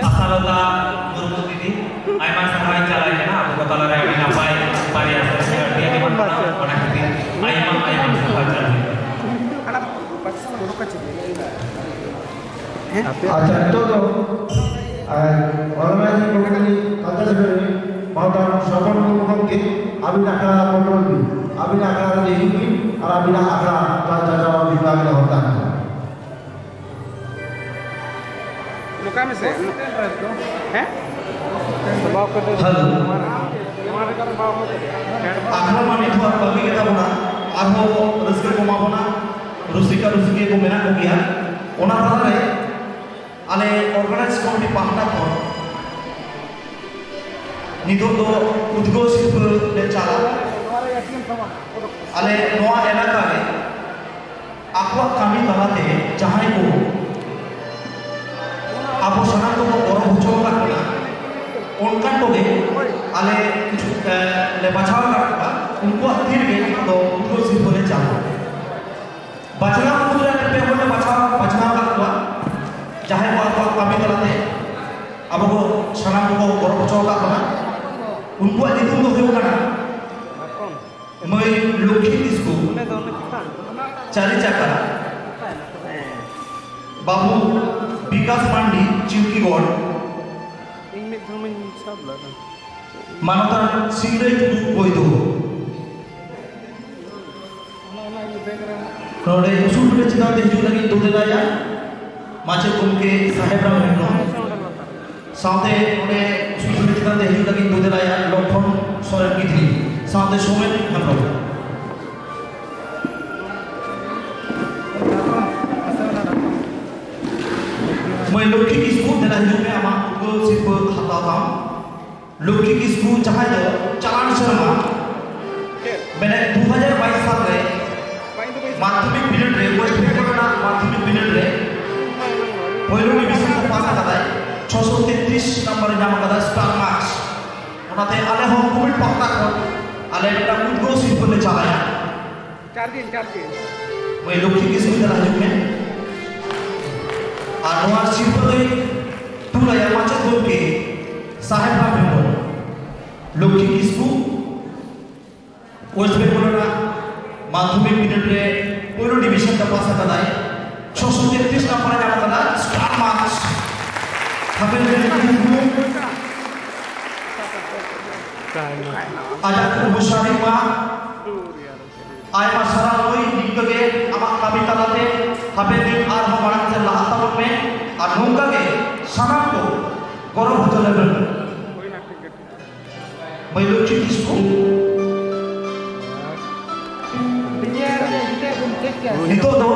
ᱟᱥᱟᱞᱚᱛᱟ ᱢᱩᱨᱢᱩ ᱫᱤᱫᱤ, ᱟᱭᱢᱟ ᱥᱟᱨᱦᱟᱣ ᱪᱟᱞᱟᱭ ᱠᱟᱱᱟ ᱟᱵᱚ ᱠᱚ ᱛᱟᱞᱟᱨᱮ ᱟᱹᱰᱤ ᱱᱟᱯᱟᱭ ᱵᱟᱨᱭᱟ ᱥᱮᱨᱮᱧ ᱟᱹᱰᱤ ᱟᱹᱰᱤ ᱢᱟᱱᱟᱣ, ᱚᱱᱟ ᱠᱷᱟᱹᱛᱤᱨ ᱟᱭᱢᱟ ᱟᱭᱢᱟ ᱥᱟᱨᱦᱟᱣ ᱪᱟᱞᱟᱭ ᱠᱟᱱᱟ᱾ ᱟᱪᱪᱷᱟ, ᱱᱤᱛᱚᱜ ᱫᱚ, ᱟᱨ, organizing committee ᱠᱟᱛᱷᱟ ᱥᱮᱴᱮᱨ ᱢᱟᱱᱚᱛᱟᱱ ᱥᱚᱯᱚᱱ ᱢᱩᱨᱢᱩ ᱜᱚᱢᱠᱮ, ᱟᱹᱵᱤᱱ ᱟᱠᱷᱲᱟ ᱨᱮ ᱵᱚᱞᱚᱱ ᱵᱤᱱ, ᱟᱹᱵᱤᱱ ᱟᱠᱷᱲᱟ ᱨᱮ ᱦᱤᱡᱩᱜ ᱵᱤᱱ ᱟᱨ ᱟᱹᱵᱤᱱᱟᱜ ᱟᱠᱷᱲᱟ ᱪᱟᱪᱟᱞᱟᱣ ᱵᱤᱵᱷᱟᱜᱽ ᱨᱮ ᱦᱚᱨᱛᱟᱞ᱾ ᱱᱚᱝᱠᱟ ᱢᱮᱥᱮ᱾ ᱦᱮᱸ? ᱦᱮᱞᱳ᱾ ᱟᱠᱷᱲᱟ ᱢᱟ ᱱᱤᱛᱚᱜ ᱵᱟᱹᱜᱤ ᱜᱮ ᱛᱟᱵᱚᱱᱟ, ᱟᱨᱦᱚᱸ ᱨᱟᱹᱥᱠᱟᱹ ᱠᱚ ᱮᱢᱟ ᱵᱚᱱᱟ, ᱨᱩᱥᱤᱠᱟ ᱨᱩᱥᱤᱠᱤᱭᱟᱹ ᱠᱚ ᱢᱮᱱᱟᱜ ᱠᱚᱜᱮᱭᱟ᱾ ᱚᱱᱟ ᱛᱟᱞᱟᱨᱮ ᱟᱞᱮ organize committee ᱯᱟᱦᱴᱟ ᱠᱷᱚᱱ ᱱᱤᱛᱚᱜ ᱫᱚ ᱩᱫᱽᱜᱟᱹᱣ ᱥᱤᱨᱯᱟᱹ ᱞᱮ ᱪᱟᱞᱟ᱾ ᱟᱞᱮ ᱱᱚᱣᱟ ᱮᱞᱟᱠᱟ ᱨᱮ ᱟᱠᱚᱣᱟᱜ ᱠᱟᱹᱢᱤ ᱛᱟᱞᱟᱛᱮ ᱡᱟᱦᱟᱸᱭ ᱠᱚ ᱟᱵᱚ ᱥᱟᱱᱟᱢ ᱠᱚᱵᱚ ᱜᱚᱨᱚᱵ ᱦᱚᱪᱚ ᱟᱠᱟᱫ ᱵᱚᱱᱟ, ᱚᱱᱠᱟᱱ ᱠᱚᱜᱮ ᱟᱞᱮ ᱠᱤᱪᱷᱩ, ᱮ, ᱞᱮ ᱵᱟᱪᱷᱟᱣ ᱟᱠᱟᱫ ᱠᱚᱣᱟ᱾ ᱩᱱᱠᱩᱣᱟᱜ ᱛᱤ ᱨᱮᱜᱮ ᱱᱤᱛᱚᱜ ᱫᱚ ᱩᱫᱽᱜᱟᱹᱣ ᱥᱤᱨᱯᱟᱹ ᱞᱮ ᱪᱟᱞᱟ᱾ ᱵᱟᱪᱷᱱᱟᱣ ᱢᱩᱫᱽᱨᱮ ᱟᱞᱮ ᱯᱮ ᱦᱚᱲ ᱞᱮ ᱵᱟᱪᱷᱟᱣ, ᱵᱟᱪᱷᱱᱟᱣ ᱟᱠᱟᱫ ᱠᱚᱣᱟ, ᱡᱟᱦᱟᱸᱭ ᱠᱚ ᱟᱠᱚᱣᱟᱜ ᱠᱟᱹᱢᱤ ᱛᱟᱞᱟᱛᱮ ᱟᱵᱚ ᱠᱚ ᱥᱟᱱᱟᱢ ᱠᱚᱠᱚ ᱜᱚᱨᱚᱵ ᱦᱚᱪᱚ ᱟᱠᱟᱫ ᱵᱚᱱᱟ᱾ ᱩᱱᱠᱩᱣᱟᱜ ᱧᱩᱛᱩᱢ ᱫᱚ ᱦᱩᱭᱩᱜ ᱠᱟᱱᱟ ᱢᱟᱹᱭ ᱞᱚᱠᱠᱷᱤ ᱠᱤᱥᱠᱩ, ᱪᱟᱹᱨᱤ ᱪᱟᱠᱟ, ᱵᱟᱹᱵᱩ ᱵᱤᱠᱟᱥ ᱢᱟᱱᱰᱤ, ᱪᱤᱣᱠᱤᱜᱚᱲ, ᱤᱧ ᱢᱤᱫ ᱫᱷᱟᱣ ᱢᱟᱧ ᱥᱟᱵ ᱞᱮᱫᱟ᱾ ᱢᱟᱱᱚᱛᱟᱱ ᱥᱤᱝᱨᱟᱹᱭ ᱴᱩᱰᱩ ᱵᱳᱭᱫᱚ᱾ ᱱᱚᱰᱮ ᱩᱥᱩᱞ ᱯᱤᱸᱰᱟᱹ ᱪᱮᱛᱟᱱ ᱛᱮ ᱦᱤᱡᱩᱜ ᱞᱟᱹᱜᱤᱫ ᱫᱩᱞᱟᱹᱲᱟᱭᱟ ᱢᱟᱪᱮᱫ ᱜᱚᱢᱠᱮ ᱥᱟᱦᱮᱵ ᱨᱟᱢ ᱦᱮᱢᱵᱨᱚᱢ᱾ ᱥᱟᱶᱛᱮ ᱱᱚᱰᱮ ᱩᱥᱩᱞ ᱯᱤᱸᱰᱟᱹ ᱪᱮᱛᱟᱱ ᱛᱮ ᱦᱤᱡᱩᱜ ᱞᱟᱹᱜᱤᱫ ᱫᱩᱞᱟᱹᱲᱟᱭᱟ ᱞᱚᱠᱷᱚᱱ ᱥᱚᱨᱮᱱ ᱜᱤᱫᱽᱨᱤ᱾ ᱥᱟᱶᱛᱮ ᱥᱳᱢᱮᱱ ᱦᱮᱢᱵᱨᱚᱢ᱾ ᱢᱟᱹᱭ ᱞᱚᱠᱠᱷᱤ ᱠᱤᱥᱠᱩ, ᱫᱮᱞᱟ ᱦᱤᱡᱩᱜ ᱢᱮ, ᱟᱢᱟᱜ ᱩᱫᱽᱜᱟᱹᱣ ᱥᱤᱨᱯᱟᱹ ᱦᱟᱛᱟᱣ ᱛᱟᱢ᱾ ᱞᱚᱠᱠᱷᱤ ᱠᱤᱥᱠᱩ, ᱡᱟᱦᱟᱸᱭ ᱫᱚ ᱪᱟᱞᱟᱱ ᱥᱮᱨᱢᱟ, ᱢᱟᱱᱮ ᱫᱩ ᱦᱟᱡᱟᱨ ᱵᱟᱭᱤᱥ ᱥᱟᱞ ᱨᱮ ᱢᱟᱫᱽᱫᱷᱚᱢᱤᱠ ᱵᱤᱱᱤᱰ ᱨᱮ, ᱳᱭᱮᱥᱴ ᱵᱮᱝᱜᱚᱞ ᱨᱮᱱᱟᱜ ᱢᱟᱫᱽᱫᱷᱚᱢᱤᱠ ᱵᱤᱱᱤᱰ ᱨᱮ ᱯᱳᱭᱞᱳ ᱰᱤᱵᱤᱡᱚᱱ ᱠᱚ ᱯᱟᱥ ᱟᱠᱟᱫᱟᱭ, ᱪᱷᱚᱥᱚ ᱛᱮᱛᱨᱤᱥ ᱱᱟᱢᱵᱟᱨ ᱮ ᱧᱟᱢ ᱟᱠᱟᱫᱟ, ᱥᱴᱟᱨ ᱢᱟᱨᱠᱥ᱾ ᱚᱱᱟᱛᱮ ᱟᱞᱮ ᱦᱚᱸ ᱠᱚᱢᱤᱴ ᱯᱟᱦᱴᱟ ᱠᱷᱚᱱ ᱟᱞᱮ ᱢᱤᱫᱴᱟᱝ ᱩᱫᱽᱜᱟᱹᱣ ᱥᱤᱨᱯᱟᱹ ᱞᱮ ᱪᱟᱞᱟᱭᱟ᱾ ᱪᱟᱨ ᱫᱤᱱ, ᱪᱟᱨ ᱫᱤᱱ᱾ ᱢᱟᱹᱭ ᱞᱚᱠᱠᱷᱤ ᱠᱤᱥᱠᱩ, ᱫᱮᱞᱟ ᱦᱤᱡᱩᱜ ᱢᱮ᱾ ᱟᱨ ᱱᱚᱣᱟ ᱥᱤᱨᱯᱟᱹ ᱫᱚᱭ ᱛᱩᱞᱟᱭᱟ ᱢᱟᱪᱮᱫ ᱜᱚᱢᱠᱮ ᱥᱟᱦᱮᱵ ᱨᱟᱢ ᱦᱮᱢᱵᱨᱚᱢ, ᱞᱚᱠᱠᱷᱤ ᱠᱤᱥᱠᱩ, ᱳᱭᱮᱥᱴ ᱵᱮᱝᱜᱚᱞ ᱨᱮᱱᱟᱜ ᱢᱟᱫᱽᱫᱷᱚᱢᱤᱠ ᱵᱤᱱᱤᱰ ᱨᱮ ᱯᱳᱭᱞᱳ ᱰᱤᱵᱤᱡᱚᱱ ᱛᱮ ᱯᱟᱥ ᱟᱠᱟᱫᱟᱭ, ᱪᱷᱚᱥᱚ ᱛᱮᱛᱨᱤᱥ ᱱᱟᱢᱵᱟᱨ ᱮ ᱧᱟᱢ ᱟᱠᱟᱫᱟ, ᱥᱴᱟᱨ ᱢᱟᱨᱠᱥ᱾ ᱦᱟᱯᱮᱱ ᱫᱤᱱ ᱨᱮ ᱩᱱᱠᱩ ᱟᱡᱟᱜ ᱠᱩᱠᱢᱩ ᱥᱟᱹᱨᱤ ᱢᱟ᱾ ᱟᱭᱢᱟ ᱥᱟᱨᱦᱟᱣ ᱢᱟᱹᱭ, ᱱᱤᱝᱠᱟᱹ ᱜᱮ ᱟᱢᱟᱜ ᱠᱟᱹᱢᱤ ᱛᱟᱞᱟᱛᱮ ᱦᱟᱯᱮᱱ ᱫᱤᱱ ᱟᱨᱦᱚᱸ ᱢᱟᱲᱟᱝ ᱥᱮᱫ ᱞᱟᱦᱟᱜ ᱛᱟᱵᱚᱱ ᱢᱮ ᱟᱨ ᱱᱚᱝᱠᱟ ᱜᱮ ᱥᱟᱱᱟᱢ ᱠᱚ ᱜᱚᱨᱚᱵᱽ ᱦᱚᱪᱚ ᱞᱮᱵᱚᱱ᱾ ᱢᱟᱹᱭ ᱞᱚᱠᱠᱷᱤ ᱠᱤᱥᱠᱩ, ᱱᱤᱛᱚᱜ ᱫᱚ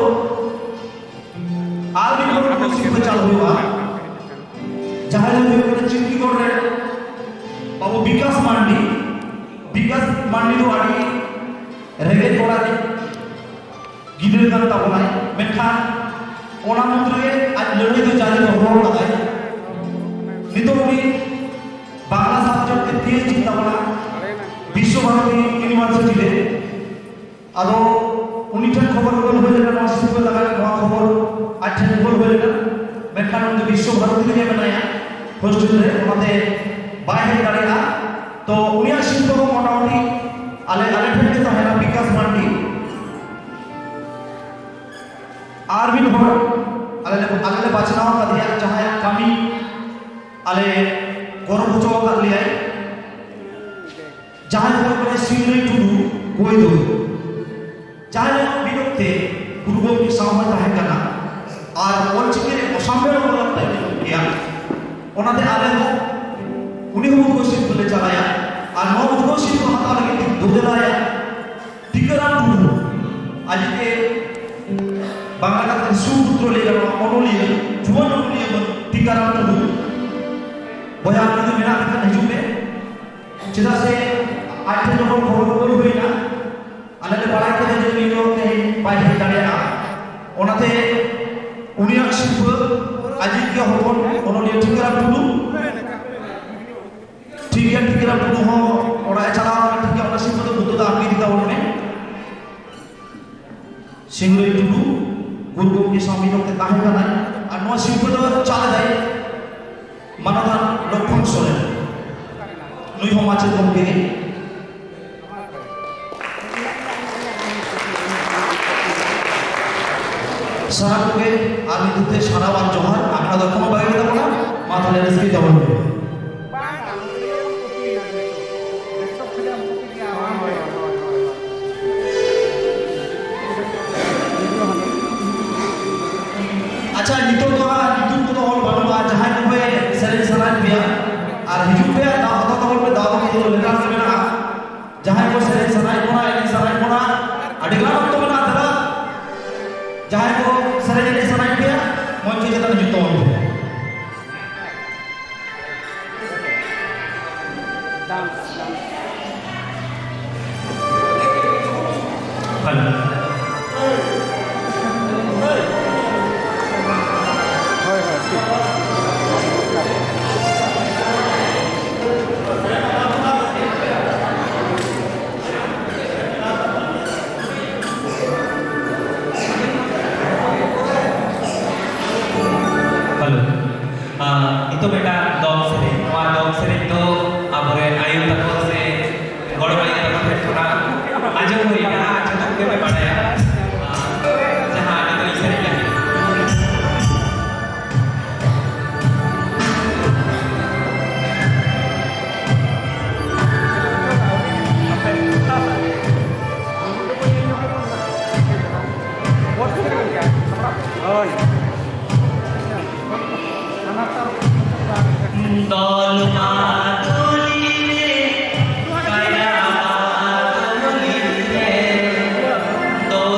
ᱟᱨ ᱢᱤᱫ ᱦᱚᱲ ᱠᱚ ᱥᱤᱨᱯᱟᱹ ᱪᱟᱞ ᱦᱩᱭᱩᱜᱼᱟ, ᱡᱟᱦᱟᱸᱭ ᱫᱚ ᱦᱩᱭᱩᱜ ᱠᱟᱱᱟ ᱪᱤᱞᱠᱤᱜᱚᱲ ᱨᱮ ᱵᱟᱹᱵᱩ ᱵᱤᱠᱟᱥ ᱢᱟᱱᱰᱤ᱾ ᱵᱤᱠᱟᱥ ᱢᱟᱱᱰᱤ ᱫᱚ ᱟᱹᱰᱤ ᱨᱮᱸᱜᱮᱡ ᱚᱲᱟᱜ ᱨᱤᱱ ᱜᱤᱫᱽᱨᱟᱹ ᱠᱟᱱ ᱛᱟᱵᱚᱱᱟᱭ, ᱢᱮᱱᱠᱷᱟᱱ ᱚᱱᱟ ᱢᱩᱫᱽ ᱨᱮ ᱟᱡ ᱞᱟᱹᱲᱦᱟᱹᱭ ᱫᱚ ᱡᱟᱹᱨᱤ ᱫᱚᱦᱚ ᱟᱠᱟᱫᱟᱭ᱾ ᱱᱤᱛᱚᱜ ᱩᱱᱤ ᱵᱟᱝᱞᱟ ᱥᱟᱵᱡᱮᱠᱴ ᱛᱮ ᱯᱤ ᱮᱭᱤᱪ ᱰᱤ ᱛᱟᱵᱚᱱᱟ ᱵᱤᱥᱥᱚ ᱵᱷᱟᱨᱚᱛᱤ ᱤᱭᱩᱱᱤᱵᱷᱟᱨᱥᱤᱴᱤ ᱨᱮ᱾ ᱟᱫᱚ ᱩᱱᱤ ᱴᱷᱮᱱ ᱠᱷᱚᱵᱚᱨ ᱠᱳᱞ ᱦᱩᱭ ᱞᱮᱱᱟ, ᱱᱚᱣᱟ ᱥᱤᱨᱯᱟᱹ ᱞᱟᱜᱟᱫ ᱱᱚᱣᱟ ᱠᱷᱚᱵᱚᱨ ᱟᱡ ᱴᱷᱮᱱ ᱠᱳᱞ ᱦᱩᱭ ᱞᱮᱱᱟ, ᱢᱮᱱᱠᱷᱟᱱ ᱩᱱᱤ ᱫᱚ ᱵᱤᱥᱥᱚ ᱵᱷᱟᱨᱚᱛᱤ ᱨᱮᱜᱮ ᱢᱮᱱᱟᱭᱟ ᱦᱳᱥᱴᱮᱞ ᱨᱮ, ᱚᱱᱟᱛᱮ ᱵᱟᱭ ᱦᱮᱡ ᱫᱟᱲᱮᱭᱟᱜᱼᱟ᱾ ᱛᱚ ᱩᱱᱤᱭᱟᱜ ᱥᱤᱨᱯᱟᱹ ᱫᱚ ᱢᱚᱴᱟᱢᱩᱴᱤ ᱟᱞᱮ, ᱟᱞᱮ ᱴᱷᱮᱱ ᱜᱮ ᱛᱟᱦᱮᱱᱟ, ᱵᱤᱠᱟᱥ ᱢᱟᱱᱰᱤ᱾ ᱟᱨ ᱢᱤᱫ ᱦᱚᱲ ᱟᱞᱮ ᱞᱮ, ᱟᱞᱮ ᱞᱮ ᱵᱟᱪᱷᱱᱟᱣ ᱟᱠᱟᱫᱮᱭᱟ, ᱡᱟᱦᱟᱸᱭᱟᱜ ᱠᱟᱹᱢᱤ ᱟᱞᱮ ᱜᱚᱨᱚᱵᱽ ᱦᱚᱪᱚ ᱟᱠᱟᱫ ᱞᱮᱭᱟᱭ, ᱡᱟᱦᱟᱸᱭ ᱫᱚ ᱦᱩᱭᱩᱜ ᱠᱟᱱᱟ ᱥᱤᱝᱨᱟᱹᱭ ᱴᱩᱰᱩ ᱠᱚᱭᱫᱚ, ᱡᱟᱦᱟᱸᱭ ᱫᱚ ᱢᱤᱫ ᱚᱠᱛᱮ ᱜᱩᱨᱩ ᱜᱚᱢᱠᱮ ᱥᱟᱶ ᱦᱚᱸᱭ ᱛᱟᱦᱮᱸ ᱠᱟᱱᱟ ᱟᱨ ᱚᱞᱪᱤᱠᱤ ᱨᱮ ᱚᱥᱟᱢᱵᱷᱮᱲ ᱚᱵᱚᱫᱟᱱ ᱛᱟᱭ ᱢᱮᱱᱟᱜ ᱜᱮᱭᱟ᱾ ᱚᱱᱟᱛᱮ ᱟᱞᱮ ᱦᱚᱸ ᱩᱱᱤ ᱦᱚᱸ ᱩᱫᱽᱜᱟᱹᱣ ᱥᱤᱨᱯᱟᱹ ᱞᱮ ᱪᱟᱞᱟᱭᱟ ᱟᱨ ᱱᱚᱣᱟ ᱩᱫᱽᱜᱟᱹᱣ ᱥᱤᱨᱯᱟᱹ ᱦᱟᱛᱟᱣ ᱞᱟᱹᱜᱤᱫ ᱛᱮ ᱫᱳᱫᱮᱞᱟᱭᱟ ᱴᱤᱠᱟᱹᱨᱟᱢ ᱴᱩᱰᱩ, ᱟᱡ ᱜᱮ ᱵᱟᱝᱞᱟ ᱠᱟᱛᱷᱟ ᱛᱮ ᱥᱩᱯᱩᱛᱨᱚ ᱞᱟᱹᱭ ᱜᱟᱱᱚᱜᱼᱟ, ᱚᱱᱚᱞᱤᱭᱟᱹ, ᱡᱩᱣᱟᱹᱱ ᱚᱱᱚᱞᱤᱭᱟᱹ ᱢᱟᱹᱱ ᱴᱤᱠᱟᱹᱨᱟᱢ ᱴᱩᱰᱩ᱾ ᱵᱚᱭᱦᱟ, ᱟᱢ ᱡᱩᱫᱤ ᱢᱮᱱᱟᱜ ᱢᱮ ᱠᱷᱟᱱ ᱦᱤᱡᱩᱜ ᱢᱮ, ᱪᱮᱫᱟᱜ ᱥᱮ ᱟᱡ ᱴᱷᱮᱱ ᱡᱚᱠᱷᱚᱱ ᱠᱷᱚᱵᱚᱨ ᱠᱳᱞ ᱦᱩᱭᱱᱟ, ᱟᱞᱮ ᱞᱮ ᱵᱟᱲᱟᱭ ᱠᱮᱫᱟ ᱡᱮ ᱩᱱᱤ ᱫᱚ ᱛᱮᱦᱮᱧ ᱵᱟᱭ ᱦᱮᱡ ᱫᱟᱲᱮᱭᱟᱜᱼᱟ, ᱚᱱᱟᱛᱮ ᱩᱱᱤᱭᱟᱜ ᱥᱤᱨᱯᱟᱹ ᱟᱡᱤᱡ ᱜᱮ ᱦᱚᱯᱚᱱ ᱚᱱᱚᱞᱤᱭᱟᱹ ᱴᱤᱠᱟᱹᱨᱟᱢ ᱴᱩᱰᱩ᱾ ᱴᱷᱤᱠ ᱜᱮᱭᱟ, ᱴᱤᱠᱟᱹᱨᱟᱢ ᱴᱩᱰᱩ ᱦᱚᱸ ᱚᱲᱟᱜ ᱮ ᱪᱟᱞᱟᱣ ᱟᱠᱟᱱᱟ, ᱴᱷᱤᱠ ᱜᱮᱭᱟ, ᱚᱱᱟ ᱥᱤᱨᱯᱟᱹ ᱫᱚ ᱱᱤᱛᱚᱜ ᱫᱚ ᱟᱢ ᱜᱮ ᱤᱫᱤ ᱛᱟᱵᱚᱱ ᱢᱮ᱾ ᱥᱤᱝᱨᱟᱹᱭ ᱴᱩᱰᱩ ᱜᱩᱨᱩ ᱜᱚᱢᱠᱮ ᱥᱟᱶ ᱢᱤᱫ ᱚᱠᱛᱮ ᱛᱟᱦᱮᱸ ᱠᱟᱱᱟᱭ ᱟᱨ ᱱᱚᱣᱟ ᱥᱤᱨᱯᱟᱹ ᱫᱚ ᱪᱟᱞ ᱮᱫᱟᱭ ᱢᱟᱱᱚᱛᱟᱱ ᱞᱚᱠᱠᱷᱚᱱ ᱥᱚᱨᱮᱱ, ᱱᱩᱭ ᱦᱚᱸ ᱢᱟᱪᱮᱫ ᱜᱚᱢᱠᱮ ᱜᱮ᱾ ᱥᱟᱱᱟᱢ ᱠᱚᱜᱮ ᱟᱨ ᱢᱤᱫ ᱫᱷᱟᱣ ᱛᱮ ᱥᱟᱨᱦᱟᱣ ᱟᱨ ᱡᱚᱦᱟᱨ᱾ ᱟᱠᱷᱲᱟ ᱫᱚ ᱮᱠᱷᱚᱱᱳ ᱵᱟᱭ ᱦᱩᱭ ᱛᱟᱵᱚᱱᱟ, ᱢᱟ ᱛᱟᱦᱞᱮ ᱨᱟᱹᱥᱠᱟᱹᱭ ᱛᱟᱵᱚᱱ ᱯᱮ᱾ ᱟᱪᱪᱷᱟ, ᱱᱤᱛᱚᱜ ᱫᱚ ᱦᱟᱸᱜ ᱧᱩᱛᱩᱢ ᱠᱚᱫᱚ ᱚᱞ ᱵᱟᱹᱱᱩᱜᱼᱟ᱾ ᱡᱟᱦᱟᱸᱭ ᱠᱚᱯᱮ ᱥᱮᱨᱮᱧ ᱥᱟᱱᱟᱭᱮᱫ ᱯᱮᱭᱟ ᱟᱨ ᱦᱤᱡᱩᱜ ᱯᱮ, ᱫᱟᱣ ᱦᱟᱛᱟᱣ ᱛᱟᱵᱚᱱ ᱯᱮ, ᱫᱟᱣ ᱫᱚ ᱠᱤᱱᱛᱩ ᱞᱮᱛᱟᱲ ᱜᱮ ᱢᱮᱱᱟᱜᱼᱟ᱾ ᱡᱟᱦᱟᱸᱭ ᱠᱚ ᱥᱮᱨᱮᱧ ᱥᱟᱱᱟᱭᱮᱫ ᱵᱚᱱᱟ, ᱮᱱᱮᱡ ᱥᱟᱱᱟᱭᱮᱫ ᱵᱚᱱᱟ, ᱟᱹᱰᱤ ᱜᱟᱱ ᱚᱠᱛᱚ ᱢᱮᱱᱟᱜᱼᱟ᱾ ᱫᱮᱞᱟ, ᱡᱟᱦᱟᱸᱭ ᱠᱚ ᱥᱮᱨᱮᱧ ᱮᱱᱮᱡ ᱥᱟᱱᱟᱭᱮᱫ ᱯᱮᱭᱟ, ᱢᱚᱧᱪᱚ ᱪᱮᱛᱟᱱ ᱦᱤᱡᱩᱜ ᱛᱟᱵᱚᱱ ᱯᱮ᱾ ᱦᱮᱞᱳ᱾ ᱦᱮᱞᱳ᱾ ᱟᱨ ᱱᱤᱛᱚᱜ ᱢᱤᱫᱴᱟᱝ ᱫᱚᱝ ᱥᱮᱨᱮᱧ, ᱱᱚᱣᱟ ᱫᱚᱝ ᱥᱮᱨᱮᱧ ᱫᱚ ᱟᱵᱚᱨᱮᱱ ᱟᱭᱳ ᱛᱟᱠᱚ ᱥᱮ ᱜᱚᱲᱚᱢ ᱟᱭᱳ ᱛᱟᱠᱚ ᱴᱷᱮᱱ ᱠᱷᱚᱱᱟᱜ ᱟᱸᱡᱚᱢ ᱦᱩᱭ ᱟᱠᱟᱱᱟ, ᱟᱸᱡᱚᱢ ᱜᱮᱯᱮ ᱵᱟᱲᱟᱭᱟ᱾ ᱡᱟᱦᱟᱸ ᱱᱤᱛᱚᱜ ᱤᱧ ᱥᱮᱨᱮᱧ ᱞᱟᱹᱜᱤᱫ᱾ ᱦᱳᱭ᱾ ᱫᱚᱞ ᱢᱟ ᱫᱚᱞᱤ ᱨᱮ, ᱠᱟᱭᱨᱟ ᱢᱟ ᱫᱚᱞᱤ ᱨᱮ, ᱫᱚᱞ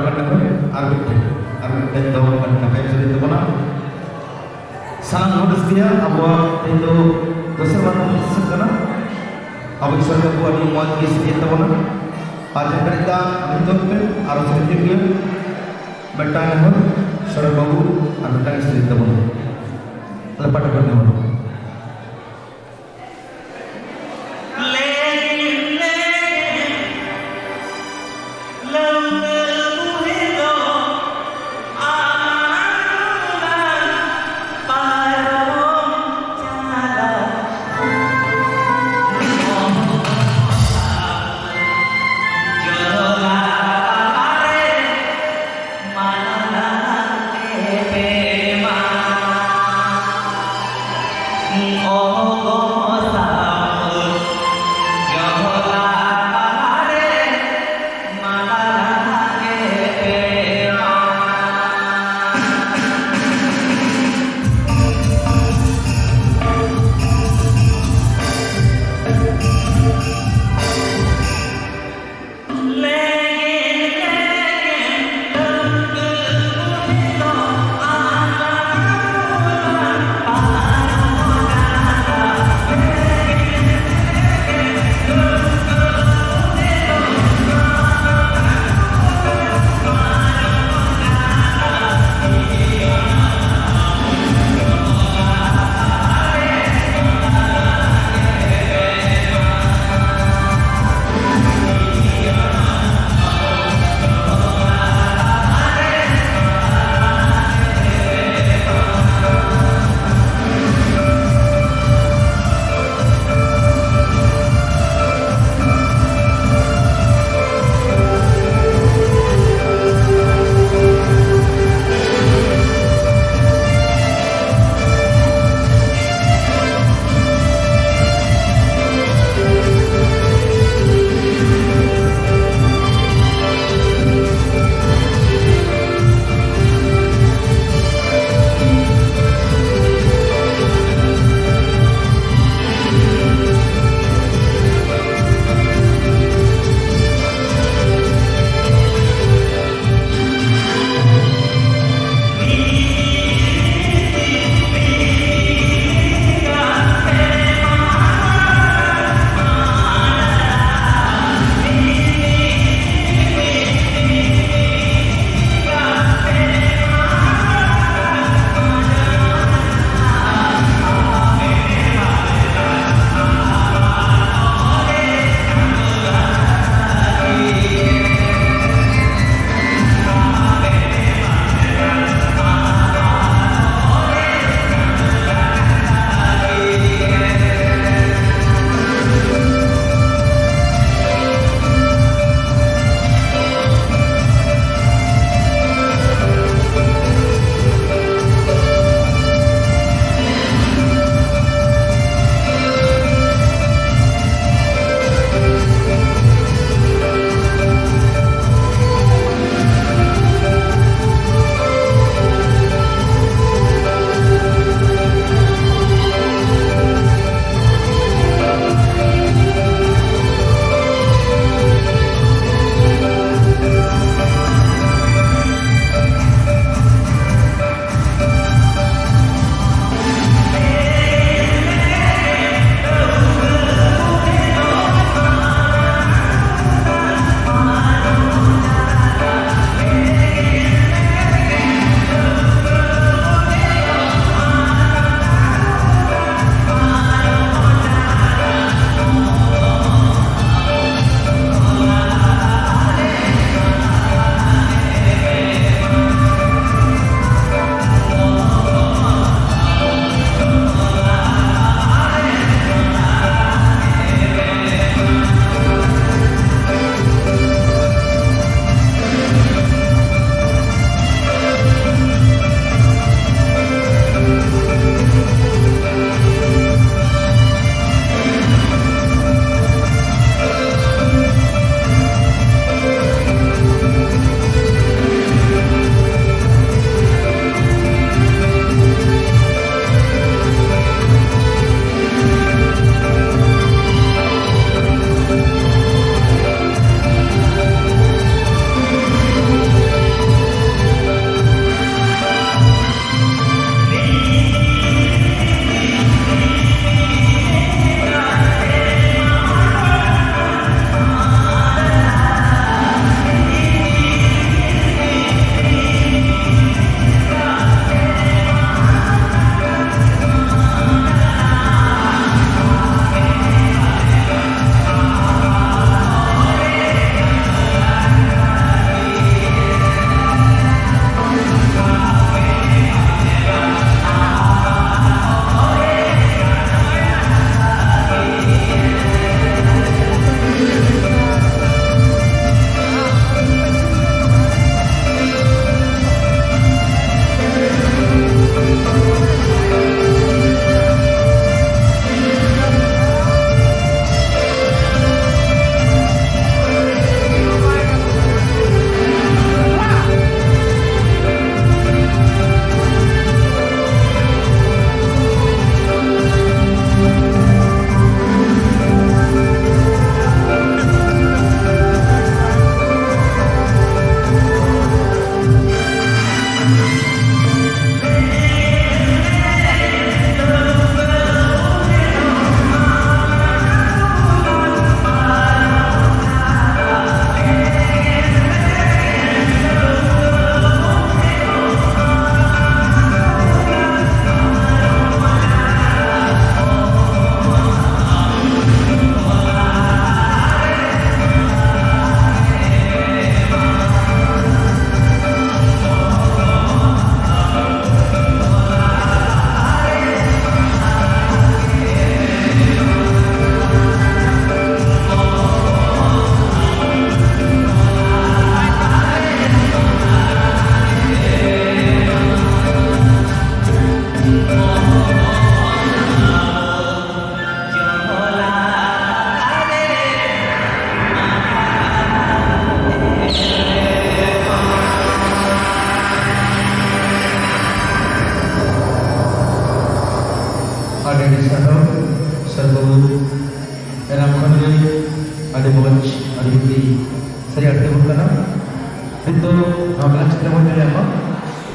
ᱟᱨ ᱢᱤᱫᱴᱮᱱ, ᱟᱨ ᱢᱤᱫᱴᱮᱱ ᱫᱚ ᱟᱹᱰᱤ ᱱᱟᱯᱟᱭ ᱥᱮᱨᱮᱧ ᱛᱟᱵᱚᱱᱟ᱾ ᱥᱟᱱᱟᱢ ᱦᱚᱲ ᱨᱟᱹᱥᱠᱟᱹᱭᱟ, ᱟᱵᱚᱣᱟᱜ ᱛᱮᱦᱮᱧ ᱫᱚ ᱫᱚᱥᱟᱨ ᱵᱟᱨ ᱠᱚᱢᱯᱤᱴᱤᱥᱚᱱ ᱠᱟᱱᱟ᱾ ᱟᱵᱚ ᱤᱥᱚᱨ ᱵᱟᱹᱵᱩ ᱟᱹᱰᱤ ᱢᱚᱡᱽ ᱜᱮ ᱥᱮᱨᱮᱧ ᱛᱟᱵᱚᱱᱟ᱾ ᱟᱨ ᱡᱟᱦᱟᱸ ᱠᱟᱹᱴᱤᱡ ᱫᱟᱜ ᱦᱤᱛᱚᱜ ᱯᱮ ᱟᱨᱚ ᱥᱮᱨᱮᱧ ᱦᱩᱭᱩᱜ ᱜᱮᱭᱟ᱾ ᱢᱤᱫᱴᱟᱝ ᱦᱚᱲ ᱥᱚᱨᱮᱱ ᱵᱟᱹᱵᱩ ᱟᱨ ᱢᱤᱫᱴᱟᱝ ᱥᱮᱨᱮᱧ ᱛᱟᱵᱚᱱᱟ᱾ ᱟᱞᱮ ᱯᱟᱴᱟ ᱯᱟᱴᱟ ᱦᱚᱲ᱾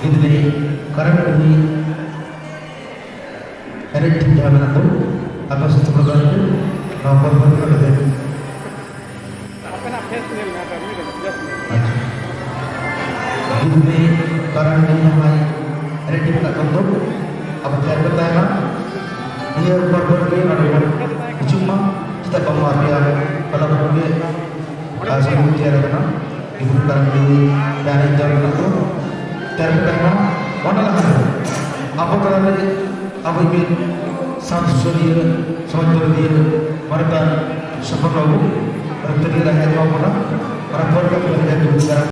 ᱜᱤᱫᱽᱨᱟᱹ ᱠᱟᱨᱟᱢ ᱰᱟᱹᱦᱤ ᱮᱱᱮᱡ ᱴᱷᱤᱠ ᱡᱟᱦᱟᱸ ᱢᱮᱱᱟᱜ ᱫᱚ, ᱟᱯᱮ ᱥᱟᱥᱛᱷ ᱯᱨᱚᱫᱟᱱ ᱠᱚ ᱱᱚᱣᱟ ᱯᱚᱨᱵᱚᱛ ᱨᱮ ᱟᱯᱮ ᱟᱪᱪᱷᱟ᱾ ᱜᱤᱫᱽᱨᱟᱹ ᱠᱟᱨᱟᱢ ᱰᱟᱹᱦᱤ ᱡᱟᱦᱟᱸᱭ ᱮᱱᱮᱡ ᱴᱷᱤᱠ ᱢᱮᱱᱟᱜ ᱫᱚ, ᱟᱵᱚ ᱛᱮᱭᱟᱨ ᱠᱚ ᱛᱟᱦᱮᱱᱟ᱾ ᱱᱤᱭᱟᱹ ᱯᱚᱨᱵᱚᱛ ᱨᱮ ᱱᱚᱰᱮ ᱵᱚᱱ ᱦᱤᱡᱩᱜ ᱢᱟ, ᱪᱮᱫᱟᱜ ᱵᱟᱝᱢᱟ ᱟᱯᱮᱭᱟᱜ ᱯᱟᱞᱟ ᱯᱚᱨᱵᱚᱛ ᱜᱮ ᱟᱨ ᱥᱚᱢᱚᱭ ᱛᱮᱭᱟᱨ ᱟᱠᱟᱱᱟ᱾ ᱜᱤᱫᱽᱨᱟᱹ ᱠᱟᱨᱟᱢ ᱰᱟᱹᱦᱤ ᱡᱟᱦᱟᱸᱭ ᱮᱱᱮᱡ ᱫᱚ ᱢᱮᱱᱟᱜ ᱫᱚ, ᱛᱮᱭᱟᱨ ᱠᱚ ᱛᱟᱦᱮᱱᱟ᱾ ᱚᱱᱟ ᱞᱟᱦᱟ ᱨᱮ ᱟᱵᱚ ᱛᱟᱞᱟ ᱨᱮ ᱟᱵᱚᱭᱤᱡ ᱢᱤᱫ ᱥᱟᱶᱛᱟ ᱥᱩᱥᱟᱹᱨᱤᱭᱟᱹ, ᱥᱚᱢᱟᱡᱽ ᱫᱚᱨᱚᱫᱤᱭᱟᱹ, ᱢᱟᱱᱚᱛᱟᱱ ᱥᱚᱯᱚᱱ ᱵᱟᱹᱵᱩ ᱛᱟᱹᱨᱤ ᱨᱟᱦᱮᱫ ᱮᱢᱟ ᱵᱚᱱᱟ᱾ ᱚᱱᱟ ᱯᱚᱨᱮ ᱠᱷᱚᱱ ᱫᱚ ᱡᱟᱦᱟᱸᱭ ᱫᱩᱲᱩᱵ ᱠᱟᱱᱟ,